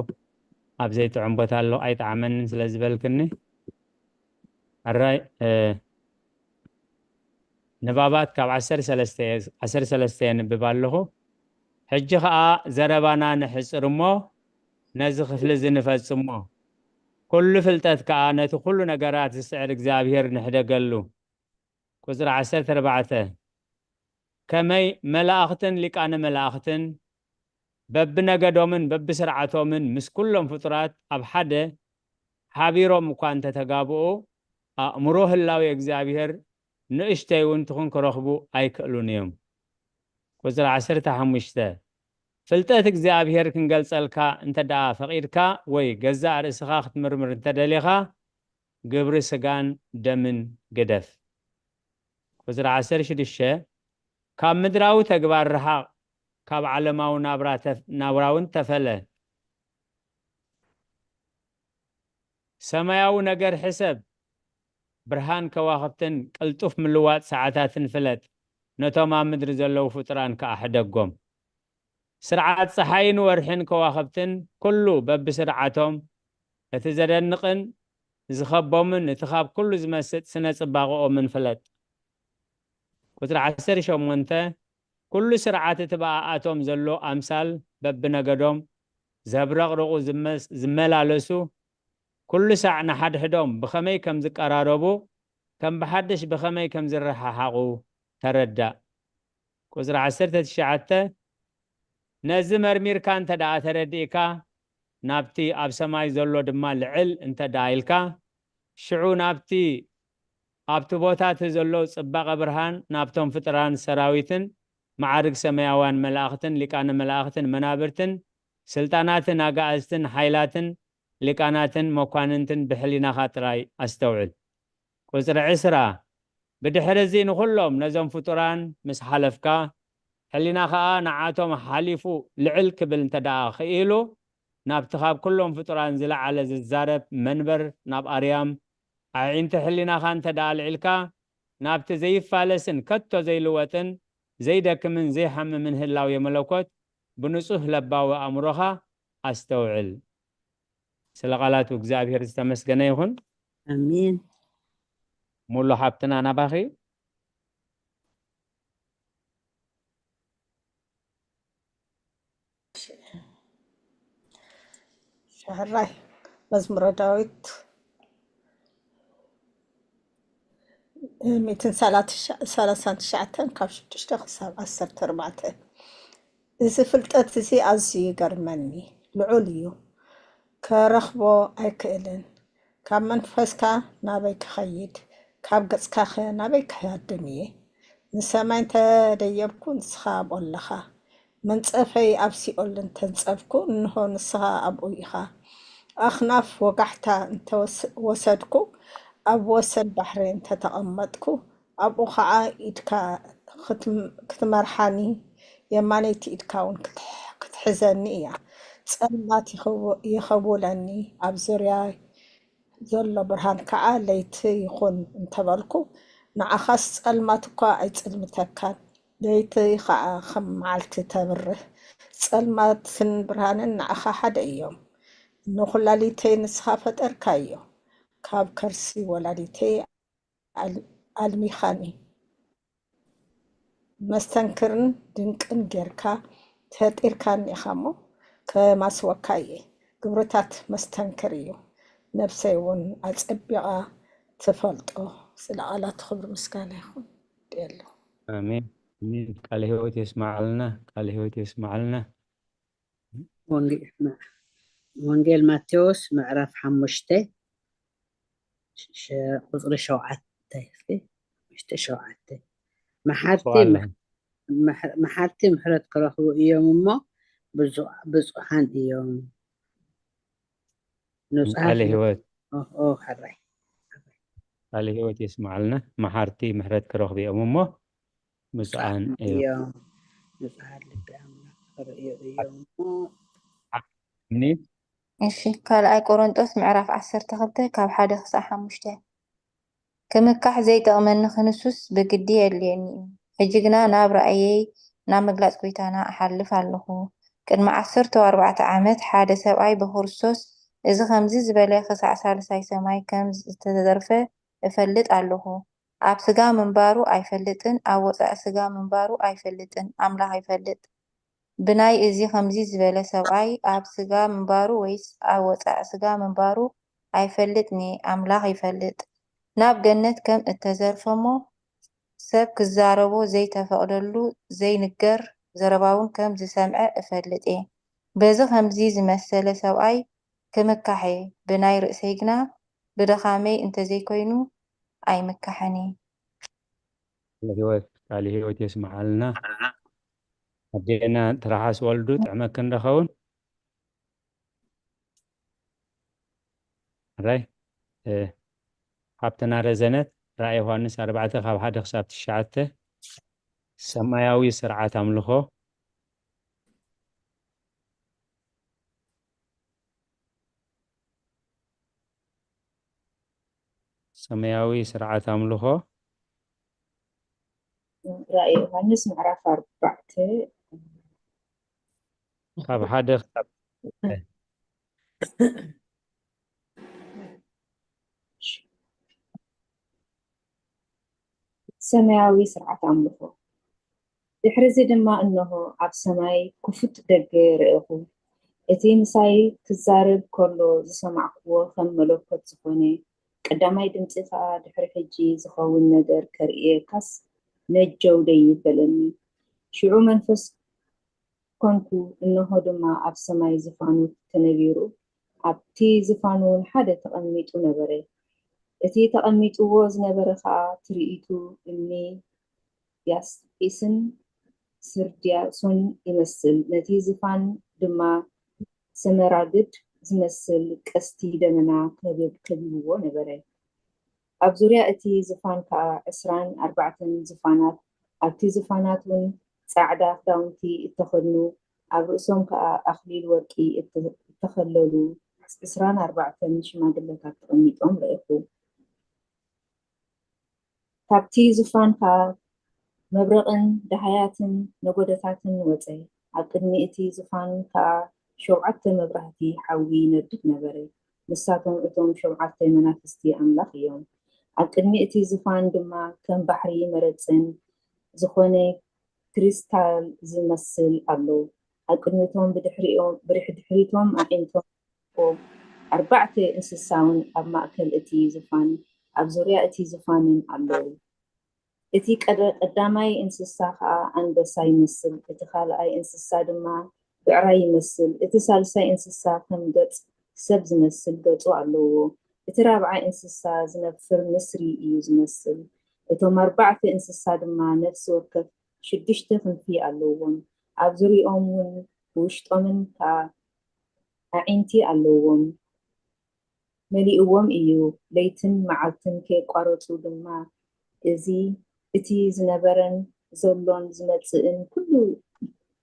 ኣብ ዘይጥዑም ቦታ ኣለኹ ኣይጠዓመንን ስለ ዝበልክኒ። ሕራይ፣ እ፣ ንባባት ካብ ዓሰርተ ሰለስተ፣ ዓሰርተ ሰለስተ የንብብ ኣለኹ። ሕጂ ኸኣ ዘረባና ንሕጽር እሞ ነዚ ክፍሊ እዚ ንፈጽሞ። ኩሉ ፍልጠት ከኣ ነቲ ኩሉ ነገራት ዝስዕር እግዚኣብሔር ንሕደገሉ። ቁጽሪ ዓሰርተ ኣርባዕተ፣ ከመይ መላእኽትን ሊቃነ መላእኽትን በብነገዶምን በብስርዓቶምን ምስ ኩሎም ፍጡራት ኣብ ሓደ ሓቢሮም እኳ እንተተጋብኡ፣ ኣእምሮ ህላዌ እግዚኣብሔር ንእሽተይ እውን ትኹን ክረኽቡ ኣይክእሉን እዮም። ቁጽሪ ዓሰርተ ሓሙሽተ፣ ፍልጠት እግዚኣብሔር ክንገልጸልካ እንተ ደኣ ፈቒድካ ወይ ገዛእ ርእስኻ ክትምርምር እንተ ደሊኻ፣ ግብሪ ስጋን ደምን ግደፍ። ቁጽሪ ዓሰርተ ሽዱሽተ፣ ካብ ምድራዊ ተግባር ርሓቕ፣ ካብ ዓለማዊ ናብራ ተፍ-፣ ናብራ እውን ተፈለ። ሰማያዊ ነገር ሕሰብ፣ ብርሃን ከዋኽብትን ቅልጡፍ ምልዋጥ ሰዓታትን ፍለጥ፣ ነቶም ኣብ ምድሪ ዘለዉ ፍጡራን ከኣ ሕደጎም። ስርዓት ጸሓይን ወርሕን ከዋኽብትን ኩሉ በብስርዓቶም፣ እቲ ዘደንቕን ዝኸቦምን እቲ ካብ ኩሉ ዝመስጥ ስነ ጽባቐኦምን ፍለጥ። ቁጽሪ ዓሰርተ ሸሞንተ፣ ኩሉ ስርዓት እቲ ብኣኣቶም ዘሎ ኣምሳል በብነገዶም ዘብረቕርቑ ዝመስ-፣ ዝመላለሱ፣ ኩሉ ሳዕ ንሓድሕዶም ብኸመይ ከም ዝቀራረቡ፣ ከም ብሓድሽ ብኸመይ ከም ዝረሓሓቑ ተረዳእ። ቁጽሪ ዓሰርተ ትሽዓተ፣ ነዚ መርሚርካ እንተ ደኣ ተረዲእካ፣ ናብቲ ኣብ ሰማይ ዘሎ ድማ ልዕል እንተ ደኣ ኢልካ፣ ሽዑ ናብቲ ኣብቲ ቦታ እቲ ዘሎ ጽባቐ ብርሃን ናብቶም ፍጥራን ሰራዊትን፣ መዓርግ ሰማያውያን መላእኽትን፣ ሊቃነ መላእኽትን፣ መናብርትን፣ ስልጣናትን፣ ኣጋእዝትን፣ ሓይላትን፣ ሊቃናትን፣ መኳንንትን ብሕሊናኻ ጥራይ ኣስተውዕል። ቁጽሪ ዕስራ፣ ብድሕሪ እዚ ንኹሎም ነዞም ፍጡራን ምስ ሓለፍካ፣ ሕሊና ኸኣ ንዓቶም ሓሊፉ ልዕል ክብል እንተ ደኣ ኽኢሉ፣ ናብቲ ካብ ኩሎም ፍጡራን ዝለዓለ ዝዛረብ መንበር ናብ ኣርያም ኣዒንቲ ሕሊናኻ እንተ ደኣ ኣልዒልካ፣ ናብቲ ዘይፋለስን ከቶ ዘይልወጥን ዘይደክምን ዘይሓምምን ህላዌ መለኮት ብንጹህ ለባዊ ኣእምሮኻ ኣስተውዕል። ስለ ቃላቱ እግዚኣብሔር ዝተመስገነ ይኹን። ኣሜን። ሙሉ ሓብትና ናባኺ። ሕራይ መዝሙረ ዳዊት ሚእትን ሰላሳን ትሽዓተን ካብ ሽዱሽተ ክሳብ ዓሰርተ ኣርባዕተ። እዚ ፍልጠት እዚ ኣዝዩ ይገርመኒ፣ ልዑል እዩ፣ ከረኽቦ ኣይክእልን። ካብ መንፈስካ ናበይ ክኸይድ? ካብ ገጽካኸ ናበይ ክሃድም እየ? ንሰማይ እንተ ደየብኩ፣ ንስኻ ኣብኡ ኣለኻ። መንጸፈይ ኣብ ሲኦል እንተ ኣንጸፍኩ፣ እንሆ፣ ንስኻ ኣብኡ ኢኻ። ኣኽናፍ ወጋሕታ እንተ ወስ-፣ ወሰድኩ፣ ኣብ ወሰን ባሕሪ እንተ ተቐመጥኩ፣ ኣብኡ ኸዓ ኢድካ ክትም-፣ ክትመርሓኒ፣ የማነይቲ ኢድካ እውን ክትሕ-፣ ክትሕዘኒ እያ። ጸልማት ይኸው-፣ ይኸውለኒ፣ ኣብ ዙርያ ዘሎ ብርሃን ከዓ ለይቲ ይኹን እንተበልኩ፣ ንዓኻስ ጸልማት እኳ ኣይጽልምተካን፣ ለይቲ ከዓ ከም መዓልቲ ተብርህ። ጸልማትን ብርሃንን ንዓኻ ሓደ እዮም። ንኹላሊተይ ንስኻ ፈጠርካዮ፣ ካብ ከርሲ ወላዲተይ ኣል-፣ ኣልሚኻኒ። መስተንክርን ድንቅን ጌርካ ፈጢርካኒ ኢኻ እሞ፣ ከማስወካ እየ። ግብርታት መስተንክር እዩ፣ ነብሰይ እውን ኣጸቢቓ ትፈልጦ። ስለ ቃላቱ ክብሪ ምስጋና ይኹን። የሉ። ኣሜን፣ ኣሜን። ቃለ ህይወት የስማዓልና፣ ቃለ ህይወት የስማዓልና። ወንጌል፣ ወንጌል ማቴዎስ ምዕራፍ ሓሙሽተ፣ ሸ-፣ ቁጽሪ ሸውዓተ፣ እስኪ፣ ሓሙሽተ ሸውዓተ። መሓርቲ፣ ሰውዓለ። መሕ-፣ መሓርቲ ምሕረት ክረኽቡ እዮም እሞ፣ ብፁ-፣ ብፁዓን እዮም። ንጹሃት ቃለ ህይወት፣ ኦ፣ ኦ፣ ሕራይ። ቃለ ህይወት የስማዓልና። መሓርቲ ምሕረት ክረኽቡ እዮም እሞ፣ ብፁዓን እዮም። እዮም። ንጹሃት ልቢ ኣምላኽ ክርእዩ እዮም እሞ። እምኒ እሺ፣ ካልኣይ ቆሮንጦስ ምዕራፍ ዓሰርተ ክልተ ካብ ሓደ ክሳብ ሓሙሽተ። ክምካሕ ዘይጠቕመኒ ክንሱስ ብግዲ የድልየኒ እዩ። ሕጂ ግና ናብ ራእየይ ናብ ምግላጽ ጎይታና እሓልፍ ኣለኹ። ቅድሚ ዓሰርተ ኣርባዕተ ዓመት ሓደ ሰብኣይ ብክርስቶስ እዚ ከምዚ ዝበለ ክሳዕ ሳልሳይ ሰማይ ከም ዝተዘርፈ እፈልጥ ኣለኹ። ኣብ ስጋ ምንባሩ ኣይፈልጥን፣ ኣብ ወጻኢ ስጋ ምንባሩ ኣይፈልጥን፣ ኣምላኽ ይፈልጥ። ብናይ እዚ ከምዚ ዝበለ ሰብኣይ ኣብ ስጋ ምንባሩ ወይስ ኣብ ወጻኢ ስጋ ምንባሩ ኣይፈልጥን እየ፣ ኣምላኽ ይፈልጥ። ናብ ገነት ከም እተዘርፈ እሞ ሰብ ክዛረቦ ዘይተፈቕደሉ ዘይንገር ዘረባውን ከም ዝሰምዐ እፈልጥ እየ። በዚ ከምዚ ዝመሰለ ሰብኣይ ክምካሕ እየ፣ ብናይ ርእሰይ ግና ብድኻመይ እንተዘይኮይኑ ኣይምካሕን እየ። ቃለ ህይወት፣ ቃለ ህይወት የስምዓልና። ኣዴና ትርሓስ ወልዱ ጥዕመክን ዶ ኸውን? ሕራይ፣ እ፣ ሓብትና ረዘነት ራእይ ዮሃንስ ኣርባዕተ ካብ ሓደ ክሳብ ትሽዓተ ሰማያዊ ስርዓት ኣምልኾ። ሰማያዊ ስርዓት ኣምልኾ። ራእይ ዮሃንስ ምዕራፍ ኣርባዕተ ካብ ሓደ ክሳብ ሰማያዊ ስርዓት ኣምልኾ። ድሕርዚ ድማ እንሆ ኣብ ሰማይ ክፉት ደገ ረእኹ። እቲ ምሳይ ክዛረብ ከሎ ዝሰማዕክዎ ከም መለኮት ዝኾነ ቀዳማይ ድምጺ ከኣ ድሕሪ ሕጂ ዝኸውን ነገር ከርእየካስ ነጀው ደይብ በለኒ። ሽዑ መንፈስ ኮንኩ፣ እንሆ ድማ ኣብ ሰማይ ዝፋኑ ተነቢሩ፣ ኣብቲ ዝፋን እውን ሓደ ተቐሚጡ ነበረ። እቲ ተቐሚጥዎ ዝነበረ ኸኣ ትርኢቱ እምኒ ያስጲስን ስርድያሶን ይመስል፣ ነቲ ዝፋን ድማ ስመራግድ ዝመስል ቀስቲ ደመና ከቢብዎ ነበረ። ኣብ ዙርያ እቲ ዝፋን ከኣ ዕስራን ኣርባዕተን ዝፋናት፣ ኣብቲ ዝፋናት እውን ጻዕዳ ክዳውንቲ እተኸድኑ፣ ኣብ ርእሶም ከኣ ኣኽሊል ወርቂ እተ-፣ ተኸለሉ። ዕስራን ኣርባዕተን ሽማግለታት ተቐሚጦም ረእኹ። ካብቲ ዙፋን ከኣ መብረቕን ደሃያትን ነጎደታትን ወጸ። ኣብ ቅድሚ እቲ ዙፋን ከኣ ሸውዓተ መብራህቲ ሓዊ ይነድድ ነበረ። ንሳቶም እቶም ሸውዓተ መናፍስቲ ኣምላኽ እዮም። ኣብ ቅድሚ እቲ ዙፋን ድማ ከም ባሕሪ መረጽን ዝኾነ ክሪስታል ዝመስል ኣሎ። ኣብ ቅድሚቶም ብድሕሪኦም፣ ብድሕሪቶም ኣዒንቶም ኣርባዕተ እንስሳውን ኣብ ማእከል እቲ ዙፋን ኣብ ዙርያ እቲ ዙፋንን ኣለዉ። እቲ ቀደ-፣ ቀዳማይ እንስሳ ኸኣ ኣንበሳ ይመስል፣ እቲ ካልኣይ እንስሳ ድማ ብዕራይ ይመስል፣ እቲ ሳልሳይ እንስሳ ከም ገጽ ሰብ ዝመስል ገጹ ኣለዎ፣ እቲ ራብዓይ እንስሳ ዝነፍር ንስሪ እዩ ዝመስል። እቶም ኣርባዕተ እንስሳ ድማ ነፍሲ ወከፍ ሽዱሽተ ክንፊ ኣለዎም፣ ኣብ ዙርያኦም እውን ብውሽጦምን ከኣ ኣዒንቲ ኣለዎም፣ መሊእዎም እዩ፣ ለይትን መዓልትን ከየቋረጹ ድማ እዚ፣ እቲ ዝነበረን ዘሎን ዝመጽእን ኩሉ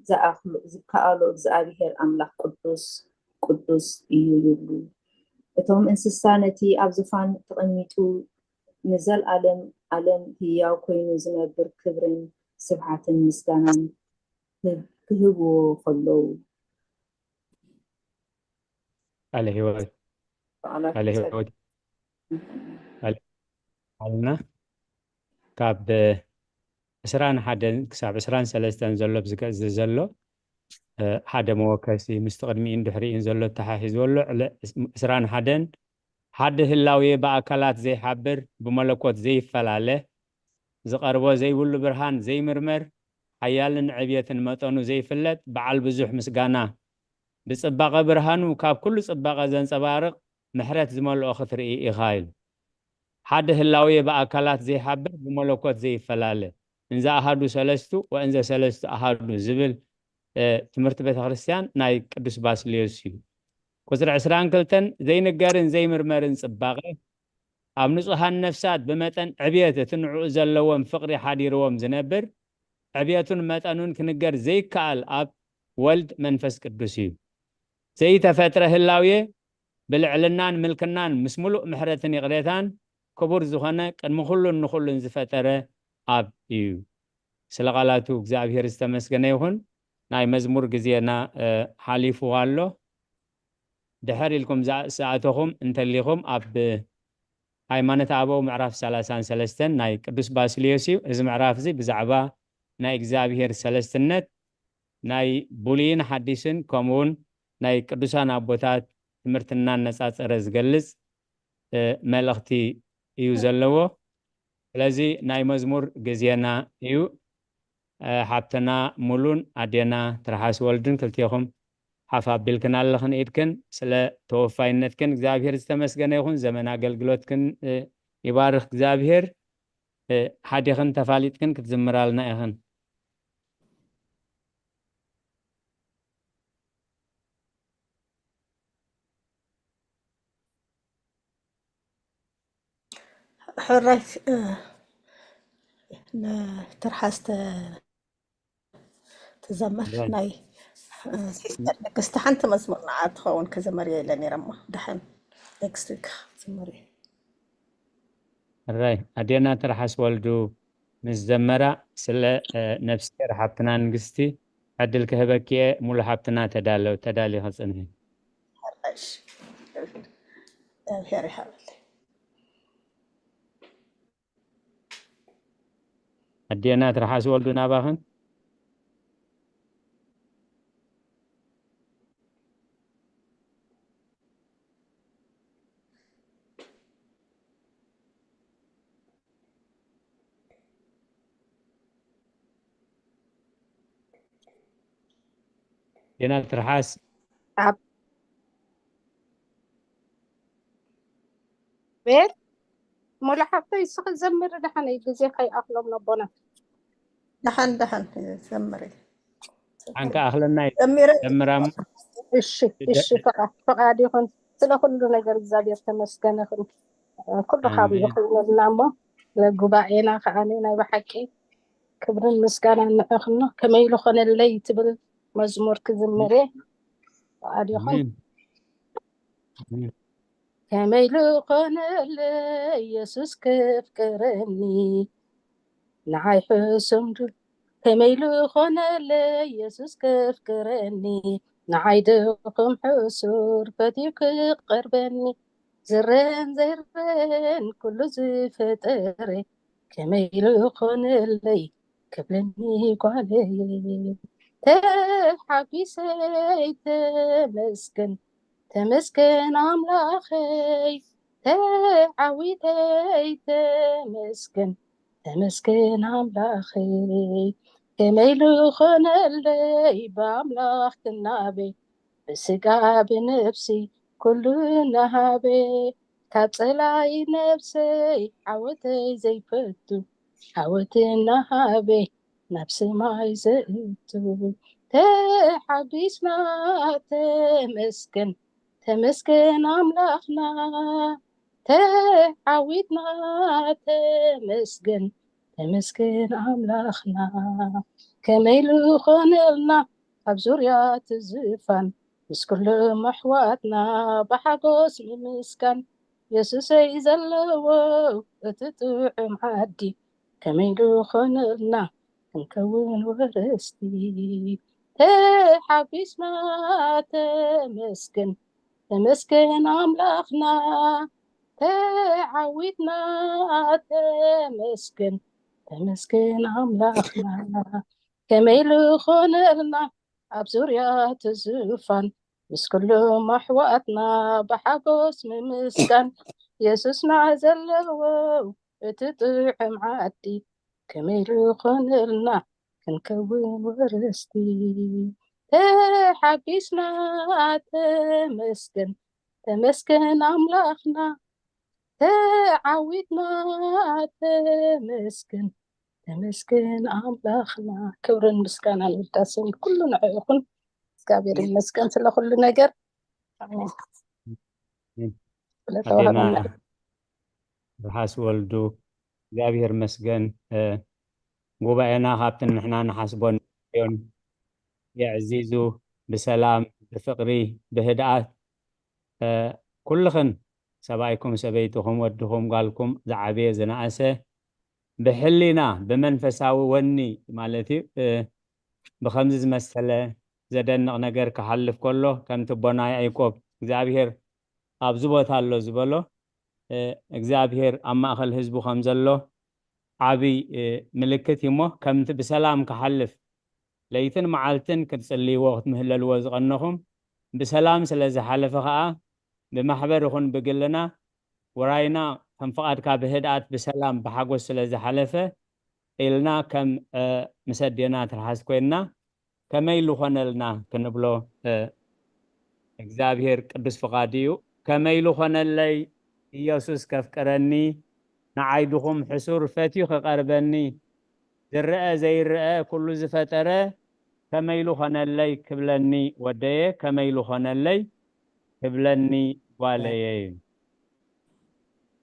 ዝኣኽሎ-፣ ዝከኣሎ እግዚኣብሔር ኣምላኽ ቅዱስ፣ ቅዱስ እዩ ይብሉ። እቶም እንስሳ ነቲ ኣብ ዙፋን ተቐሚጡ ንዘልኣለም ኣለም ህያው ኮይኑ ዝነብር ክብርን ስብሓትን ምስጋናን ክህብዎ ከለዉ። ቃለ ህይወት፣ ቃለ ህይወት ኣልና። ካብ ዕስራን ሓደን ክሳብ ዕስራን ሰለስተን ዘሎ ብዝገ-፣ እዚ ዘሎ፣ እ፣ ሓደ መወከሲ ምስቲ ቅድሚኡን ድሕሪኡን ዘሎ ተሓሒዝዎ ኣሎ። ዕለ-፣ ዕስራን ሓደን ሓደ ህላዌ ብኣካላት ዘይሓብር፣ ብመለኮት ዘይፈላለ፣ ዝቐርቦ ዘይብሉ ብርሃን ዘይምርመር፣ ሓያልን ዕብየትን መጠኑ ዘይፍለጥ፣ በዓል ብዙሕ ምስጋና፣ ብጽባቐ ብርሃኑ ካብ ኩሉ ጽባቐ ዘንጸባርቕ፣ ምሕረት ዝመልኦ ክትርኢ ኢኻ ኢሉ። ሓደ ህላዌ ብኣካላት ዘይሓብር፣ ብመለኮት ዘይፈላለ፣ እንዘ ኣሃዱ ሰለስቱ ወእንዘ ሰለስቱ ኣሃዱ ዝብል፣ እ፣ ትምህርቲ ቤተክርስትያን ናይ ቅዱስ ባስልዮስ እዩ። ቁጽሪ ዕስራን ክልተን ዘይንገርን ዘይምርመርን ጽባቐ፣ ኣብ ንጹሃን ነፍሳት ብመጠን ዕብየት እቲ ንዕኡ ዘለዎም ፍቕሪ ሓዲርዎም ዝነብር፣ ዕብየቱን መጠኑን ክንገር ዘይከኣል ኣብ ወልድ መንፈስ ቅዱስ እዩ። ዘይተፈጥረ ህላዌ ብልዕልናን ምልክናን ምስ ምሉእ ምሕረትን ይቕሬታን ክቡር ዝኾነ ቅድሚ ኩሉን ንኹሉን ዝፈጠረ ኣብ እዩ። ስለ ቃላቱ እግዚኣብሔር ዝተመስገነ ይኹን። ናይ መዝሙር ግዜና፣ እ፣ ሓሊፉ ኣሎ። ድሕር ኢልኩም ዝኣ-፣ ዝኣተኹም እንተሊኹም ኣብ ሃይማኖተ ኣበው ምዕራፍ ሰላሳን ሰለስተን ናይ ቅዱስ ባስልዮስ እዩ። እዚ ምዕራፍ እዚ ብዛዕባ ናይ እግዚኣብሔር ሰለስትነት ናይ ብሉይን ሓዲስን ከምኡውን ናይ ቅዱሳን ኣቦታት ትምህርቲ እናነጻጸረ ዝገልጽ፣ እ፣ መልእኽቲ እዩ ዘለዎ። ስለዚ ናይ መዝሙር ግዜና እዩ። እ፣ ሓብትና ሙሉን ኣዴና ትርሓስ ወልድን ክልቴኹም ሓፍ ኣቢልክን ኣለኽን ኢድክን። ስለ ተወፋይነትክን እግዚኣብሔር ዝተመስገነ ይኹን። ዘመን ኣገልግሎትክን፣ እ፣ ይባርኽ እግዚኣብሔር። እ፣ ሓዲኽን ተፋሊጥክን ክትዝምራልና ኢኽን። ሕራይ፣ እ፣ ንትርሓስ ተ-፣ ትዘምር። ሕራይ። ናይ፣ እ፣ ሲስተር ንግስቲ ሓንቲ መዝሙር ንዓ ትኸውን ክዝመር እየ ኢለ ነይረ እሞ፣ ደሓን ኔክስት ዊክ ክዝመር እየ። ሕራይ፣ ኣዴና ትርሓስ ወልዱ ምስ ዘመራ፣ ስለ፣ እ፣ ነፍስሄር ሓብትና ንግስቲ ዕድል ክህበኪ እየ። ሙሉ ሓብትና ተዳለ-፣ ተዳሊኺ ጽንሒ። ሕራይ፣ እሺ። እግዚኣብሔር ይሃበለይ። ኣዴና ትርሓስ ወልዱ ናባኽን። ኣዴና ትርሓስ። ኣብ ቤት ሙሉ ሓብተይ እስኺ ዘምሪ ደሓነይ ግዜ ከይኣኽሎም ነቦና። ደሓን ደሓን ዘምሪ። ሓንካ ኣኽለና እዩ። ዘሚረ ዘምራ እሞ። እሺ፣ እሺ፣ ፍቓ-፣ ፍቓድ ይኹን። ስለ ኩሉ ነገር እግዚኣብሔር ተመስገነ ይኹን። ኩሉ ካብ ኣሜን። ይኹነልና እሞ፣ ንጉባኤና ከዓኒ ናይ ብሓቂ ክብርን ምስጋናን ንዕኽኖ። ከመይ ኢሉ ኾነለይ ትብል መዝሙር ክዝምር እየ። ፍቓድ ይኹን። ኣሜን። ከመይ ልኾነለ ኢየሱስ ከፍቅረኒ፣ ንዓይ ሕሱም ዱ-፣ ከመይ ልኾነለ ኢየሱስ ከፍቅረኒ፣ ንዓይ ድኹም ሕሱር ፈትዩ ክቐርበኒ፣ ዝረን ዘይረን ኩሉ ዝፈጠረ፣ ከመይ ልኾነለይ ክብለኒ ጓለየ። ተሓጒሰይ ተመስገን፣ ተመስገን ኣምላኸይ፣ ተዓዊተይ ተመስገን፣ ተመስገን ኣምላኸይ። ከመይ ልኾነለይ ብኣምላኽ ክናበይ፣ ብስጋ ብነፍሲ ኩሉ ናሃበ፣ ካብ ጸላኢ ነፍሰይ ዓወተይ ዘይፈቱ፣ ዓወት ናሃበ ናብ ሰማይ ዘእቱ። ተሓጒስና ተመስገን፣ ተመስገን ኣምላኽና፣ ተዓዊትና ተመስገን፣ ተመስገን ኣምላኽና። ከመይ ልኾነልና ኣብ ዙርያ እቲ ዝፋን፣ ምስ ኩሎም ኣሕዋትና ብሓጎስ ምምስጋን። የሱሰይ ዘለዎ እቲ ጥዑም ዓዲ፣ ከመይ ልኾነልና ክንከውን ወረስቲ። ተሓጒስና ተመስገን፣ ተመስገን ኣምላኽና፣ ተዓዊትና ተመስገን፣ ተመስገን ኣምላኽና። ከመይ ልኾነልና ኣብ ዙርያ እቲ ዝፋን፣ ምስ ኩሎም ኣሕዋትና ብሓጎስ ምምስጋን። የሱስና ዘለዎ እቲ ጥዑም ዓዲ፣ ከመይ ልኾነልና ክንከውን ወረስቲ። ተሓጒስና ተመስገን፣ ተመስገን ኣምላኽና፣ ተዓዊትና ተመስገን፣ ተመስገን ኣምላኽና። ክብርን ምስጋናን ውዳሴን ኩሉ ንዕኡ ይኹን። እግዚኣብሔር ይመስገን ስለ ኩሉ ነገር። ኣሜን። ኣሜን። ስለ ኣዴና ተዋህበና። ርሓስ ወልዱ፣ እግዚኣብሔር መስገን። እ፣ ጉባኤና ካብቲ ንሕና ንሓስቦን ንርእዮን የዕዚዙ፣ ብሰላም፣ ብፍቕሪ፣ ብህድኣት፣ እ፣ ኩልኽን ሰብኣይኩም፣ ሰበይትኹም፣ ወድኹም፣ ጓልኩም፣ ዝዓበየ፣ ዝነኣሰ፣ ብሕሊና፣ ብመንፈሳዊ ወኒ ማለት እዩ፣ እ፣ ብኸምዚ ዝመሰለ ዘደንቕ ነገር ክሓልፍ ከሎ፣ ከምቲ ኣቦና ያዕቆብ እግዚኣብሔር ኣብዚ ቦታ ኣሎ ዝበሎ፣ እ፣ እግዚኣብሔር ኣብ ማእከል ህዝቡ ከም ዘሎ ዓቢ፣ እ፣ ምልክት እዩ እሞ፣ ከምቲ ብሰላም ክሓልፍ ለይትን መዓልትን ክትጽልይዎ ክትምህለልዎ ዝቐነኹም፣ ብሰላም ስለ ዝሓለፈ ኸኣ ብማሕበር ይኹን ብግልና ውራይና ከም ፍቓድካ ብህድኣት ብሰላም ብሓጎስ ስለ ዝሓለፈ ኢልና ከም፣ እ፣ ምስ ኣዴና ትርሓስ ኮይንና ከመይ ልኾነልና ክንብሎ፣ እ፣ እግዚኣብሔር ቅዱስ ፍቓዱ እዩ። ከመይ ልኾነለይ ኢየሱስ ከፍቅረኒ፣ ንዓይ ድኹም ሕሱር ፈትዩ ክቐርበኒ፣ ዝረአ ዘይረአ ኩሉ ዝፈጠረ ከመይ ልኾነለይ ክብለኒ ወደየ፣ ከመይ ልኾነለይ ክብለኒ ጓለየ እዩ።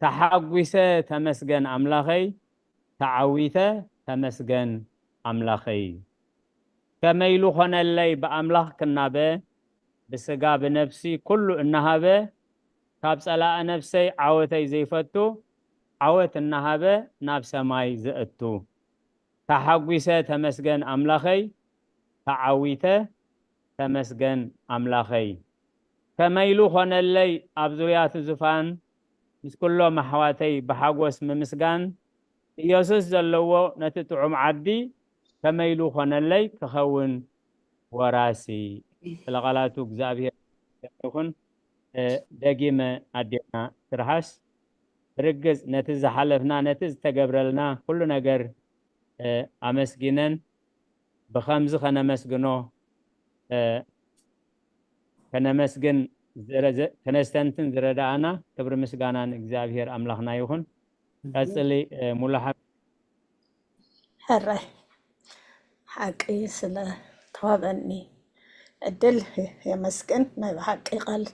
ተሓጒሰ ተመስገን ኣምላኸይ፣ ተዓዊተ ተመስገን ኣምላኸይ። ከመይ ልኾነለይ ብኣምላኽ ክናበ፣ ብስጋ ብነፍሲ ኩሉ እናሃበ፣ ካብ ጸላኢ ነፍሰይ ዓወተይ ዘይፈቱ፣ ዓወት እናሃበ ናብ ሰማይ ዘእቱ። ተሓጒሰ ተመስገን ኣምላኸይ፣ ተዓዊተ ተመስገን ኣምላኸይ። ከመይ ኢሉ ኾነለይ ኣብ ዙርያ እቲ ዙፋን ምስ ኩሎም ኣሕዋተይ ብሓጎስ ምምስጋን፣ ኢየሱስ ዘለዎ ነቲ ጥዑም ዓዲ ከመይ ኢሉ ኾነለይ ክኸውን ወራሲ። ስለ ቃላቱ እግዚኣብሔር ይኹን። እ፣ ደጊመ ኣዴና ትርሃስ ብርግጽ ነቲ ዝሓለፍና፣ ነቲ ዝተገብረልና ኩሉ ነገር፣ እ፣ ኣመስጊነን ብኸምዚ ከነመስግኖ፣ እ፣ ከነመስግን ዝረ-፣ ዘ-፣ ከነስተንትን ዝረዳእና ክብሪ ምስጋና ንእግዚኣብሔር ኣምላኽና ይኹን። ቀጽሊ፣ እ፣ ሙሉ ሓ-፣ ሕራይ ሓቂ ስለ ተዋበኒ ዕድል የመስግን። ናይ ብሓቂ ቃል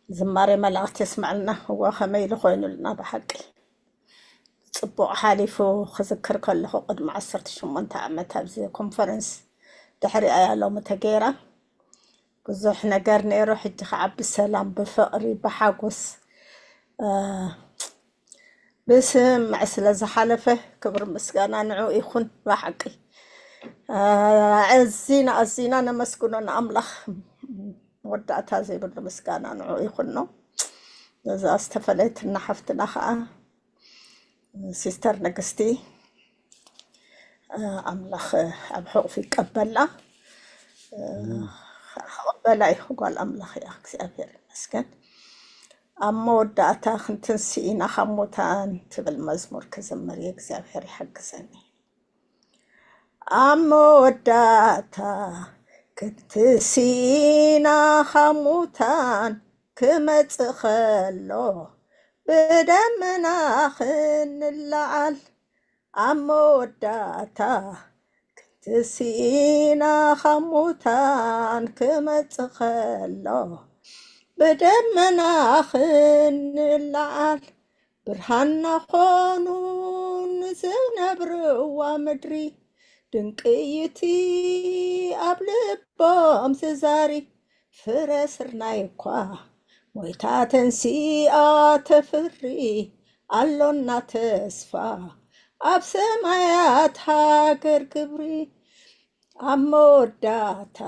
ዝማሬ መላእክት የስምዐልና። እዋ ከመይ ኢሉ ኮይኑልና ብሓቂ። ጽቡቕ ሓሊፉ ክዝክር ከለኹ ቅድሚ ዓሰርተ ሸሞንተ ዓመት ኣብዚ ኮንፈረንስ ድሕሪኣ እያ ሎሚ ተገይራ። ብዙሕ ነገር ነይሩ። ሕጂ ከዓ ብሰላም፣ ብፍቕሪ፣ ብሓጎስ፣ እ፣ ብስምምዕ ስለ ዝሓለፈ ክብሪ ምስጋና ንዑ ይኹን። ብሓቂ፣ እ፣ ኣዚና ኣዚና ነመስግኖ ንኣምላኽ። መወዳእታ ዘይብሉ ምስጋና ንዑ ይኹኖ። ነዛ ዝተፈለየትና ሓፍትና ከዓ ሲስተር ንግስቲ፣ እ፣ ኣምላኽ ኣብ ሕቑፍ ይቀበላ። እ፣ ክቕበላ እዩ። ጓል ኣምላኽ እያ። እግዚኣብሔር ይመስገን። ኣብ መወዳእታ ክንትንስእ ኢና ካብ ሙታን ትብል መዝሙር ክዝምር እየ። እግዚኣብሔር ይሓግዘኒ። ኣብ መወዳእታ ክንትንስእ ኢና ካብ ሙታን ክመጽእ ከሎ ብደመና ክንለዓል። ኣብ መወዳእታ ክንትንስእ ኢና ካብ ሙታን ክመጽእ ከሎ ብደመና ክንለዓል። ብርሃንና ኾኑ ንዝነብርዋ ምድሪ ድንቂ እዩ እቲ ኣብ ልቦም ዝዛሪ። ፍረ ስርናይ እኳ ሞይታ ተንሲኣ ተፍሪ። ኣሎና ተስፋ ኣብ ሰማያት ሃገር ክብሪ። ኣብ መወዳእታ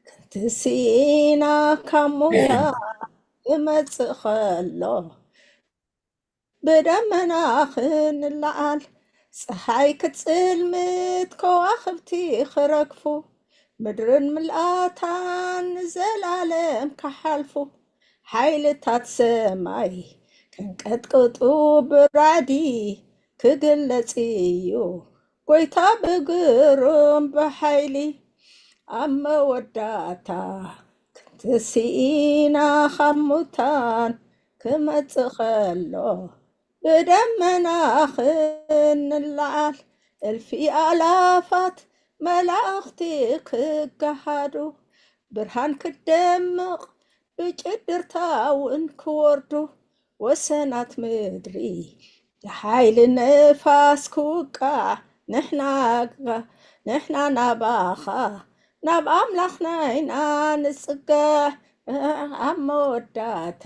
ክንትንስእ ኢና ካብ ሙታን ክመጽእ ከሎ ብደመና ክንለዓል። ፀሓይ ክትጽልምት ከዋኽብቲ ክረግፉ ምድርን ምልኣታን ንዘላለም ክሓልፉ ሓይልታት ሰማይ ክንቀጥቅጡ ብራዕዲ ክግለጽ እዩ ጎይታ ብግሩም ብሓይሊ። ኣብ መወዳእታ ክንትንስእ ኢና ካብ ሙታን ክመጽእ ከሎ ብደመና ክንለዓል። እልፊ ኣላፋት መላእኽቲ ክገሃዱ ብርሃን ክደምቕ ብጭድርታ እውን ክወርዱ ወሰናት ምድሪ ብሓይሊ ንፋስ ክውቃዕ ንሕና ንሕና ናባኻ ናብ ኣምላኽና ኢና ንጽጋዕ። ኣብ መወዳእታ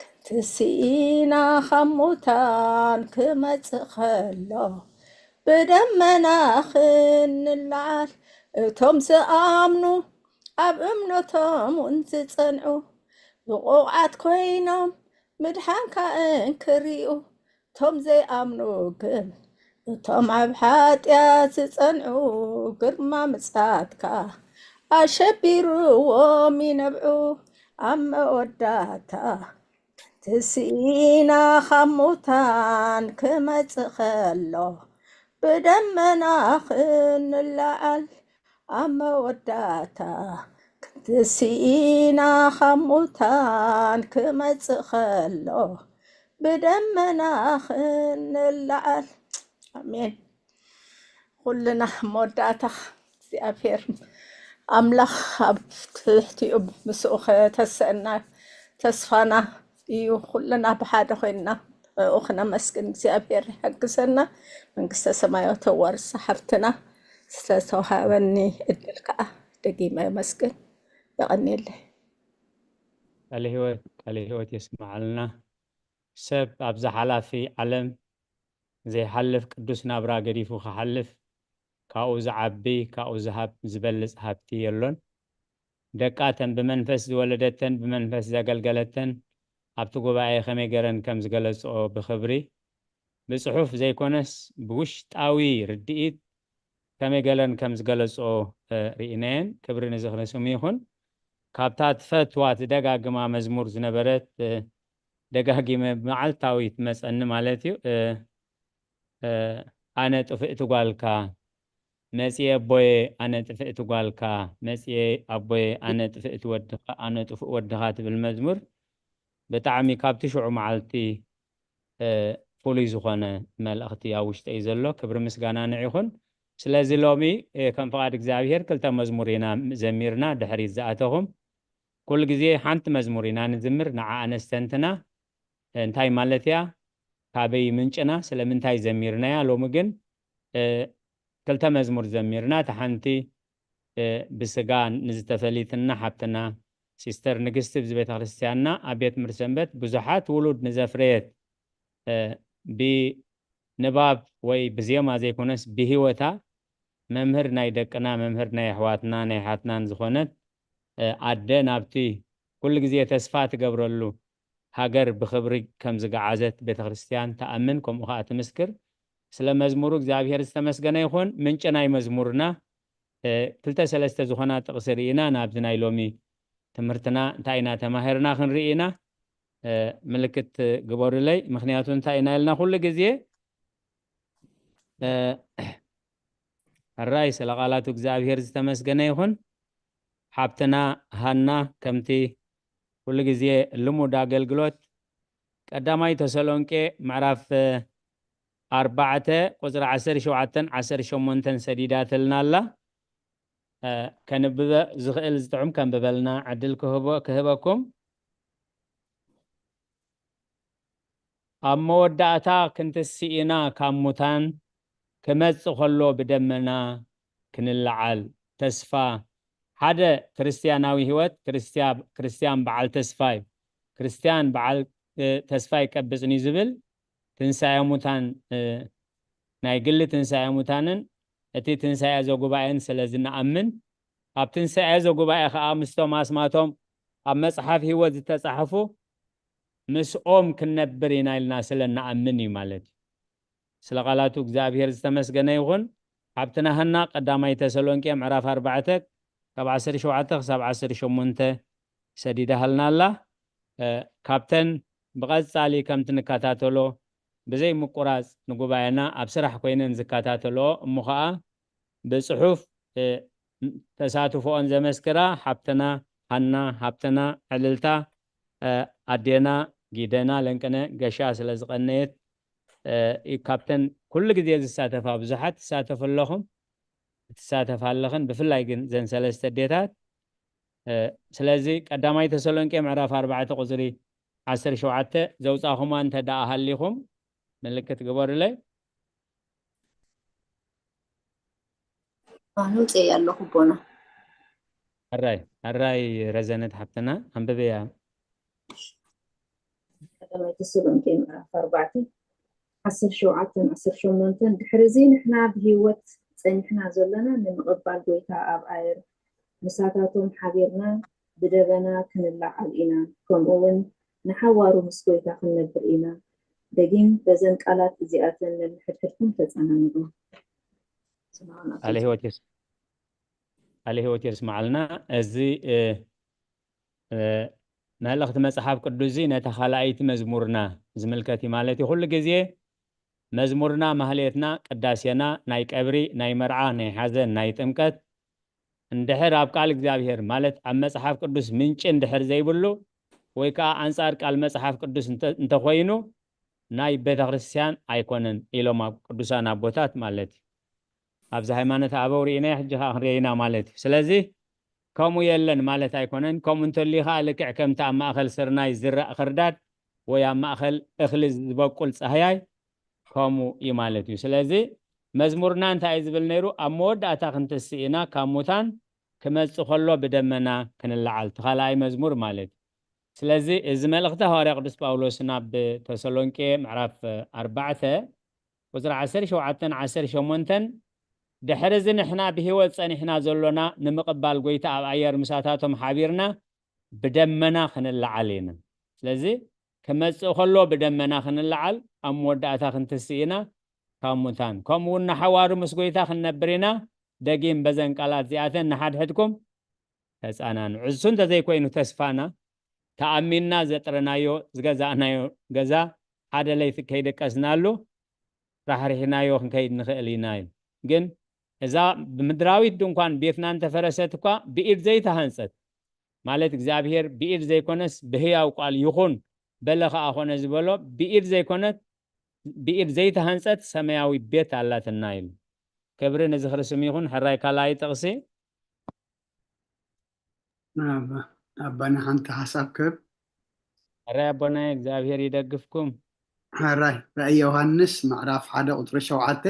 ክንትንስእ ኢና ካብ ሙታን ክመጽእ ከሎ ብደመና ክንለዓል። እቶም ዝኣምኑ ኣብ እምነቶም እውን ዝጸንዑ ብቑዓት ኮይኖም ምድሓንካ እንክሪኡ። እቶም ዘይኣምኑ ግን እቶም ኣብ ሓጢኣት ዝጸንዑ ግርማ ምጽኣትካ ኣሸቢርዎም ይነብዑ። ኣብ መወዳእታ ክንትንስእ ኢና ካብ ሙታን ክመጽእ ከሎ ብደመና ክንለዓል። ኣብ መወዳእታ ክንትንስእ ኢና ካብ ሙታን ክመጽእ ከሎ ብደመና ክንለዓል። ኣሜን። ኩልና መወዳእታ እግዚኣብሔር ኣምላኽ ኣብ ትሕቲኡ ምስኡ ከተስአና ተስፋና እዩ። ኩልና ብሓደ ኮይንና ንዕኡ ክነመስግን እግዚኣብሔር ይሓግዘና። መንግስተ ሰማያት ተዋርሳ ሓፍትና። ዝተተዋሃበኒ እድል ከዓ ደጊመ የመስግን። የቐንየለይ። ቃለ ህይወት፣ ቃለ ህይወት የስምዓልና። ሰብ ኣብዚ ሓላፊ ዓለም ዘይሓልፍ ቅዱስ ናብራ ገዲፉ ክሓልፍ ካብኡ ዝዓቢ፣ ካብኡ ዝሃብ ዝበልጽ ሃብቲ የሎን። ደቃተን ብመንፈስ ዝወለደተን ብመንፈስ ዘገልገለተን ኣብቲ ጉባኤ ከመይ ገረን ከም ዝገለጽኦ ብኽብሪ ብጽሑፍ ዘይኮነስ ብውሽጣዊ ርድኢት ከመይ ገለን ከም ዝገለጽኦ፣ እ፣ ርኢናየን። ክብሪ ንዝኽሪ ስሙ ይኹን። ካብታ ትፈትዋ ትደጋግማ መዝሙር ዝነበረት፣ እ፣ ደጋጊመ መዓልታዊ ትመጸኒ ማለት እዩ። እ፣ እ፣ ኣነ ጥፍእቲ ጓልካ መጽየ ኣቦየ፣ ኣነ ጥፍእቲ ጓልካ መጽየ ኣቦየ፣ ኣነ ጥፍእቲ ወድኻ፣ ኣነ ጥፉእ ወድኻ ትብል መዝሙር ብጣዕሚ ካብቲ ሽዑ መዓልቲ፣ እ፣ ፍሉይ ዝኾነ መልእኽቲ ኣብ ውሽጠይ ዘሎ። ክብሪ ምስጋና ንዕ ይኹን። ስለዚ ሎሚ፣ እ፣ ከም ፍቓድ እግዚኣብሔር ክልተ መዝሙር ኢና ዘሚርና ድሕሪት ዝኣተኹም። ኩሉ ግዜ ሓንቲ መዝሙር ኢና ንዝምር፣ ንዓ ኣነስተንትና፣ እ፣ እንታይ ማለት እያ? ካበይ ምንጭና? ስለምንታይ ዘሚርናያ? ሎሚ ግን፣ እ፣ ክልተ መዝሙር ዘሚርና። እታ ሓንቲ ብስጋ ንዝተፈሊትና ሓብትና ሲስተር ንግስቲ ብዚ ቤተክርስትያንና ኣብ ቤት ትምህርቲ ሰንበት ብዙሓት ውሉድ ንዘፍረየት ብንባብ ወይ ብዜማ ዘይኮነስ ብህይወታ መምህር ናይ ደቅና መምህር ናይ ኣሕዋትና ናይ ሓትናን ዝኾነት ኣደ ናብቲ ኩሉ ግዜ ተስፋ ትገብረሉ ሃገር ብኽብሪ ከም ዝገዓዘት ቤተክርስትያን ትኣምን፣ ከምኡ ኸዓ ትምስክር። ስለ መዝሙሩ እግዚኣብሔር ዝተመስገነ ይኹን። ምንጪ ናይ መዝሙርና ክልተ ሰለስተ ዝኾና ጥቕሲ ርኢና ናብዚ ናይ ሎሚ ትምህርትና እንታይ ኢና ተማሂርና ክንርኢ ኢና። ምልክት ግበሩለይ። ምኽንያቱ እንታይ ኢና ኢልና ኩሉ ግዜ ሕራይ ስለ ቃላቱ እግዚኣብሔር ዝተመስገነ ይኹን። ሓብትና ሃና ከምቲ ኩሉ ግዜ ልሙድ ኣገልግሎት ቀዳማይ ተሰሎንቄ ምዕራፍ ኣርባዕተ ቁፅሪ ዓሰርተ ሸውዓተን ዓሰርተ ሸሞንተን ሰዲዳትልና ኣላ። ከንብበ ዝኽእል ዝጥዑም ከንብበልና ዕድል ክህበኩም። ኣብ መወዳእታ ክንትሲ ኢና ካብ ሙታን ክመጽእ ከሎ ብደመና ክንለዓል ተስፋ ሓደ ክርስትያናዊ ህይወት ክርስትያን በዓል ተስፋ እዩ። ክርስትያን በዓል ተስፋ ይቀብጽን እዩ ዝብል ትንሳኤ ሙታን ናይ ግሊ ትንሳኤ ሙታንን እቲ ትንሳኤ ዘጉባኤን ስለ ዝንኣምን ኣብ ትንሳኤ ዘጉባኤ ከዓ ምስቶም ኣስማቶም ኣብ መፅሓፍ ህይወት ዝተፃሕፉ ምስኦም ክንነብር ኢና ኢልና ስለ እንኣምን እዩ ማለት እዩ። ስለ ቃላቱ እግዚኣብሔር ዝተመስገነ ይኹን። ሓብትና ሃና ቀዳማይ ተሰሎንቄ ምዕራፍ ኣርባዕተ ካብ ዓሰርተ ሸውዓተ ክሳብ ዓሰርተ ሸሞንተ ሰዲዳሃልና ኣላ። ካብተን ብቐጻሊ ከምቲ ንከታተሎ ብዘይ ምቁራጽ ንጉባኤና ኣብ ስራሕ ኮይነን ዝከታተልኦ እሞ ኸኣ ብጽሑፍ ተሳትፎኦን ዘመስክራ ሓብትና ሃና፣ ሓብትና ዕልልታ፣ ኣዴና ጊደና ለንቅነ ገሻ ስለ ዝቐነየት ካብተን ኩሉ ግዜ ዝሳተፋ ብዙሓት ትሳተፉ ኣለኹም፣ ትሳተፋ ኣለኽን፣ ብፍላይ ግን ዘን ሰለስተ ኣዴታት። ስለዚ ቀዳማይ ተሰሎንቄ ምዕራፍ ኣርባዕተ ቁፅሪ ዓሰርተ ሸውዓተ ዘውፃኹማ እንተ ደኣ ሃሊኹም ምልክት ግበሩለይ። ኣነ ውፅእ ኣለኹ ኣቦና። ሕራይ ሕራይ ረዘነት ሓብትና ኣንብብያ። ቀዳማይ ተሰሎንቄ ምዕራፍ ኣርባዕተ ዓሰርተ ሸውዓተን ዓሰርተ ሸሞንተን ድሕሪ እዚ ንሕና ብህይወት ጸኒሕና ዘሎና ንምቕባል ጐይታ ኣብ ኣየር ምሳታቶም ሓቢርና ብደበና ክንለዓል ኢና፣ ከምኡውን ንሓዋሩ ምስ ጐይታ ክንነብር ኢና። ደጊም በዘን ቃላት እዚኣተን ነንሕድሕድኩም ተጸናንዑ። ቃለ ሕይወት የስ ቃለ ሕይወት የስምዓልና። እዚ መልእኽቲ መጽሓፍ ቅዱስ እዚ ነታ ካልኣይቲ መዝሙርና ዝምልከት እዩ ማለት እዩ። ኩሉ ግዜ መዝሙርና፣ ማህሌትና፣ ቅዳሴና ናይ ቀብሪ፣ ናይ መርዓ፣ ናይ ሓዘን፣ ናይ ጥምቀት እንድሕር ኣብ ቃል እግዚኣብሔር ማለት ኣብ መጽሓፍ ቅዱስ ምንጪ እንድሕር ዘይብሉ ወይ ከዓ ኣንጻር ቃል መጽሓፍ ቅዱስ እንተኮይኑ ናይ ቤተ ክርስቲያን ኣይኮነን ኢሎም ኣብ ቅዱሳን ኣቦታት ማለት እዩ። ኣብዚ ሃይማኖት ኣበው ርኢናዮ ሕጂ ከዓ ክንሪኦ ኢና ማለት እዩ። ስለዚ ከምኡ የለን ማለት ኣይኮነን። ከምኡ እንተልዩ ከዓ ልክዕ ከምቲ ኣብ ማእከል ስርናይ ዝዝራእ ክርዳድ ወይ ኣብ ማእከል እኽሊ ዝበቁል ጻህያይ ከምኡ እዩ ማለት እዩ። ስለዚ መዝሙርና እንታይ እዩ ዝብል ነይሩ? ኣብ መወዳእታ ክንትስእ ኢና ካብ ሙታን ክመጽእ ከሎ ብደመና ክንለዓል እቲ ካልኣይ መዝሙር ማለት እዩ። ስለዚ እዚ መልእኽቲ ሃዋርያ ቅዱስ ጳውሎስ ናብ ተሰሎንቄ ምዕራፍ ኣርባዕተ ቁፅሪ ዓሰርተ ሸውዓተን ዓሰርተ ሸሞንተን ድሕሪ እዚ ንሕና ብህይወት ጸኒሕና ዘሎና ንምቕባል ጐይታ ኣብ ኣየር ምሳታቶም ሓቢርና ብደመና ክንለዓል ኢና። ስለዚ ክመጽእ ከሎ ብደመና ክንለዓል ኣብ መወዳእታ ክንትስእ ኢና ካብ ሙታን ከምኡ እውን ንሓዋሩ ምስ ጐይታ ክንነብር ኢና። ደጊም በዘን ቃላት እዚኣተን ንሓድሕድኩም ተጻናንዑ። እሱ እንተዘይኮይኑ ተስፋና ተኣሚንና ዘጥረናዮ ዝገዛእናዮ ገዛ ሓደ ለይቲ ከይደቀስናሉ ራሕሪሕናዮ ክንከይድ ንኽእል ኢና እዩ። ግን እዛ ብምድራዊት ድንኳን ቤትና እንተፈረሰት እኳ ብኢድ ዘይተሃንጸት ማለት እግዚኣብሔር ብኢድ ዘይኮነስ ብህያው ቃል ይኹን በለ ኸዓ ኾነ ዝበሎ ብኢድ ዘይኮነት ብኢድ ዘይተሃንጸት ሰማያዊ ቤት ኣላትና ኢሉ። ክብሪ ንዝኽሪ ስም ይኹን። ሕራይ ካልኣይ ጥቕሲ ኣባና ሓንቲ ሓሳብ ክህብ። ሕራይ ኣቦናይ እግዚኣብሔር ይደግፍኩም። ሕራይ ራእይ ዮሃንስ ምዕራፍ ሓደ ቁፅሪ ሸውዓተ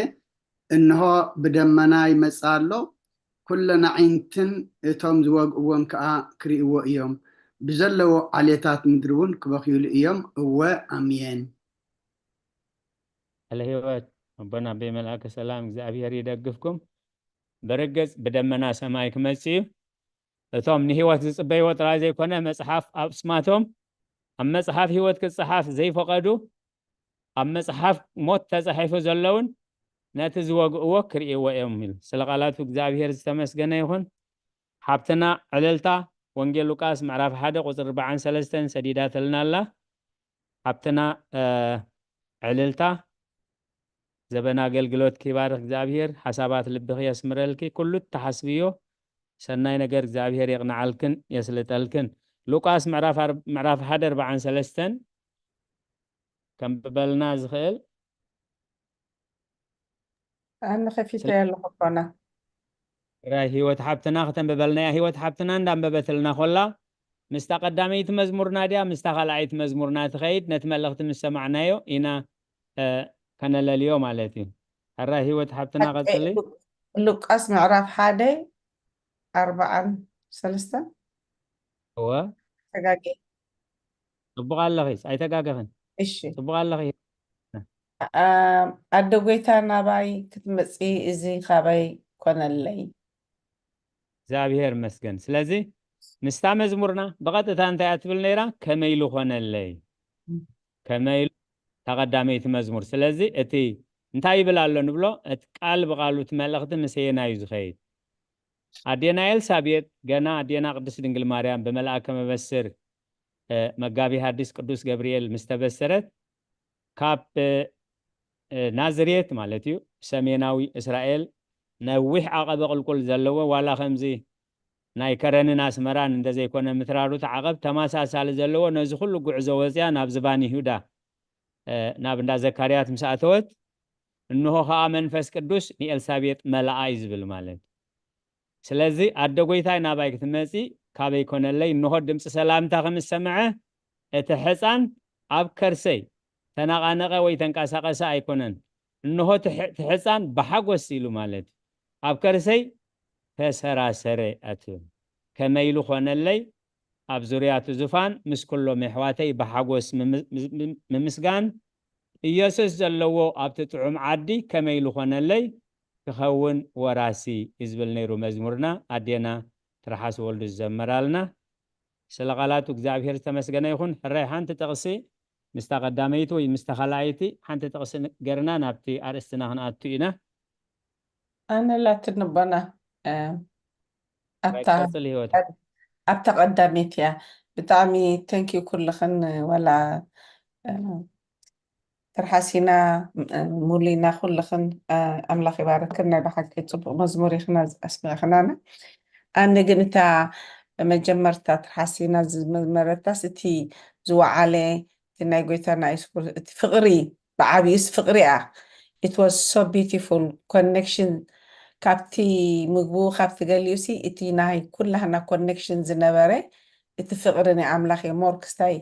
እንሆ ብደመና ይመፅእ ኣሎ፣ ኩለን ኣዒንትን እቶም ዝወግእዎም ከኣ ክርእይዎ እዮም። ብዘለዎ ዓሌታት ምድሪ እውን ክበኽዩሉ እዮም። እወ፣ ኣሜን። ስለ ህይወት ኣቦና ኣበይ መልኣከ ሰላም እግዚኣብሔር ይደግፍኩም። ብርግጽ ብደመና ሰማይ ክመጽእ እዩ። እቶም ንህይወት ዝጽበይዎ ጥራይ ዘይኮነ መጽሓፍ ኣብ ስማቶም ኣብ መጽሓፍ ህይወት ክጽሓፍ ዘይፈቐዱ ኣብ መጽሓፍ ሞት ተጻሒፉ ዘለውን ነቲ ዝወግእዎ ክርእይዎ እዮም ይብል። ስለ ቃላቱ እግዚኣብሔር ዝተመስገነ ይኹን። ሓብትና ዕልልታ ወንጌል ሉቃስ ምዕራፍ ሓደ ቁጽሪ ኣርባዓን ሰለስተን ሰዲዳትልና ኣላ። ሓብትና ዕልልታ ዘበን ኣገልግሎት ኪባርክ እግዚኣብሔር ሓሳባት ልብኺ የስምረልኪ። ኩሉ እትሓስብዮ ሰናይ ነገር እግዚኣብሔር የቕንዓልክን የስልጠልክን። ሉቃስ ምዕራፍ ሓደ ኣርባዓን ሰለስተን ከንብበልና ዝኽእል ኣነ ከፊተ ያለኹ ኣቦና። ራይ ህይወት ሓብትና ክተንብበልና እያ። ህይወት ሓብትና እንዳንበበትልና ኮላ ምስታ ቀዳመይቲ መዝሙርና ድያ ምስታ ካልኣይቲ መዝሙርና ትኸይድ? ነቲ መልእኽቲ ምስ ሰማዕናዮ ኢና ከነለልዮ ማለት እዩ። ሕራይ ህይወት ሓብትና ቀጽሊ። ሉቃስ ምዕራፍ ሓደ ኣርባዓን ሰለስተን እወ ተጋጌ ጽቡቕ ኣለኺ፣ ኣይተጋገኽን። እሺ ጽቡቕ ኣለኺ። ኣደ ጎይታ ናባይ ክትመጺ እዚ ካባይ ኮነለይ። እግዚኣብሔር ይመስገን። ስለዚ ምስታ መዝሙርና ብቐጥታ እንታይ እያ ትብል ነይራ? ከመይ ኢሉ ኮነለይ? ከመይ ኢሉ ተቐዳመይቲ መዝሙር። ስለዚ እቲ እንታይ ይብል ኣሎ ንብሎ፣ እቲ ቃል ብቓሉ እቲ መልእኽቲ ምሰየና እዩ ዝኸይድ። ኣዴና ኤልሳቤጥ ገና ኣዴና ቅድስት ድንግል ማርያም ብመልኣከ መበስር መጋቢ ሐዲስ ቅዱስ ገብርኤል ምስ ተበሰረት ካብ ናዝሬት ማለት እዩ ሰሜናዊ እስራኤል ነዊሕ ዓቐበ ቁልቁል ዘለዎ ዋላ ከምዚ ናይ ከረንን ኣስመራን እንደዘይኮነ ምትራሩ እቲ ዓቐብ ተመሳሳሊ ዘለዎ ነዚ ኩሉ ጉዕዞ ወፅያ ናብ ዝባን ይሁዳ ናብ እንዳ ዘካርያት ምስ ኣተወት እንሆ ከዓ መንፈስ ቅዱስ ንኤልሳቤጥ መላኣ እዩ ዝብል ማለት ስለዚ ኣደ ጎይታይ ናባይ ክትመፂ ካበይ ኮነለይ እንሆ ድምፂ ሰላምታ ከምዝሰምዐ እቲ ሕፃን ኣብ ከርሰይ ተነቓነቐ ወይ ተንቀሳቐሰ ኣይኮነን እንሆ እቲ ሕፃን ብሓጎስ ኢሉ ማለት ኣብ ከርሰይ ተሰራሰረ ኣትብል ከመይ ኢሉ ኮነለይ ኣብ ዙርያ እቲ ዙፋን ምስ ኩሎም የሕዋተይ ብሓጎስ ምምስጋን ኢየሱስ ዘለዎ ኣብቲ ጥዑም ዓዲ ከመይ ኢሉ ኮነለይ ክኸውን ወራሲ እዩ ዝብል ነይሩ መዝሙርና ኣዴና ትርሓስ ወልዱ ዝዘመራልና ስለ ቃላቱ እግዚኣብሔር ዝተመስገነ ይኹን ሕራይ ሓንቲ ጥቕሲ ምስታ ቀዳመይቲ ወይ ምስታ ካልኣይቲ ሓንቲ ጥቕሲ ገርና ናብቲ ኣርእስትና ክንኣቱ ኢና ኣነ ላትኒ ኣቦና ኣብታ ቀዳመይቲ እያ ብጣዕሚ thank you ኩልኽን ዋላ ትርሓሲና ሙሉና ኩልኽን ኣምላኽ ይባርክን ናይ ብሓቂ ፅቡቅ መዝሙር ኢኽና ኣስሚዕኽናና ኣነ ግን እታ መጀመርታ ትርሓሲና ዝመዝመረታስ እቲ ዝወዓለ እቲ ናይ ጎይታና የሱስ ክርስቶስ እቲ ፍቕሪ ብዓብዩስ ፍቕሪ እያ it was so beautiful connection ካብቲ ምግቡ ካብቲ ገሊኡሲ እቲ ናይ ኩላህና connection ዝነበረ እቲ ፍቕሪ ናይ ኣምላኽ እየ more ክስታይ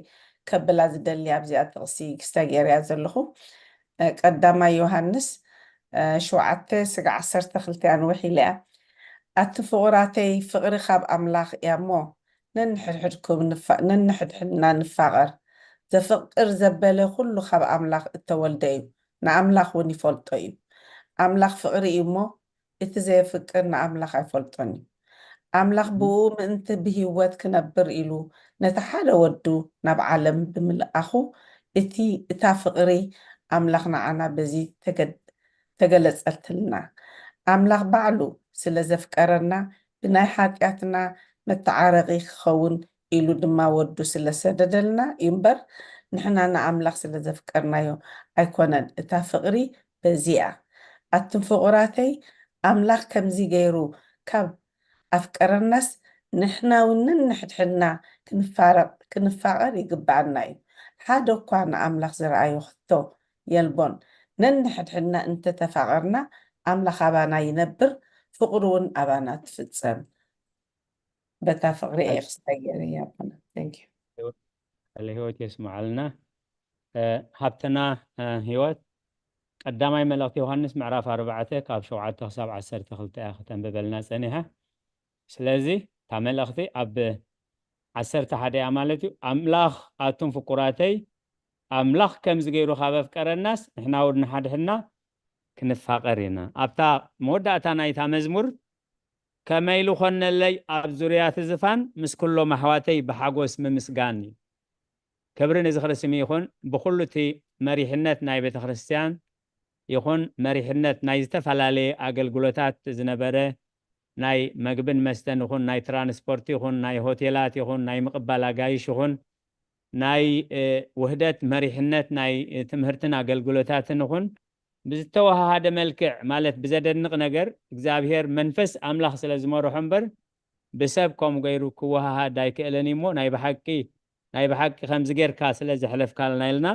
ከብላ ዝደሊ ኣብዚኣ ጥቕሲ ክስታይ ገይረያ ዘለኹ ቀዳማይ ዮሃንስ ሸውዓተ ስጋዕ ዓሰርተ ክልተ እያ ንውሕ ኢለ እያ ኣቲ ፍቑራተይ ፍቕሪ ካብ ኣምላኽ እያ እሞ ነንሕድሕድና ንፋቐር። ዘፍቅር ዘበለ ኩሉ ካብ ኣምላኽ እተወልደ እዩ፣ ንኣምላኽ እውን ይፈልጦ እዩ። ኣምላኽ ፍቕሪ እዩ እሞ፣ እቲ ዘየፍቅር ንኣምላኽ ኣይፈልጦን እዩ። ኣምላኽ ብእኡ ምእንቲ ብህይወት ክነብር ኢሉ ነቲ ሓደ ወዱ ናብ ዓለም ብምልኣኹ፣ እቲ እታ ፍቕሪ ኣምላኽ ንዓና በዚ ተገለጸትልና። ኣምላኽ ባዕሉ ስለ ዘፍቀረና ብናይ ሓጢኣትና መተዓረቒ ክኸውን ኢሉ ድማ ወዱ ስለ ሰደደልና እዩ እምበር ንሕና ንኣምላኽ ስለ ዘፍቀርናዮ ኣይኮነን። እታ ፍቕሪ በዚ እያ። ኣቱም ፍቑራተይ፣ ኣምላኽ ከምዚ ገይሩ ካብ ኣፍቀረናስ ንሕና እውን ነንሕድሕድና ክንፋረቕ ክንፋቐር ይግብኣና እዩ። ሓደ እኳ ንኣምላኽ ዝረኣዮ ሕቶ የልቦን። ነንሕድሕድና እንተተፋቐርና ኣምላኽ ኣባና ይነብር፣ ፍቕሩ እውን ኣባና ትፍጸም። በታ ፍቕሪ እየ ክስታይ ገይረያ ኣቦና። Thank you። ቃለ ህይወት የስምዓልና። ሃብትና ህይወት ቀዳማይ መልእኽቲ ዮሃንስ ምዕራፍ ኣርባዕተ ካብ ሸውዓተ ክሳብ ዓሰርተ ክልተ እያ ክተንብበልና ጸኒሐ። ስለዚ እታ መልእኽቲ ኣብ ዓሰርተ ሓደ እያ ማለት እዩ። ኣምላኽ ኣቱም ፍቁራተይ፣ ኣምላኽ ከምዚ ገይሩ ካብ ኣፍቀረናስ ንሕና እውን ንሓድሕድና ክንፋቐር ኢና። ኣብታ መወዳእታ ናይታ መዝሙር ከመይ ኢሉ ኾነለይ ኣብ ዙርያ እቲ ዝፋን ምስ ኩሎም ኣሕዋተይ ብሓጎስ ምምስጋን እዩ። ክብሪ ንዝኽሪ ስም ይኹን። ብኹሉ እቲ መሪሕነት ናይ ቤተ ክርስቲያን ይኹን መሪሕነት ናይ ዝተፈላለየ ኣገልግሎታት ዝነበረ ናይ መግብን መስተን ይኹን ናይ ትራንስፖርት ይኹን ናይ ሆቴላት ይኹን ናይ ምቕባል ኣጋይሽ ይኹን ናይ ውህደት መሪሕነት ናይ ትምህርትን ኣገልግሎታትን ይኹን ብዝተወሃሃደ መልክዕ ማለት ብዘደንቕ ነገር እግዚኣብሔር መንፈስ ኣምላኽ ስለ ዝመርሖ እምበር ብሰብ ከምኡ ገይሩ ክወሃሃድ ኣይክእልን እዩ እሞ ናይ ብሓቂ ናይ ብሓቂ ከምዚ ጌርካ ስለ ዘሕለፍካልና ኢልና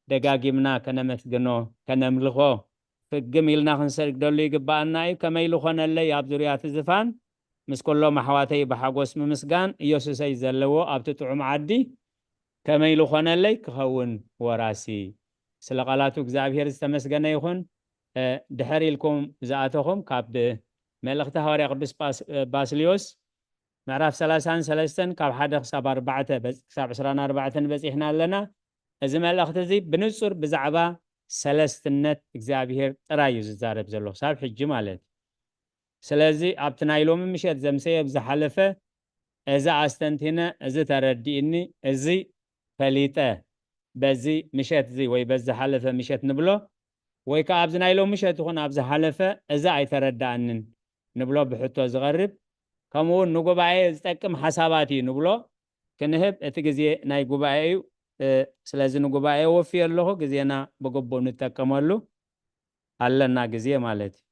ደጋጊምና ከነመስግኖ ከነምልኾ ፍግም ኢልና ክንሰግደሉ ይግባኣና እዩ። ከመይ ዝኾነለይ ኣብ ዙርያ እቲ ዝፋን ምስ ኩሎም ኣሕዋተይ ብሓጎስ ምምስጋን ኢየሱሰይ ዘለዎ ኣብቲ ጥዑም ዓዲ ከመይ ዝኾነለይ ክኸውን ወራሲ። ስለ ቃላቱ እግዚኣብሔር ዝተመስገነ ይኹን። ድሕር ኢልኩም ዝኣተኹም ካብ መልእኽቲ ሃዋርያ ቅዱስ ባስልዮስ ምዕራፍ ሰላሳን ሰለስተን ካብ ሓደ ክሳብ ኣርባዕተ ክሳብ ዕስራን ኣርባዕተን በፂሕና ኣለና። እዚ መልእኽቲ እዚ ብንጹር ብዛዕባ ሰለስትነት እግዚኣብሔር ጥራይ እዩ ዝዛረብ ዘሎ ክሳብ ሕጂ ማለት እዩ። ስለዚ ኣብቲ ናይ ሎሚ ምሸት ዘምሰዮ ብዝሓለፈ እዚ ኣስተንቲነ፣ እዚ ተረዲእኒ፣ እዚ ፈሊጠ በዚ ምሸት እዚ ወይ በዚ ዝሓለፈ ምሸት ንብሎ ወይ ከዓ ኣብዚ ናይ ሎሚ ምሸት ይኹን ኣብ ዝሓለፈ እዚ ኣይተረዳእንን ንብሎ ብሕቶ ዝቐርብ ከምኡ እውን ንጉባኤ ዝጠቅም ሓሳባት እዩ ንብሎ ክንህብ እቲ ግዜ ናይ ጉባኤ እዩ። ስለዚ ንጉባኤ ወፍዮ ኣለኹ፣ ግዜና ብግቡእ ንጠቀመሉ ኣለና ግዜ ማለት እዩ።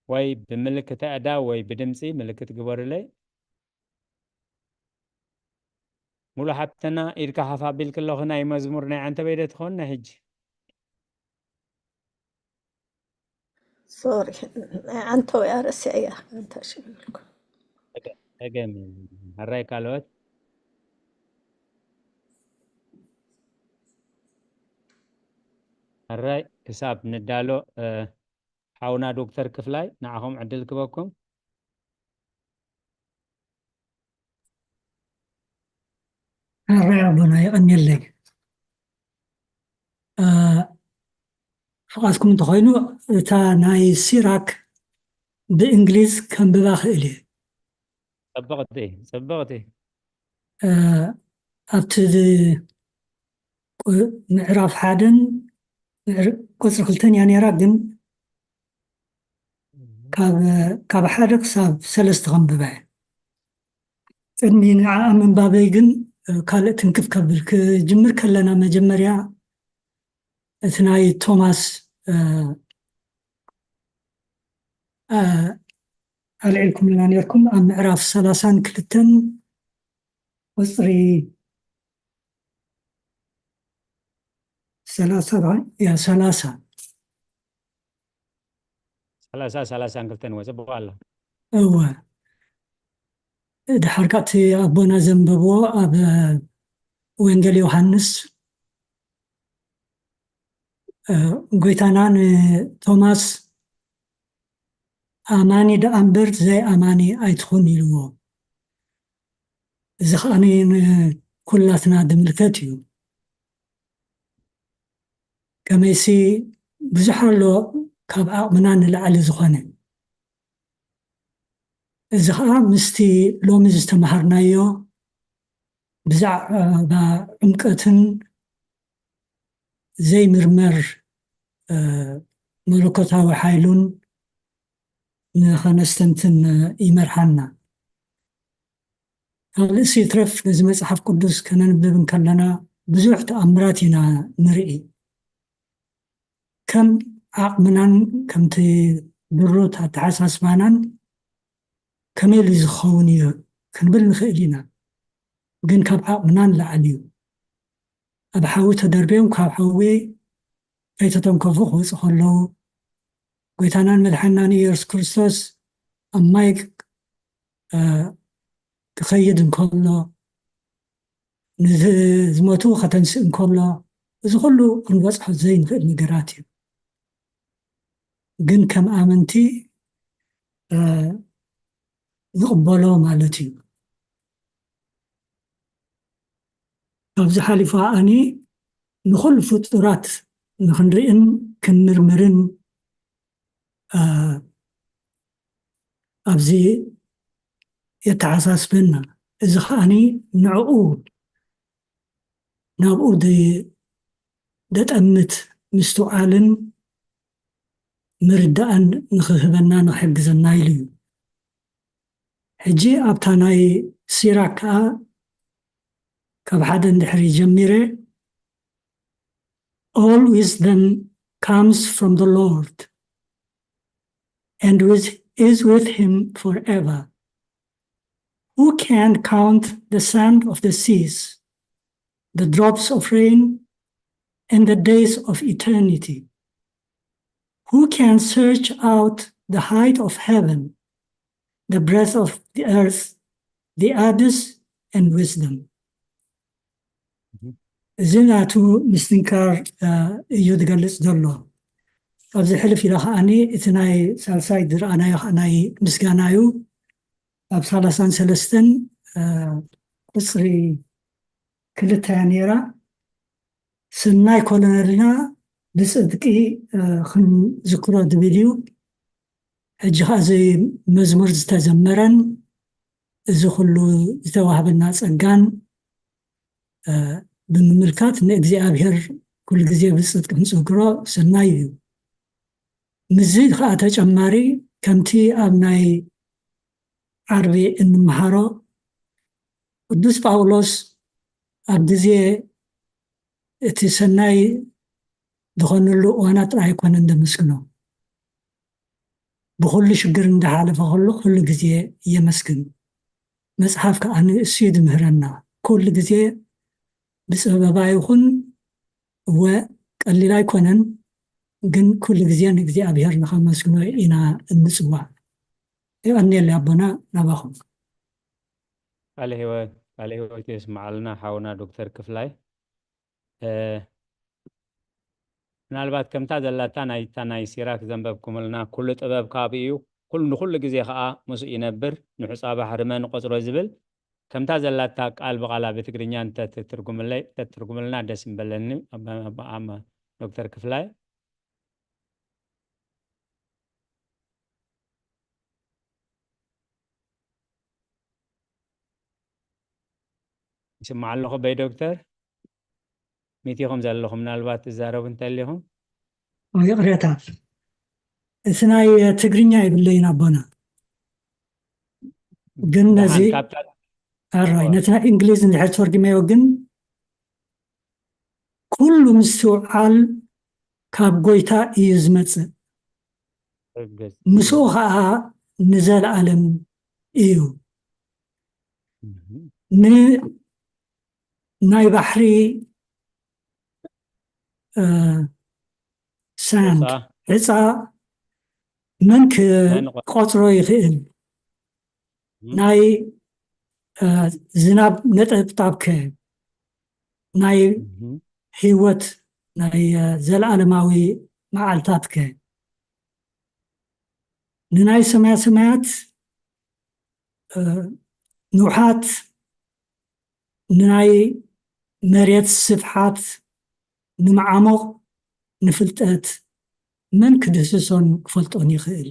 ወይ ብምልክት ኣእዳው ወይ ብድምፂ ምልክት ግበሩለይ። ሙሉ ሓብትና ኢድካ ሓፍ ኣቢልክ ኣለኹ ናይ መዝሙር ናይ ዓንተበይ ዶ ትኸውን ናይ ሕጂ? ሶሪ ናይ ዓንተው እያ ረሲዐያ እንተሽግርኩ ደገም ሕራይ ካልኦት ሕራይ ክሳብ ንዳሎ ሓውና ዶክተር ክፍላይ ንዓኹም ዕድል ክበኩም። ሕራይ ኣቦና የቐንየለይ። ፍቓድኩም እንተኾይኑ እታ ናይ ሲራክ ብእንግሊዝ ከንብባ ክእል እየ። ጽብቕቲ ጽብቕቲ። ኣብቲ ምዕራፍ ሓደን ቁፅሪ ክልተን እያ ነይራ፣ ግን ካብ ሓደ ክሳብ ሰለስተ ከንብባ እየ። ቅድሚ ንዓኣ ምንባበይ ግን ካልእ ትንክፍ ከብል ክጅምር ከለና መጀመርያ እቲ ናይ ቶማስ ኣልዒልኩምልና ነርኩም ኣብ ምዕራፍ ሰላሳን ክልተን ቁፅሪ ሰላሳ ያ ሰላሳ ሰላሳ ሰላሳን ክልተን ወፅእ ኣሎ። እወ ድሓር ካዕቲ ኣቦና ዘንበብዎ ኣብ ወንጌል ዮሃንስ ጎይታና ንቶማስ ኣማኒ ደኣ እምበር ዘይኣማኒ ኣይትኹን ኢልዎ። እዚ ከዓ ንኩላትና ዝምልከት እዩ። ከመይሲ ብዙሕ ኣሎ ካብ ዓቕምና ንላዕሊ ዝኾነ። እዚ ከዓ ምስቲ ሎሚ ዝተምሃርናዮ ብዛዕባ ዕምቀትን ዘይምርመር መለኮታዊ ሓይሉን ንኸነስተንትን ይመርሓና። ካልእሲ ይትረፍ ነዚ መጽሓፍ ቅዱስ ከነንብብ እንከለና ብዙሕ ተኣምራት ኢና ንርኢ። ከም ዓቕምናን ከምቲ ድሩት ኣተሓሳስባናን ከመይ ኢሉ ዝኸውን እዩ ክንብል ንኽእል ኢና። ግን ካብ ዓቕምና ንላዕሊ እዩ። ኣብ ሓዊ ተደርብዮም ካብ ሓዊ ከይተተንከፉ ክወፁ ከለዉ ጎይታናን መድሓናን ኢየሱስ ክርስቶስ ኣብ ማይ እ፣ ክኸይድ እንከሎ፣ ንዝ-፣ ዝሞቱ ከተንስእ እንከሎ፣ እዚ ኩሉ ክንበጽሖ ዘይንኽእል ነገራት እዩ። ግን ከም ኣመንቲ፣ እ፣ ንቕበሎ ማለት እዩ። ካብዚ ሓሊፉ ከኣኒ ንኹሉ ፍጡራት ንኽንርእን ክንምርምርን፣ እ፣ ኣብዚ የተሓሳስበና። እዚ ከኣኒ ንዕኡ፣ ናብኡ ድ-፣ ደጠምት ምስትውዓልን ምርዳእን ንኽህበና ንኽሕግዘና ኢሉ እዩ። ሕጂ ኣብታ ናይ ሲራክ ከኣ ካብ ሓደ እንድሕሪ ጀሚረ፣ "All wisdom comes from the Lord and with, is with him forever. Who can count the sand of the seas, the drops of rain, and the days of eternity? Who can search out the height of heaven, the breadth of the earth, the abyss, and wisdom?" እዚ ናቱ ምስትንካር፣ እ፣ እዩ ዝገልጽ ዘሎ። ኣብዚ ሕልፍ ኢለ ከኣኒ እቲ ናይ ሳልሳይ ዝረኣናዮ ከኣ ናይ ምስጋና እዩ። ኣብ ሰላሳን ሰለስተን፣ እ፣ ቁጽሪ ክልተ እያ ነይራ። "ሰናይ ኮሎነልና ብጽድቂ፣ እ፣ ክንዝክሮ" ዝብል እዩ። ሕጂ ኸኣ እዚ መዝሙር ዝተዘመረን እዚ ኩሉ ዝተዋህበና ጸጋን፣ እ፣ ብምምልካት ንእግዚኣብሔር ኩሉ ግዜ ብጽድቂ ክንጽግሮ ሰናይ እዩ። ምስዚ ኸኣ ተጨማሪ ከምቲ ኣብ ናይ ዓርቢ እንመሃሮ፣ ቅዱስ ጳውሎስ ኣብ ግዜ እቲ ሰናይ ዝኾነሉ እዋናት ጥራይ ኣይኮነን ዘመስግኖ። ብኹሉ ሽግር እንዳሓለፈ ከሎ ኩሉ ግዜ የመስግን። መጽሓፍ ከኣ ንእሱ እዩ ዝምህረና። ኩሉ ግዜ ብጸበባ ይኹን፣ እወ፣ ቀሊል ኣይኮነን፣ ግን ኩሉ ግዜ ንእግዚኣብሔር ንኸመስግኖ ኢና እንጽዋዕ። የቐንየለይ ኣቦና፣ ናባኹም። ቃለ ህይወት፣ ቃለ ህይወት የስምዓልና ሓውና ዶክተር ክፍላይ። እ፣ ምናልባት ከምታ ዘላታ ናይታ ናይ ሲራክ ዘንበብኩምልና፣ "ኩሉ ጥበብ ካብኡ እዩ፣ ኩሉ፣ ንኹሉ ግዜ ኸኣ ምስኡ ይነብር፣ ንሑጻ ባሕሪ መን ቆጽሮ?" ዝብል፣ ከምታ ዘላታ ቃል ብቓላ ብትግርኛ እንተትትርጉምለይ፣ እንተትትርጉምልና ደስ ምበለኒ፣ ኣባ-፣ ኣባ-፣ ኣማ-፣ ዶክተር ክፍላይ። ይስማዕ ኣለኹ በይ ዶክተር? ሚት ኢኹም ዘለኹም፣ ምናልባት ትዛረቡ እንተሊኹም። ኦ፣ ይቕሬታ። እቲ ናይ ትግርኛ የብለይን ኣቦና። ግን ነዚ ደሓን፣ ካብታ ኣራይ፣ ኦ። ነቲ ናይ እንግሊዝ እንድሕር ተርጉመዮ ግን፣ "ኩሉ ምስትውዓል ካብ ጎይታ እዩ ዝመጽእ፣ ርግጽ። ምስኡ ኸኣ ንዘለኣለም እዩ። እህ። ን-፣ ናይ ባሕሪ፣ እ፣ ሳንድ፣ ዕጻ። ዕጻ መን መን ቆ- ክቆጽሮ ይኽእል? እህ። ናይ፣ እ፣ ዝናብ ነጠብጣብ ከ? ናይ እህ። ህይወት፣ ናይ፣ እ፣ ዘለኣለማዊ መዓልታት ከ? ንናይ ሰማያ ሰማያት፣ እ፣ ንውሓት፣ ንናይ መሬት ስፍሓት፣ ንመዓሙቕ፣ ንፍልጠት መን ክድህስሶን ክፈልጦን ይኽእል?"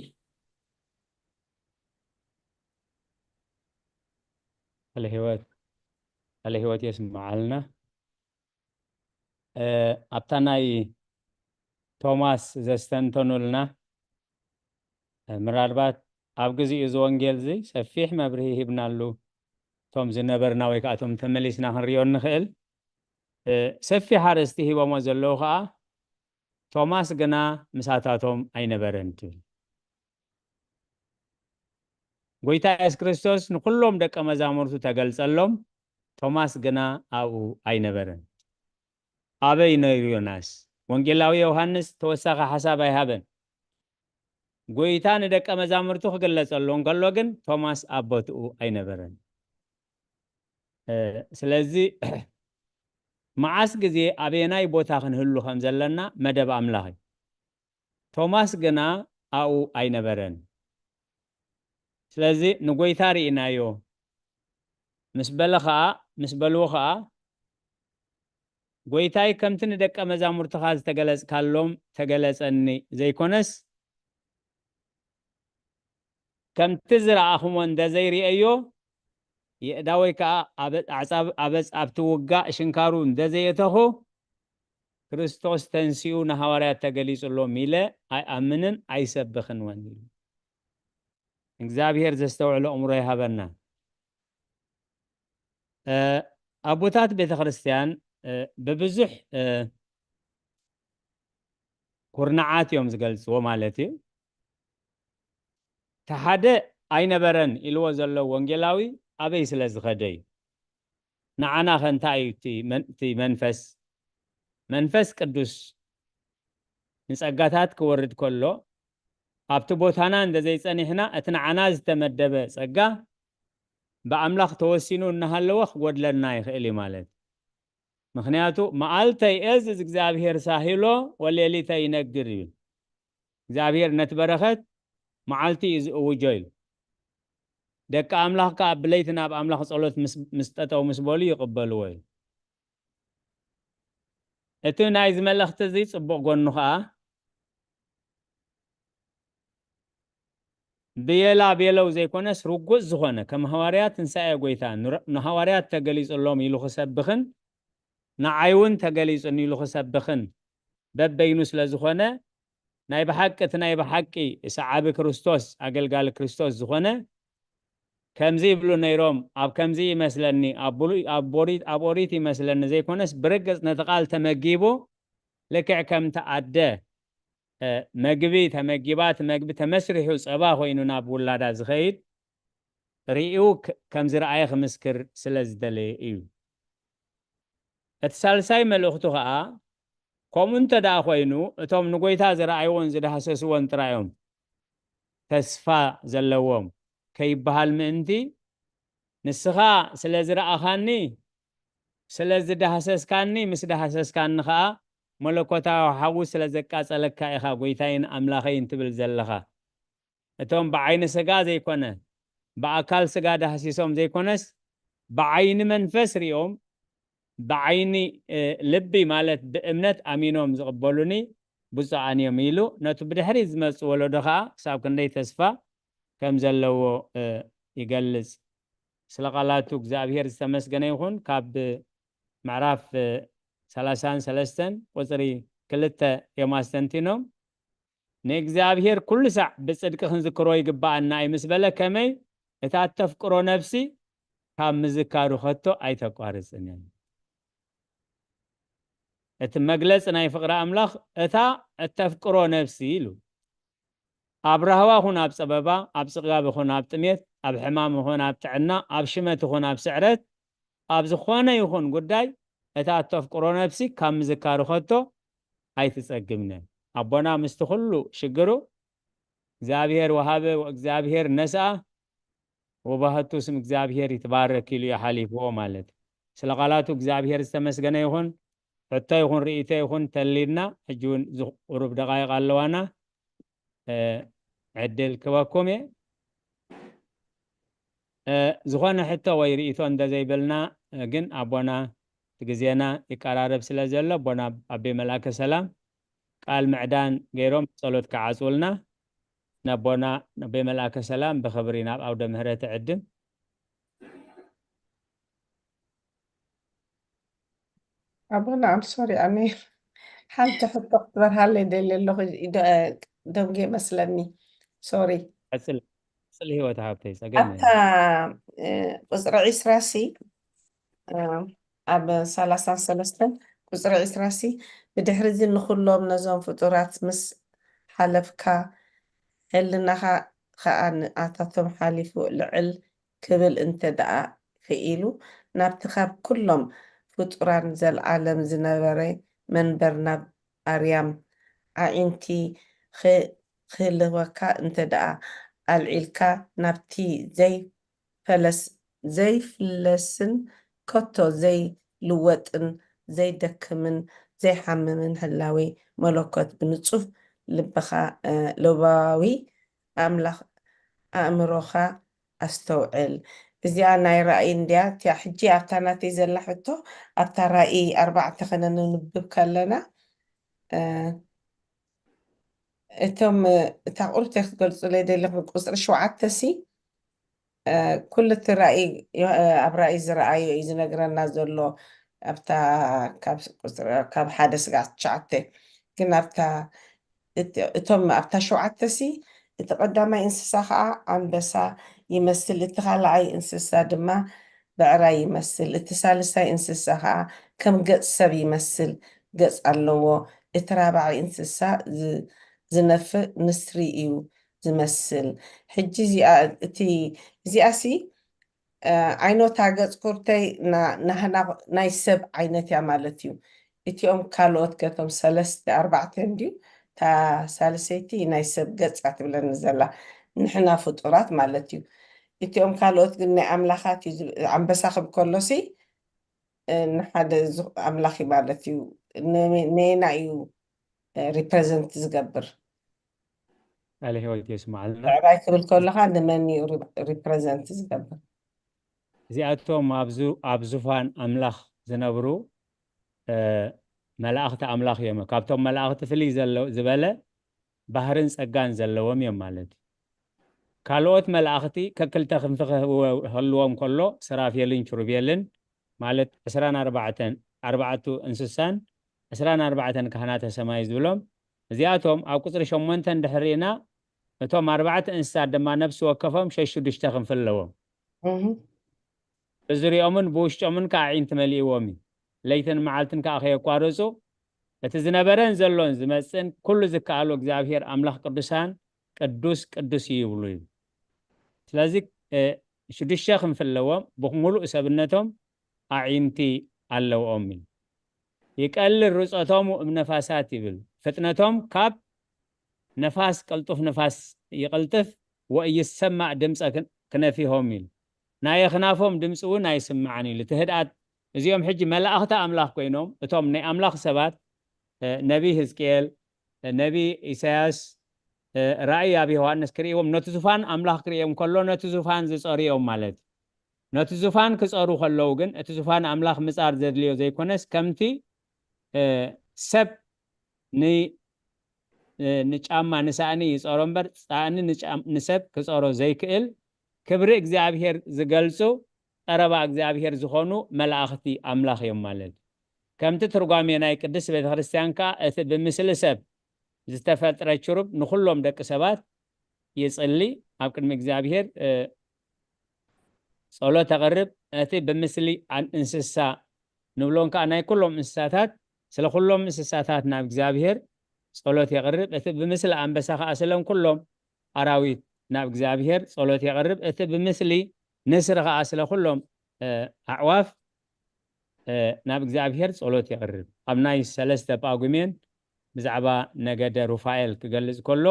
ቃለ ህይወት፣ ቃለ ህይወት የስምዓልና። እ፣ ኣብታ ናይ ቶማስ ዘስተንተኑልና፣ እ፣ ምናልባት ኣብ ግዚኡ እዚ ወንጌል እዚ ሰፊሕ መብርሂ ሂብናሉ። እቶም ዝነበርና ወይ ከዓ እቶም ተመሊስና ክንሪኦ እንኽእል፣ እ፣ ሰፊሕ ኣርእስቲ ሂቦሞ ዘለዉ ከዓ፣ "ቶማስ ግና ምሳታቶም ኣይነበረን" ትብል። ጎይታ የሱስ ክርስቶስ ንኹሎም ደቀ መዛሙርቱ ተገልጸሎም፣ ቶማስ ግና ኣብኡ ኣይነበረን። ኣበይ ነይሩ ዮናስ? ወንጌላዊ ዮሃንስ ተወሳኺ ሓሳብ ኣይሃበን። ጎይታ ንደቀ መዛሙርቱ ክግለጸሎም ከሎ ግን ቶማስ ኣብ ቦትኡ ኣይነበረን። እ፣ ስለዚ መዓስ ግዜ ኣበየናይ ቦታ ክንህሉ ከም ዘለና መደብ ኣምላኽ እዩ። ቶማስ ግና ኣብኡ ኣይነበረን። ስለዚ ንጎይታ ርኢናዮ ምስ በለ ኸኣ፣ ምስ በልዎ ኸኣ፣ ጎይታይ ከምቲ ንደቀ መዛሙርትኻ ዝተገለጽካሎም ተገለጸኒ ዘይኮነስ፣ ከምቲ ዝረኣኹሞ እንተ ዘይርእየዮ፣ የእዳወይ ከኣ ኣብ ኣዕጻብ-፣ ኣብ ኣጽ-፣ ኣብቲ ውጋእ ሽንካሩ እንተ ዘየእተኹ፣ ክርስቶስ ተንሲኡ ንሃዋርያት ተገሊጹሎም ኢለ ኣይኣምንን ኣይሰብኽን እውን ኢሉ። እግዚኣብሔር ዘስተውዕሎ ኣእምሮ ይሃበና። እ፣ ኣቦታት ቤተ ክርስቲያን፣ እ፣ ብብዙሕ፣ እ፣ ኩርናዓት እዮም ዝገልጽዎ ማለት እዩ። እቲ ሓደ ኣይነበረን ኢልዎ ዘሎ ወንጌላዊ ኣበይ ስለ ዝኸደ እዩ? ንዓና ኸ እንታይ እዩ እቲ መን-፣ እቲ መንፈስ? መንፈስ ቅዱስ ንጸጋታት ክወርድ ከሎ፣ ኣብቲ ቦታና እንተ ዘይጸኒሕና፣ እቲ ንዓና ዝተመደበ ጸጋ ብኣምላኽ ተወሲኑ እናሃለወ ክጎድለና ይኽእል እዩ ማለት። ምኽንያቱ፣ "መዓልተይ እዝዝ እግዚኣብሔር ሳሂሎ ወሌሊተይ ይነግር" እዩ። እግዚኣብሔር ነቲ በረኸት መዓልቲ እዩ ዝእውጆ ኢሉ። ደቂ ኣምላኽ ከኣ ብለይቲ ናብ ኣምላኽ ጸሎት ምስ፣ ምስ ጠጠው ምስ በሉ ይቕበልዎ እዩ። እቲ ናይዚ መልእኽቲ እዚ ጽቡቕ ጎኑ ከኣ፣ ብየላ ቤለው ዘይኮነስ ርጉጽ ዝኾነ፣ ከም ሃዋርያ ትንሳኤ ጐይታ ንረ-፣ ንሃዋርያት ተገሊጹሎም ኢሉ ክሰብኽን፣ ንዓይ እውን ተገሊጹኒ ኢሉ ክሰብኽን በበይኑ ስለ ዝኾነ፣ ናይ ብሓቂ እቲ ናይ ብሓቂ ሰዓቢ ክርስቶስ፣ ኣገልጋሊ ክርስቶስ ዝኾነ፣ ከምዚ ይብሉ ነይሮም፣ ኣብ ከምዚ ይመስለኒ፣ ኣብ ብሉይ፣ ኣብ ቦሪት፣ ኣብ ኦሪት ይመስለኒ ዘይኮነስ፣ ብርግጽ ነቲ ቃል ተመጊቡ፣ ልክዕ ከምቲ ኣደ፣ እ፣ መግቢ ተመጊባ፣ እቲ መግቢ ተመስሪሑ ጸባ ኮይኑ ናብ ውላዳ ዝኸይድ፣ ርእዩ ክ-፣ ከም ዝረኣየ ክምስክር ስለ ዝደለየ እዩ። እቲ ሳልሳይ መልእኽቱ ኸኣ፣ ከምኡ እንተ ደኣ ኾይኑ፣ እቶም ንጐይታ ዝረኣይዎን ዝዳህሰስዎን ጥራይ እዮም ተስፋ ዘለዎም ከይበሃል ምእንቲ፣ ንስኻ ስለ ዝረኣኻኒ፣ ስለ ዝዳህሰስካኒ፣ ምስ ዳህሰስካኒ ኸኣ መለኮታዊ ሓዊ ስለ ዘቃጸለካ ኢኻ ጐይታይን ኣምላኸይን ትብል ዘለኻ። እቶም ብዓይኒ ስጋ ዘይኮነ፣ ብኣካል ስጋ ዳህሲሶም ዘይኮነስ፣ ብዓይኒ መንፈስ ሪኦም፣ ብዓይኒ፣ እ፣ ልቢ ማለት ብእምነት ኣሚኖም ዝቕበሉኒ ብፁዓን እዮም ኢሉ፣ ነቱ ብድሕሪት ዝመጽእ ወለዶ ኸኣ ክሳብ ክንደይ ተስፋ ከም ዘለዎ፣ እ፣ ይገልጽ። ስለ ቃላቱ እግዚኣብሔር ዝተመስገነ ይኹን። ካብ ምዕራፍ፣ እ፣ ሰላሳን ሰለስተን ቁጽሪ ክልተ እዮም ኣስተንቲኖም። "ንእግዚኣብሔር ኩሉ ሳዕ ብጽድቂ ክንዝክሮ ይግብኣና እዩ" ምስ በለ፣ ከመይ እታ እተፍቅሮ ነፍሲ ካብ ምዝካሩ ከቶ ኣይተቋርጽን እያ። እቲ መግለጺ ናይ ፍቕሪ ኣምላኽ፣ እታ እተፍቅሮ ነፍሲ ኢሉ። ኣብ ራህዋ ኹን ኣብ ጸበባ፣ ኣብ ጽጋብ ኹን ኣብ ጥሜት፣ ኣብ ሕማም ኹን ኣብ ጥዕና፣ ኣብ ሽመት ኹን ኣብ ስዕረት፣ ኣብ ዝኾነ ይኹን ጉዳይ፣ እታ እተፍቅሮ ነፍሲ ካብ ምዝካሩ ከቶ ኣይትጸግምን እያ። ኣቦና ምስቲ ኩሉ ሽግሩ፣ እግዚኣብሔር ወሃበ ወእግዚኣብሔር ነስኣ፣ ወባህቱ ስም እግዚኣብሔር ይትባረክ ኢሉ እዩ ሓሊፍዎ ማለት እዩ። ስለ ቃላቱ እግዚኣብሔር ዝተመስገነ ይኹን። ሕቶ ይኹን ርእይቶ ይኹን ተሊድና፣ ሕጂ እውን ዝ-፣ ቁሩብ ደቃይቕ ኣለዋና። እ፣ ዕድል ክበኩም እየ። እ፣ ዝኾነ ሕቶ ወይ ርእይቶ እንተ ዘይብልና፣ እ፣ ግን ኣቦና እቲ ግዜና ይቀራረብ ስለ ዘሎ፣ ኣቦና ኣቤ መልኣከ ሰላም ቃል ምዕዳን ገይሮም ጸሎት ክዓጽውልና፣ ነቦና ኣቤ መልኣከ ሰላም ብኽብሪ ናብ ኣውደ ምህረት እዕድም። ኣቦና፣ I'm sorry፣ ኣነ ሓንቲ ሕቶ ክትበርሃለይ ደልየ ኣለኹ። ደ-፣ ደንጉየ መስለኒ። ሶሪ። ቀጽል፣ ቀጽል ህይወት ሃብተይ፣ ጸገም ኣታ፣ የለን። እ፣ ቁጽሪ ዒስራ ሲ፣ እ፣ ኣብ ሰላሳን ሰለስተን ቁጽሪ ዒስራ ሲ፣ "ብድሕሪ እዚ ንኹሎም ነዞም ፍጡራት ምስ ሓለፍካ፣ ሕልናኻ ኸኣ ንኣታቶም ሓሊፉ ልዕል ክብል እንተ ደኣ ክኢሉ፣ ናብቲ ካብ ኩሎም ፍጡራን ዘለዓለም ዝነበረ መንበር ናብ ኣርያም ኣዒንቲ ኽ-፣ ክህልወካ እንተ ደኣ ኣልዒልካ፣ ናብቲ ዘይፈለስ-፣ ዘይፍለስን ከቶ ዘይልወጥን ዘይደክምን ዘይሓምምን ህላዌ መለኮት ብንጹህ ልብኻ፣ እ፣ ለባዊ ኣምላኽ ኣእምሮኻ ኣስተውዕል። እዚኣ ናይ ራእይ እንድያ። እቲያ ሕጂ ኣብታ ናተይ ዘላ ሕቶ፣ ኣብታ ራእይ ኣርባዕተ ከነንብብ ከለና፣ እ፣ እቶም፣ እ፣ እታ ቁርብቲ ክትገልጹለይ ደለኹም፣ ቁጽሪ ሸውዓተ ሲ፣ እ፣ ኩሉ እቲ ራእይ፣ ዮ-፣ እ፣ ኣብ ራእይ ዝረኣዮ እዩ ዝነግረና ዘሎ። ኣብታ ካብ ቁጽሪ፣ ካብ ሓደ ስጋዕ ትሽዓተ፣ ግን ኣብታ፣ እቲ፣ እቶም ኣብታ ሸውዓተ ሲ፣ እቲ ቀዳማይ እንስሳ ኸኣ ኣንበሳ ይመስል፣ እቲ ካልኣይ እንስሳ ድማ ብዕራይ ይመስል፣ እቲ ሳልሳይ እንስሳ ኸኣ ከም ገጽ ሰብ ይመስል ገጽ ኣለዎ፣ እቲ ራብዓይ እንስሳ ዝ-፣ ዝነፍእ ንስሪ እዩ ዝመስል። ሕጂ እዚኣ፣ እቲ፣ እዚኣሲ፣ እ፣ ዓይኖታ ገጽ ኩርተይ ና-፣ ናህና ናይ ሰብ ዓይነት እያ ማለት እዩ። እቲኦም ካልኦት ከቶም ሰለስተ፣ ኣርባዕተ እንድዩ፣ እታ ሳልሰይቲ ናይ ሰብ ገጽ እያ ትብለኒ ዘላ። ንሕና ፍጡራት ማለት እዩ። እቲኦም ካልኦት ግን ናይ ኣምላኻት እዩ ዝብ-፣ ኣንበሳ ክብ ከሎሲ፣ እ፣ ንሓደ ዝ-፣ ኣምላኽ እዩ ማለት እዩ። ነ-፣ ነየና እዩ፣ እ፣ ሪፕረዘንት ዝገብር? ቃለ ሕይወት የስምዓልና። ብዕራይ ክብል ከለኻ ንመን እዩ ሪ-፣ ሪፕረዘንት ዝገብር? እዚኣቶም ኣብ ዙ-፣ ኣብ ዙፋን ኣምላኽ ዝነብሩ፣ እ፣ መላእኽቲ ኣምላኽ እዮም። ካብቶም መላእኽቲ ፍልይ ዘለ-፣ ዝበለ ባህርን ጸጋን ዘለዎም እዮም ማለት እዩ። ካልኦት መላእኽቲ ከክልተ ክንፊ ክህልወ-፣ ክህልዎም ከሎ፣ ስራፌልን ኪሩቤልን ማለት ዕስራን ኣርባዕተን፣ ኣርባዕቱ እንስሳን ዕስራን ኣርባዕተን ካህናተ ሰማይ ዝብሎም፣ እዚኣቶም ኣብ ቁጽሪ ሸሞንተ እንድሕር ርኢና፣ እቶም ኣርባዕተ እንስሳት ድማ ነፍሲ ወከፎም ሸሽ ሽዱሽተ ክንፊ ኣለዎም። እህ። ብዙሪኦምን ብውሽጦምን ከኣ ኣዒንቲ መሊእዎም እዩ። ለይትን መዓልትን ከኣ ከየቋረጹ፣ እቲ ዝነበረን ዘሎን ዝመጽእን ኩሉ ዝከኣሎ እግዚኣብሔር ኣምላኽ ቅዱሳን ቅዱስ ቅዱስ እዩ ይብሉ እዩ። ስለዚ፣ እ፣ ሽዱሽተ ክንፊ ኣለዎም፣ ብምሉእ ሰብነቶም ኣዒንቲ ኣለዎም እዩ። ይቀልል ርጾቶሙ እም ነፋሳት ይብል። ፍጥነቶም ካብ ነፋስ፣ ቅልጡፍ ነፋስ ይቕልጥፍ፣ ወኢይሰማዕ ድምፀ ክን-፣ ክነፊሆም ኢሉ። ናይ ኣኽናፎም ድምፂ እውን ኣይስማዕን ኢሉ። እቲ ህድኣት፣ እዚኦም ሕጂ መላእኽቲ ኣምላኽ ኮይኖም፣ እቶም ናይ ኣምላኽ ሰባት፣ እ፣ ነቢይ ህዝቅኤል፣ እ፣ ነቢይ ኢሳያስ፣ እ፣ ራእይ ኣብ ዮሃንስ ክርእይዎም፣ ነቲ ዙፋን ኣምላኽ ክርእዮም ከሎ፣ ነቲ ዙፋን ዝጸሩ እዮም ማለት እዩ። ነቲ ዙፋን ክጸሩ ከለዉ ግን፣ እቲ ዙፋን ኣምላኽ ምጻር ዘድልዮ ዘይኮነስ፣ ከምቲ፣ እ፣ ሰብ ን-፣ እ፣ ንጫማ ንሳእኒ ይጸሮ እምበር፣ ሳእኒ ንጫም-፣ ንሰብ ክጸሮ ዘይክእል፣ ክብሪ እግዚኣብሔር ዝገልጹ፣ ቀረባ እግዚኣብሔር ዝኾኑ መላእኽቲ ኣምላኽ እዮም ማለት እዩ። ከምቲ ትርጓሜ ናይ ቅድስት ቤተ ክርስቲያን ከኣ፣ እቲ ብምስሊ ሰብ ዝተፈጥረ ችሩብ ንኹሎም ደቂ ሰባት ይጽሊ፣ ኣብ ቅድሚ እግዚኣብሔር፣ እ፣ ጸሎት ተቕርብ። እቲ ብምስሊ ኣን-፣ እንስሳ ንብሎን ከኣ ናይ ኩሎም እንስሳታት፣ ስለ ኩሎም እንስሳታት ናብ እግዚኣብሔር ጸሎት የቕርብ። እቲ ብምስሊ ኣንበሳ ከኣ ስለን ኩሎም ኣራዊት ናብ እግዚኣብሔር ጸሎት የቕርብ። እቲ ብምስሊ ንስሪ ከኣ ስለ ኩሎም፣ እ፣ ኣዕዋፍ፣ እ፣ ናብ እግዚኣብሔር ጸሎት የቕርብ። ኣብ ናይ ሰለስተ ጳጉሜን ብዛዕባ ነገደ ሩፋኤል ክገልጽ ከሎ፣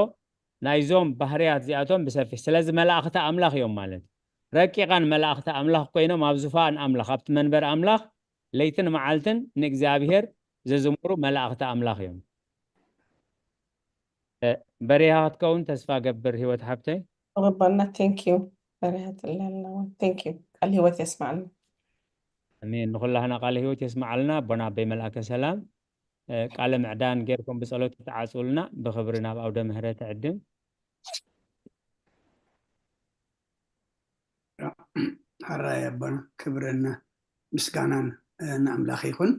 ናይዞም ባህርያት እዚኣቶም ብሰፊሕ፣ ስለዚ መላእኽቲ ኣምላኽ እዮም ማለት እዩ። ረቂቓን መላእኽቲ ኣምላኽ ኮይኖም ኣብ ዙፋን ኣምላኽ፣ ኣብቲ መንበር ኣምላኽ ለይትን መዓልትን ንእግዚኣብሔር ዘዝምሩ መላእኽቲ ኣምላኽ እዮም። እ፣ በሪሃ ክትከውን ተስፋ ገብር፣ ህይወት ሓብተይ። ተቐበልና። ቴንክ ዩ። በሪሃ ትለና። ቴንክ ዩ። ቃል ህይወት የስማዕና። ኣሜን። ንኹላህና ቃል ህይወት የስማዓልና። ኣቦና ኣበይ መልኣከ ሰላም፣ እ፣ ቃለ ምዕዳን ጌርኩም ብጸሎት ትዓጽውልና። ብኽብሪ ናብ ኣውደ ምህረት ዕድም። ሕራይ ኣቦና፣ ክብርን ምስጋናን፣ እ፣ ንኣምላኽ ይኹን።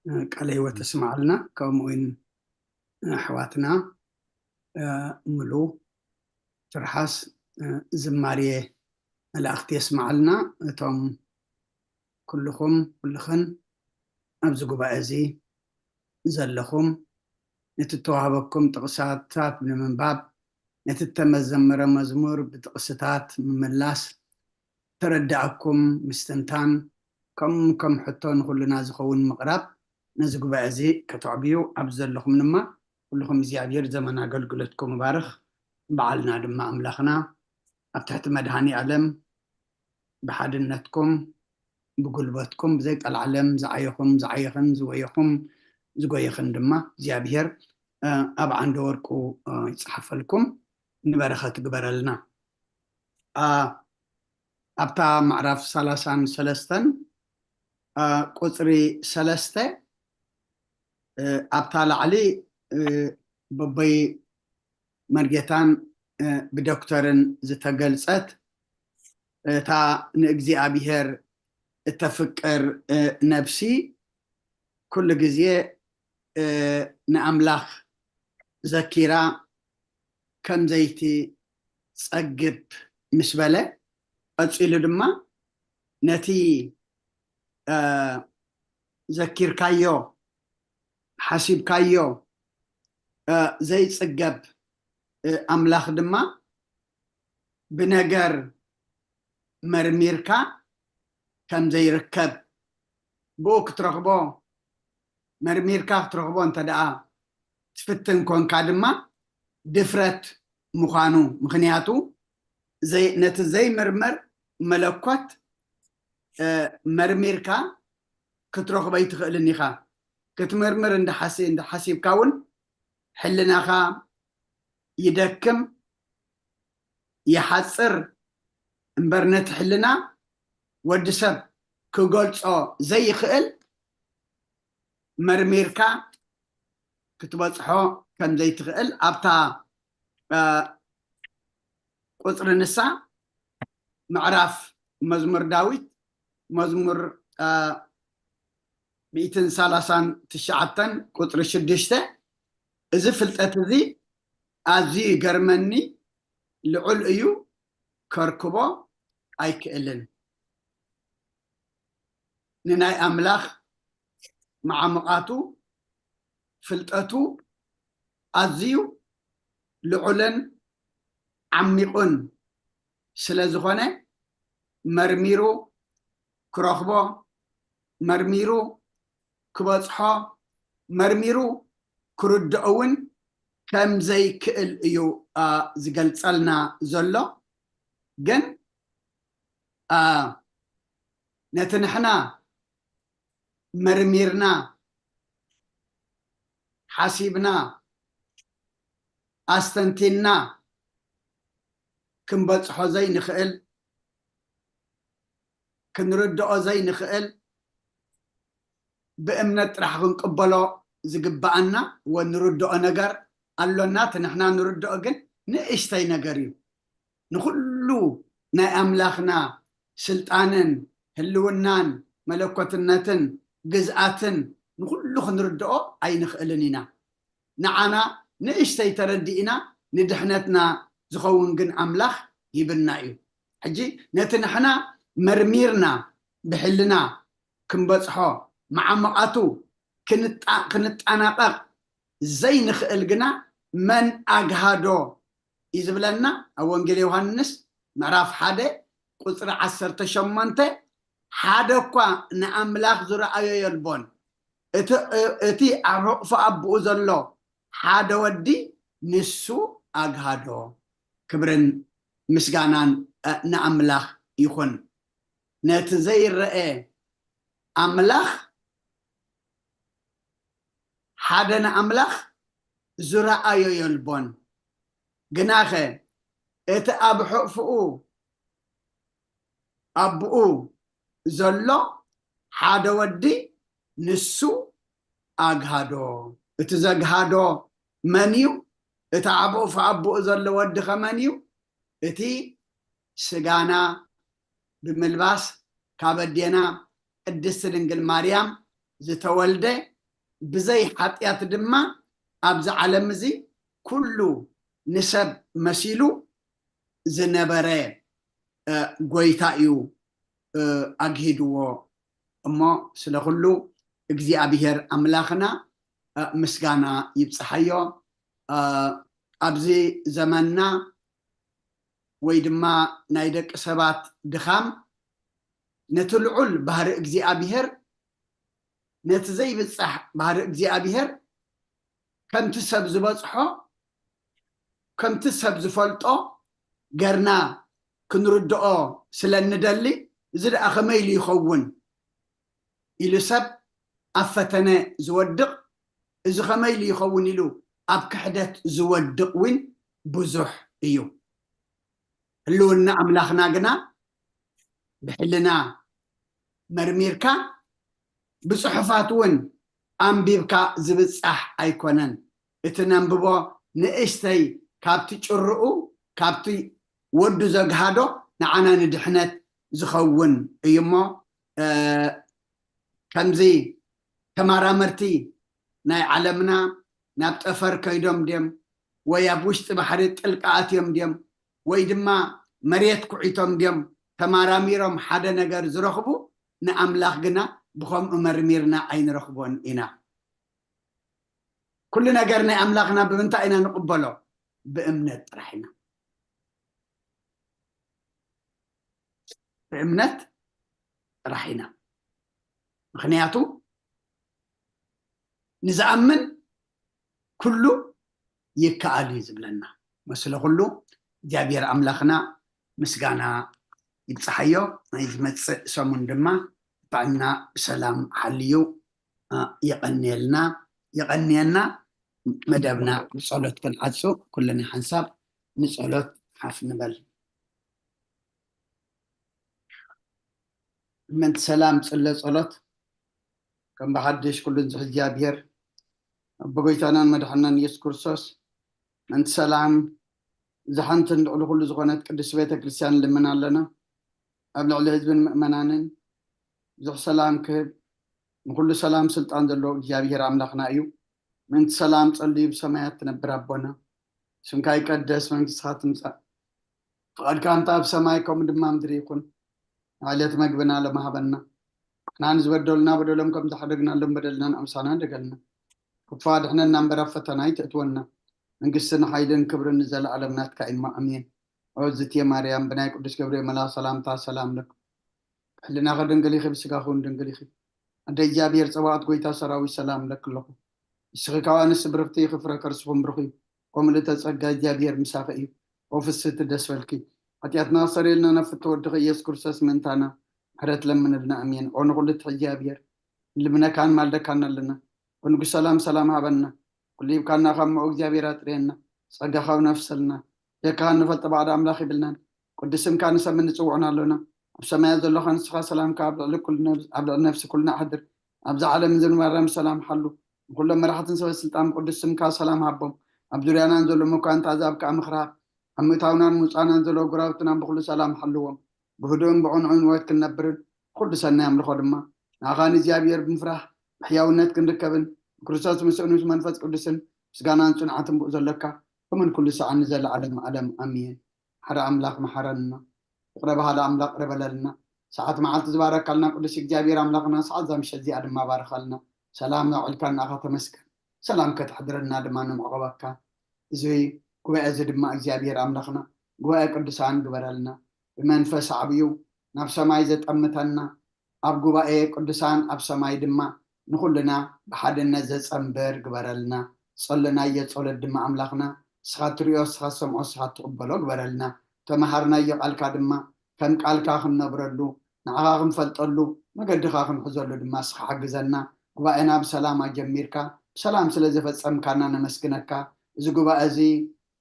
እ፣ ቃለ ህይወት ተስማዓልና። ከምኡ እውን፣ እ፣ ኣሕዋትና፣ እ፣ ሙሉ ትርሓስ፣ እ፣ ዝማሬ መላእኽቲ የስማዓልና። እቶም ኩልኹም፣ ኩልኽን ኣብዚ ጉባኤ እዚ ዘለኹም፣ ነቲ እተዋህበኩም ጥቕሳታት ብምንባብ፣ ነቲ እተመዘመረ መዝሙር ብጥቕስታት ምምላስ፣ ተረዳእኩም ምስትንታን፣ ከም፣ ከም ሕቶ ንኹልና ዝኸውን ምቕራብ፣ ነዚ ጉባኤ እዚ ከተዕብዩ፣ ኣብዚ ዘለኹም ድማ ኩልኹም እግዚኣብሔር ዘመን ኣገልግሎትኩም ይባርኽ። በዓልና ድማ ኣምላኽና ኣብ ትሕቲ መድሃኒ ኣለም ብሓድነትኩም ብጉልበትኩም ብዘይቀልዓለም ዝዓየኹም ዝዓየኽን ዝወየኹም ዝጎየኽን ድማ እግዚኣብሔር ኣብ ዓንደ ወርቁ ይፅሓፈልኩም፣ ንበረኸት ግበረልና። ኣብታ ምዕራፍ ሰላሳን ሰለስተን ቁፅሪ ሰለስተ ኣብታ ላዕሊ በቦይ መርጌታን ብዶክተርን ዝተገልጸት እታ ንእግዚኣብሔር እተፍቅር ነብሲ ኩሉ ግዜ ንኣምላኽ ዘኪራ ከም ዘይትጸግብ ምስ በለ፣ ቀጺሉ ድማ ነቲ ዘኪርካዮ ሓሲብካዮ ዘይጽገብ ኣምላኽ ድማ ብነገር መርሚርካ ከም ዘይርከብ፣ ብኡ ክትረኽቦ መርሚርካ ክትረኽቦ እንተ ደኣ ትፍትን ኮንካ ድማ ድፍረት ምዃኑ፣ ምኽንያቱ ነቲ ዘይምርመር መለኮት መርሚርካ ክትረኽቦ ኣይትኽእልን ኢኻ። ክትምርምር እንድሓሲብካ እውን ሕልናኻ ይደክም፣ ይሓፅር እምበር ነቲ ሕልና ወዲ ሰብ ክገልፆ ዘይኽእል መርሚርካ ክትበፅሖ ከም ዘይትኽእል ኣብታ ቁፅሪ ንሳ ምዕራፍ መዝሙር ዳዊት መዝሙር ሚእትን ሰላሳን ትሽዓተን ቁፅሪ ሽዱሽተ፣ እዚ ፍልጠት እዚ ኣዝዩ ይገርመኒ፣ ልዑል እዩ፣ ከርክቦ ኣይክእልን። ንናይ ኣምላኽ መዓሙቓቱ ፍልጠቱ ኣዝዩ ልዑልን ዓሚቑን ስለ ዝኾነ መርሚሩ ክረኽቦ፣ መርሚሩ ክበጽሖ፣ መርሚሩ ክርድኦ እውን ከም ዘይክእል እዩ ዝገልጸልና ዘሎ። ግን ነቲ ንሕና መርሚርና ሓሲብና ኣስተንቲንና ክንበፅሖ ዘይንኽእል፣ ክንርድኦ ዘይንኽእል፣ ብእምነት ጥራሕ ክንቅበሎ ዝግብኣና ወንርድኦ ነገር ኣሎና። እቲ ንሕና ንርድኦ ግን ንእሽተይ ነገር እዩ። ንኹሉ ናይ ኣምላኽና ስልጣንን ህልውናን መለኮትነትን ግዝኣትን ንኹሉ ክንርድኦ ኣይንኽእልን ኢና። ንዓና ንእሽተይ ተረዲእና ንድሕነትና ዝኸውን ግን ኣምላኽ ሂብና እዩ። ሕጂ ነቲ ንሕና መርሚርና ብሕልና ክንበጽሖ መዓሙቓቱ ክንጣ- ክንጣናቐቕ ዘይንኽእል ግና መን ኣግሃዶ እዩ ዝብለና ኣብ ወንጌል ዮሃንስ ምዕራፍ ሓደ ቁፅሪ ዓሰርተ ሸሞንተ፣ ሓደ እኳ ንኣምላኽ ዝረኣዮ የልቦን፣ እቲ እቲ ኣብ ሕቑፎ ኣቦኡ ዘሎ ሓደ ወዲ ንሱ ኣግሃዶ። ክብርን ምስጋናን ንኣምላኽ ይኹን። ነቲ ዘይረአ ኣምላኽ ሓደ ንኣምላኽ ዝረኣዮ የልቦን። ግናኸ እቲ ኣብ ሕቕፍኡ ኣቦኡ ዘሎ ሓደ ወዲ ንሱ ኣግሃዶ። እቲ ዘግሃዶ መን እዩ? እቲ ኣብ ሕቕፊ ኣቦኡ ዘሎ ወዲ ኸ መን እዩ? እቲ ስጋና ብምልባስ ካብ ኣዴና ቅድስቲ ድንግል ማርያም ዝተወልደ፣ ብዘይ ሓጢኣት ድማ ኣብዚ ዓለም እዚ ኩሉ ንሰብ መሲሉ ዝነበረ ጎይታ እዩ ኣግሂድዎ። እሞ ስለ ኩሉ እግዚኣብሔር ኣምላኽና ምስጋና ይብፅሓዮ። ኣብዚ ዘመንና ወይ ድማ ናይ ደቂ ሰባት ድኻም ነቲ ልዑል ባህሪ እግዚኣብሔር፣ ነቲ ዘይብፃሕ ባህሪ እግዚኣብሔር ከምቲ ሰብ ዝበፅሖ ከምቲ ሰብ ዝፈልጦ ገርና ክንርድኦ ስለ እንደሊ፣ እዚ ደኣ ከመይ ኢሉ ይኸውን ኢሉ ሰብ ኣብ ፈተነ ዝወድቕ፣ እዚ ከመይ ኢሉ ይኸውን ኢሉ ኣብ ክሕደት ዝወድቕ እውን ብዙሕ እዩ። ህልውና ኣምላኽና ግና ብሕልና መርሚርካ ብጽሑፋት እውን ኣንቢብካ ዝብጻሕ ኣይኮነን። እቲ ነንብቦ ንእሽተይ ካብቲ ጭርኡ፣ ካብቲ ወዱ ዘግሃዶ ንዓና ንድሕነት ዝኸውን እዩ እሞ፣ ከምዚ ተማራመርቲ ናይ ዓለምና ናብ ጠፈር ከይዶም ድዮም ወይ ኣብ ውሽጢ ባሕሪ ጥልቂ ኣትዮም ድዮም ወይ ድማ መሬት ኩዒቶም ድዮም ተማራሚሮም ሓደ ነገር ዝረኽቡ፣ ንኣምላኽ ግና ብኸምኡ መርሚርና ኣይንረኽቦን ኢና። ኩሉ ነገር ናይ ኣምላኽና ብምንታይ ኢና ንቕበሎ? ብእምነት ጥራሕ ኢና። ብእምነት ጥራሕ ኢና። ምኽንያቱ ንዝኣምን ኩሉ ይከኣል እዩ ዝብለና። መስለ ኩሉ እግዚኣብሔር ኣምላኽና ምስጋና ይብጽሓዮ። ናይ ዝመጽእ ሰሙን ድማ ጥዕና ብሰላም ሓልዩ የቐንየልና፣ የቐንየና። መደብና ብጸሎት ክንዓጹ ኩልና ሓንሳብ ንጸሎት ሓፍ ንበል። ምእንቲ ሰላም ጽለ ጸሎት። ከም ብሓድሽ ኩሉን ዝሕዚ እግዚኣብሔር፣ ኣቦ ጎይታናን መድሓናን ኢየሱስ ክርስቶስ፣ ምእንቲ ሰላም እዛ ሓንትን ልዕሊ ኩሉ ዝኾነት ቅድስቲ ቤተ ክርስቲያን ንልምን ኣለና። ኣብ ልዕሊ ህዝብን ምእመናንን ብዙሕ ሰላም ክህብ፣ ንኩሉ ሰላም ስልጣን ዘለዎ እግዚኣብሔር ኣምላኽና እዩ። ምእንቲ ሰላም ጸልዩ ብሰማያት ትነብር ኣቦና፣ ስምካ ይቀደስ፣ መንግስትኻ ትምጻእ፣ ፍቓድካ እንተ ኣብ ሰማይ ከምኡ ድማ ምድሪ ይኹን። ዕለት መግብና ሎሚ ሃበና። ንሕና ንዝበደሉና በደሎም ከም ዝሓደግናሎም በደልናን ኣምሳና ደገልና። ክፉ ኣድሕነና እምበር ኣብ ፈተና ኣይተእትወና። መንግስትን ሓይልን ክብርን ንዘለኣለም ናትካ እዩ እሞ ኣሜን። ኦ ዝትየ ማርያም ብናይ ቅዱስ ገብርኤል መልኣኽ ሰላምታ ሰላም ለኪ። ብሕልናኺ ድንግል ኢኺ፣ ብስጋኺ እውን ድንግል ኢኺ። ኣደ እግዚኣብሔር ጸባኦት ጎይታ ሰራዊት ሰላም ለኪ ኣለኹ። ንስኺ ካብ ኣንስቲ ብርኽቲ ኢኺ፣ ፍረ ከርስኹም ብሩኽ እዩ። ከምኡ ልተ ጸጋ እግዚኣብሔር ምሳኺ እዩ። ኦ ፍስህቲ ደስ በልኪ። ሓጢኣትና ክሰርየልና ናብ ፍትወ ወድኺ ኢየሱስ ክርስቶስ ምእንታና ምሕረት ለምንልና። ኣሜን። ኦ ንኹሉ ትሕዚ እግዚኣብሔር ንልምነካን ማልደካን ኣለና። ኦ ንጉስ ሰላም ሰላም ሃበና። ኩሉ ሂብካና ካብ ምኦ እግዚኣብሔር ኣጥርየና። ጸጋኻ ኣውነፍሰልና። ደካኻ ንፈልጦ ባዕዳ ኣምላኽ ይብልናን። ቅዱስ ስምካ ንሰምን ንጽውዖን ኣሎና። ኣብ ሰማያት ዘሎኻ ንስኻ ሰላምካ ኣብ ልዕሊ ኩሉ ነብስ-፣ ኣብ ልዕሊ ነፍሲ ኩልና ኣሕድር። ኣብዛ ዓለም ዝንበረም ሰላም ሓሉ። ንኹሎም መራሕትን ሰበ ስልጣን ብቅዱስ ስምካ ሰላም ሃቦም። ኣብ ዙርያናን ዘሎ መኳንንት ኣዛብ ከኣ ምኽራብ። ኣብ ምእታውናን ምውጻእናን ዘሎ ጎረባብትናን ብኹሉ ሰላም ሓልዎም። ብህዱእን ብዕንዑን ህይወት ክንነብርን ብኹሉ ሰናይ ኣምልኾ ድማ ንኣኻ ንእግዚኣብሔር ብምፍራሕ ብሕያውነት ክንርከብን ብክርስቶስ ምስኡን ምስ መንፈስ ቅዱስን ምስጋናን ጽንዓትን ብኡ ዘለካ ከምኡን ኩሉ ሰዓት ንዘለዓለም ዓለም ኣሜን። ሓደ ኣምላኽ መሓረና። ይቕረ በሃሊ ኣምላኽ ይቕረ በለልና። ሰዓት መዓልቲ ዝባረካልና ቅዱስ እግዚኣብሔር ኣምላኽና ሰዓት እዛ ምሸት እዚኣ ድማ ባርኻልና። ሰላም ኣውዕልካ ንኣኻ ተመስገን። ሰላም ከተሕድረና ድማ ንምዕቆበካ። እዚ ጉባኤ እዚ ድማ እግዚኣብሔር ኣምላኽና ጉባኤ ቅዱሳን ግበረልና። ብመንፈስ ዓብዩ ናብ ሰማይ ዘጠምተና ኣብ ጉባኤ ቅዱሳን ኣብ ሰማይ ድማ ንኹልና ብሓድነት ዘጸንብር ግበረልና። ጸለናዮ ጸሎት ድማ ኣምላኽና ንስኻ ትርእዮ፣ ንስኻ ትሰምዖ፣ ንስኻ ትቕበሎ ግበረልና። ተመሃርናዮ ቃልካ ድማ ከም ቃልካ ክንነብረሉ፣ ንዓኻ ክንፈልጠሉ፣ መገድኻ ክንሕዘሉ ድማ ንስኻ ሓግዘና። ጉባኤና ብሰላም ኣጀሚርካ ብሰላም ስለ ዘፈጸምካና ነመስግነካ። እዚ ጉባኤ እዚ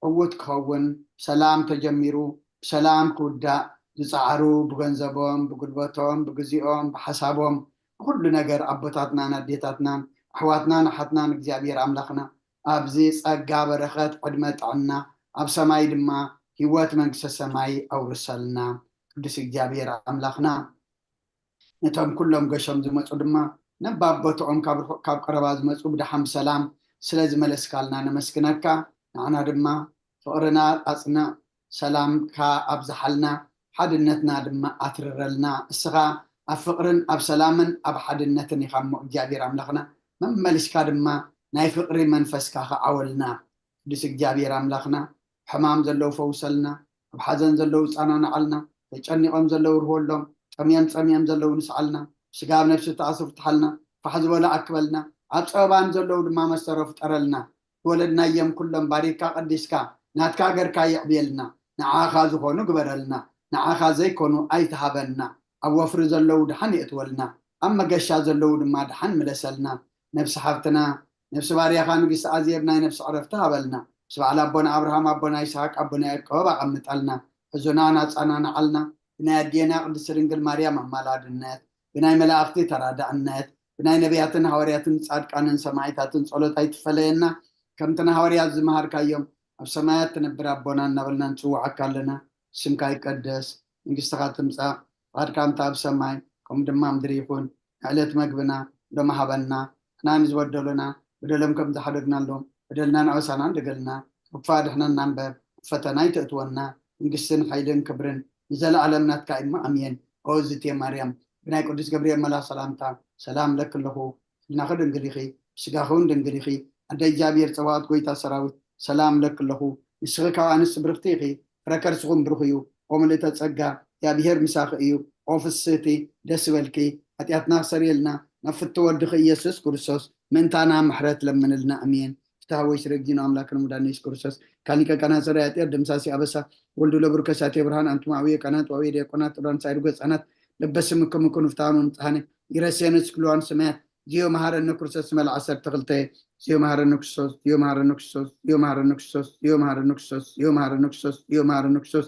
ዕዉት ክኸውን፣ ብሰላም ተጀሚሩ ብሰላም ክውዳእ ዝጸዓሩ፣ ብገንዘቦም፣ ብጉልበቶም፣ ብግዚኦም፣ ብሓሳቦም፣ ብኹሉ ነገር ኣቦታትናን ኣዴታትናን ኣሕዋትናን ኣሓትናን እግዚኣብሔር ኣምላኽና ኣብዚ ጸጋ በረኸት ዕድመ ጥዕና ኣብ ሰማይ ድማ ህይወት መንግስተ ሰማይ ኣውርሰልና። ቅዱስ እግዚኣብሔር ኣምላኽና ነቶም ኩሎም ገሾም ዝመጹ ድማ ነባብ ቦትኦም ካብ ርሑቕ ካብ ቀረባ ዝመጹ ብደሓን ብሰላም ስለ ዝመለስካልና ነመስግነካ። ንዓና ድማ ፍቕርና ኣጽንዕ፣ ሰላምካ ኣብዝሓልና፣ ሓድነትና ድማ ኣትርረልና። እስኻ ኣብ ፍቕርን ኣብ ሰላምን ኣብ ሓድነትን ኢኻ እሞ እግዚኣብሔር ኣምላኽና መመሊስካ ድማ ናይ ፍቕሪ መንፈስካ ከዓወልና። ቅዱስ እግዚኣብሔር ኣምላኽና ሕማም ዘለዉ ፈውሰልና፣ ኣብ ሓዘን ዘለዉ ጸናንዓልና፣ ተጨኒቖም ዘለዉ ርህወሎም፣ ጠምዮም ጸሚኦም ዘለዉ ንስዓልና፣ ስጋ ኣብ ነፍሲ ተኣስሩ ፍትሓልና፣ ፋሕ ዝበሉ ኣክበልና፣ ኣብ ጸበባን ዘለዉ ድማ መሰሮ ፍጠረልና። ዝወለድናዮም ኩሎም ባሪካ ቀዲስካ ናትካ ገርካ የዕብየልና። ንዓኻ ዝኾኑ ግበረልና። ንዓኻ ዘይኮኑ ኣይትሃበና። ኣብ ወፍሪ ዘለዉ ድሓን የእትወልና። ኣብ መገሻ ዘለዉ ድማ ድሓን ምለሰልና። ነብሲ ሓፍትና፣ ነብሲ ባርያኻ ንግስቲ ኣዜብ ናይ ነብሲ ዕረፍቲ ሃበልና። ምስ በዓል ኣቦና ኣብርሃም፣ ኣቦና ይስሓቅ፣ ኣቦና ያዕቆብ ኣቐምጠልና። ሕዙና ናጻና ንዓልና። ብናይ ኣዴና ቅድስቲ ድንግል ማርያም ኣማላድነት፣ ብናይ መላእኽቲ ተራዳእነት፣ ብናይ ነቢያትን ሃዋርያትን ጻድቃንን ሰማዕታትን ጸሎት ኣይትፈለየና። ከምቲ ንሃዋርያት ዝመሃርካዮም፣ ኣብ ሰማያት ትነብር ኣቦና እናበልና ንጽውዓካ ኣለና። ስምካ ይቀደስ፣ መንግስትኻ ትምጻእ፣ ፍቓድካ እንተ ኣብ ሰማይ ከምኡ ድማ ምድሪ ይኹን። ዕለት መግብና ሎሚ ሃበና። ንሕና ንዝበደሉና በደሎም ከም ዝሓደግናሎም፣ በደልና ንዕበሳና እንደገልና፣ ካብ ክፉእ ኣድሕነና እምበር፣ ኣብ ፈተና ኣይተእትወና። መንግስትን ሓይልን ክብርን ንዘለኣለም ናትካ እዩ እሞ፣ ኣሜን። ኦ እዝቴ ማርያም፣ ብናይ ቅዱስ ገብርኤል መልኣኽ ሰላምታ ሰላም እለኪ ኣለኹ። ህልናኺ ድንግል ኢኺ፣ ስጋኺ እውን ድንግል ኢኺ። ኣደ እግዚኣብሔር ጸባኦት፣ ጎይታ ሰራዊት፣ ሰላም እለኪ ኣለኹ። ንስኺ ካብ ኣንስቲ ብርኽቲ ኢኺ፣ ፍረ ከርስኹም ብሩኽ እዩ። ኦ ምልእተ ጸጋ፣ እግዚኣብሔር ምሳኺ እዩ። ኦ ፍስህቲ፣ ደስ ይበልኪ። ሓጢኣትና ክሰርየልና ናብ ፍትው ወድኺ ኢየሱስ ክርስቶስ ምእንታና ምሕረት ለምንልና። ኣሜን። ፍትሐ ወይ ስረ እግዚእነ ኣምላክነ ሙዳነ ኢየሱስ ክርስቶስ ካሊቀ ቀናት ሰራይ ኣጥያት ደምሳሲ ኣበሳ ወልዱ ለብሩ ከሳቴ ብርሃን ኣንቱም ኣውየ ቀናት ዋውየ ዲያቆናት ጥራን ሳይሩ ገጻናት ለበስም ከሙኩን ፍትሐኑ ንጽሐነ ይረሴነ ስክልዋን ሰማያት ዚዮ መሃረነ ክርስቶስ መልዓ ዓሰርተ ክልተ ዚዮ መሃረነ ክርስቶስ ዚዮ መሃረነ ክርስቶስ ዚዮ መሃረነ ክርስቶስ ዚዮ መሃረነ ክርስቶስ ዚዮ መሃረነ ክርስቶስ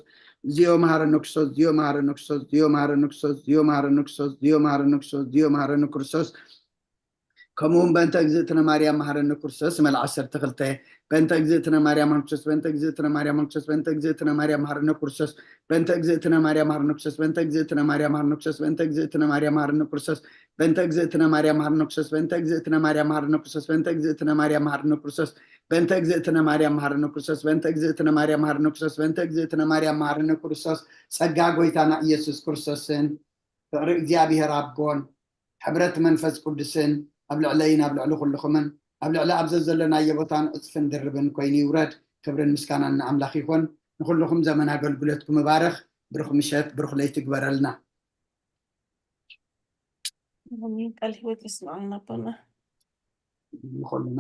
ዚዮ መሃረነ ክርስቶስ ዚዮ መሃረነ ክርስቶስ ዚዮ መሃረነ ክርስቶስ ዚዮ መሃረነ ክርስቶስ ዚዮ መሃረነ ክርስቶስ ዚዮ መሃረነ ክርስቶስ ዚዮ መሃረነ ክርስቶስ ከምኡ እውን በእንተ እግዝእትነ ማርያም መሃረነ ክርስቶስ መልዓ ዓሰርተ ክልተ በእንተ እግዝእትነ ማርያም መሃረነ ክርስቶስ በእንተ እግዝእትነ ማርያም መሃረነ ክርስቶስ በእንተ እግዝእትነ ማርያም መሃረነ ክርስቶስ በእንተ እግዝእትነ ማርያም መሃረነ ክርስቶስ በእንተ እግዝእትነ ማርያም መሃረነ ክርስቶስ በእንተ እግዝእትነ ማርያም መሃረነ ክርስቶስ በእንተ እግዝእትነ ማርያም መሃረነ ክርስቶስ በእንተ እግዝእትነ ማርያም መሃረነ ክርስቶስ በእንተ እግዝእትነ ማርያም መሃረነ ክርስቶስ በእንተ እግዝእትነ ማርያም መሃረነ ክርስቶስ በእንተ እግዝእትነ ማርያም መሃረነ ክርስቶስ በእንተ እግዝእትነ ማርያም መሃረነ ክርስቶስ ጸጋ ጎይታና ኢየሱስ ክርስቶስን ፍቕሪ እግዚኣብሔር ኣቦን ሕብረት መንፈስ ቅዱስን ኣብ ልዕለይን ኣብ ልዕሊ ኩልኹምን ኣብ ልዕሊ ኣብ ዘዘለናዮ ቦታን ዕፅፍን ድርብን ኮይኑ ይውረድ። ክብርን ምስጋናን ንኣምላኽ ይኹን። ንኹልኹም ዘመን ኣገልግሎትኩም ይባርኽ። ብሩኽ ምሸት፣ ብሩኽ ለይቲ ግበረልና። ኣሜን። ቃል ህይወት የስምዓልና ኣቦና። ንኹልና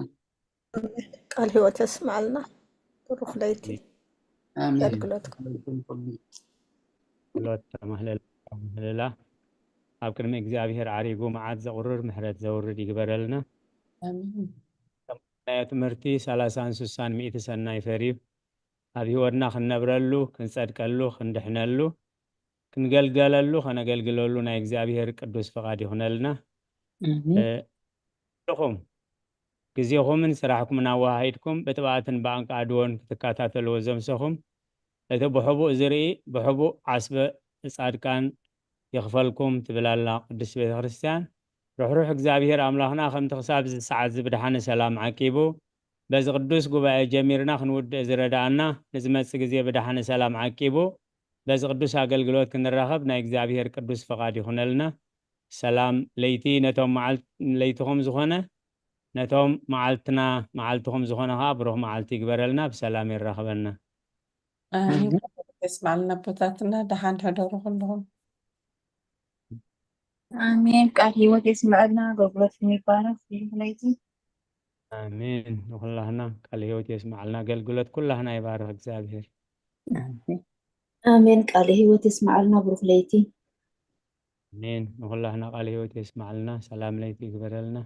ቃል ህይወት የስምዓልና። ብሩኽ ለይቲ ኣሜን። ኣገልግሎትኩም። ጸሎት ተማህለል ተማህለላ ኣብ ቅድሚ እግዚኣብሔር ዓሪጉ መዓት ዘቑርር ምሕረት ዘውርድ ይግበረልና። ኣሜን። ናይ ትምህርቲ ሰላሳን ስሳን ሚእቲ ሰናይ ፈርዩ ኣብ ህይወትና ክንነብረሉ ክንጸድቀሉ ክንድሕነሉ ክንገልገለሉ ከነገልግለሉ ናይ እግዚኣብሔር ቅዱስ ፍቓድ ይኹነልና። ኣሜን። እ፣ ንኹም ግዜኹምን ስራሕኩምን ኣወሃሂድኩም ብጥብኣትን ብኣንቃ ኣድዎን ክትከታተልዎ ዘምሰኹም እቲ ብሕቡእ ዝርኢ ብሕቡእ ዓስበ ጻድቃን ይኽፈልኩም ትብል ኣላ ቅድስት ቤተ ክርስቲያን። ርሕሩሕ እግዚኣብሔር ኣምላኽና ከምቲ ክሳብ እዚ ሰዓት እዚ ብድሓን ሰላም ዓቂቡ በዚ ቅዱስ ጉባኤ ጀሚርና ክንውድእ ዝረዳኣና ንዝመጽእ ግዜ ብድሓን ሰላም ዓቂቡ በዚ ቅዱስ ኣገልግሎት ክንራኸብ ናይ እግዚኣብሔር ቅዱስ ፍቓድ ይኹነልና። ሰላም ለይቲ ነቶም መዓል- ለይትኹም ዝኾነ ነቶም መዓልትና መዓልትኹም ዝኾነ ከዓ ብሩኽ መዓልቲ ይግበረልና፣ ብሰላም የራኽበና። ኣሜን። የስማዕልና ኣቦታትና፣ ደሓን ሕደሩ ኩልኹም። ኣሜን። ቃል ህይወት የስምዐልና፣ ኣገልግሎትኩም ይባረክ። ብሩክ ለይቲ። ኣሜን። ንኩላህና ቃል ህይወት የስምዓልና፣ ኣገልግሎት ኩላህና ይባርክ እግዚኣብሔር። ኣሜን። ቃል ህይወት የስምዓልና፣ ብሩክ ለይቲ። ኣሜን። ንኩላህና ቃል ህይወት የስምዓልና፣ ሰላም ለይቲ ይግበረልና።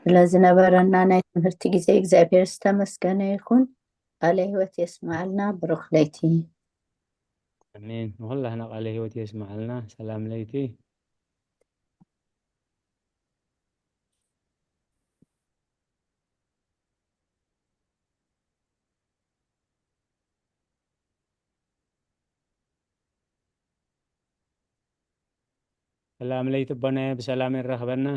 ስለዝነበረና ናይ ትምህርቲ ግዜ እግዚኣብሔር ዝተመስገነ ይኹን። ቃለ ህይወት የስምዓልና፣ ብሩክ ለይቲ። ኣሜን። ንኩላህና ቃለ ህይወት የስምዓልና፣ ሰላም ለይቲ። ሰላም ለይቲ ኣቦናየ፣ ብሰላም የራኽበና።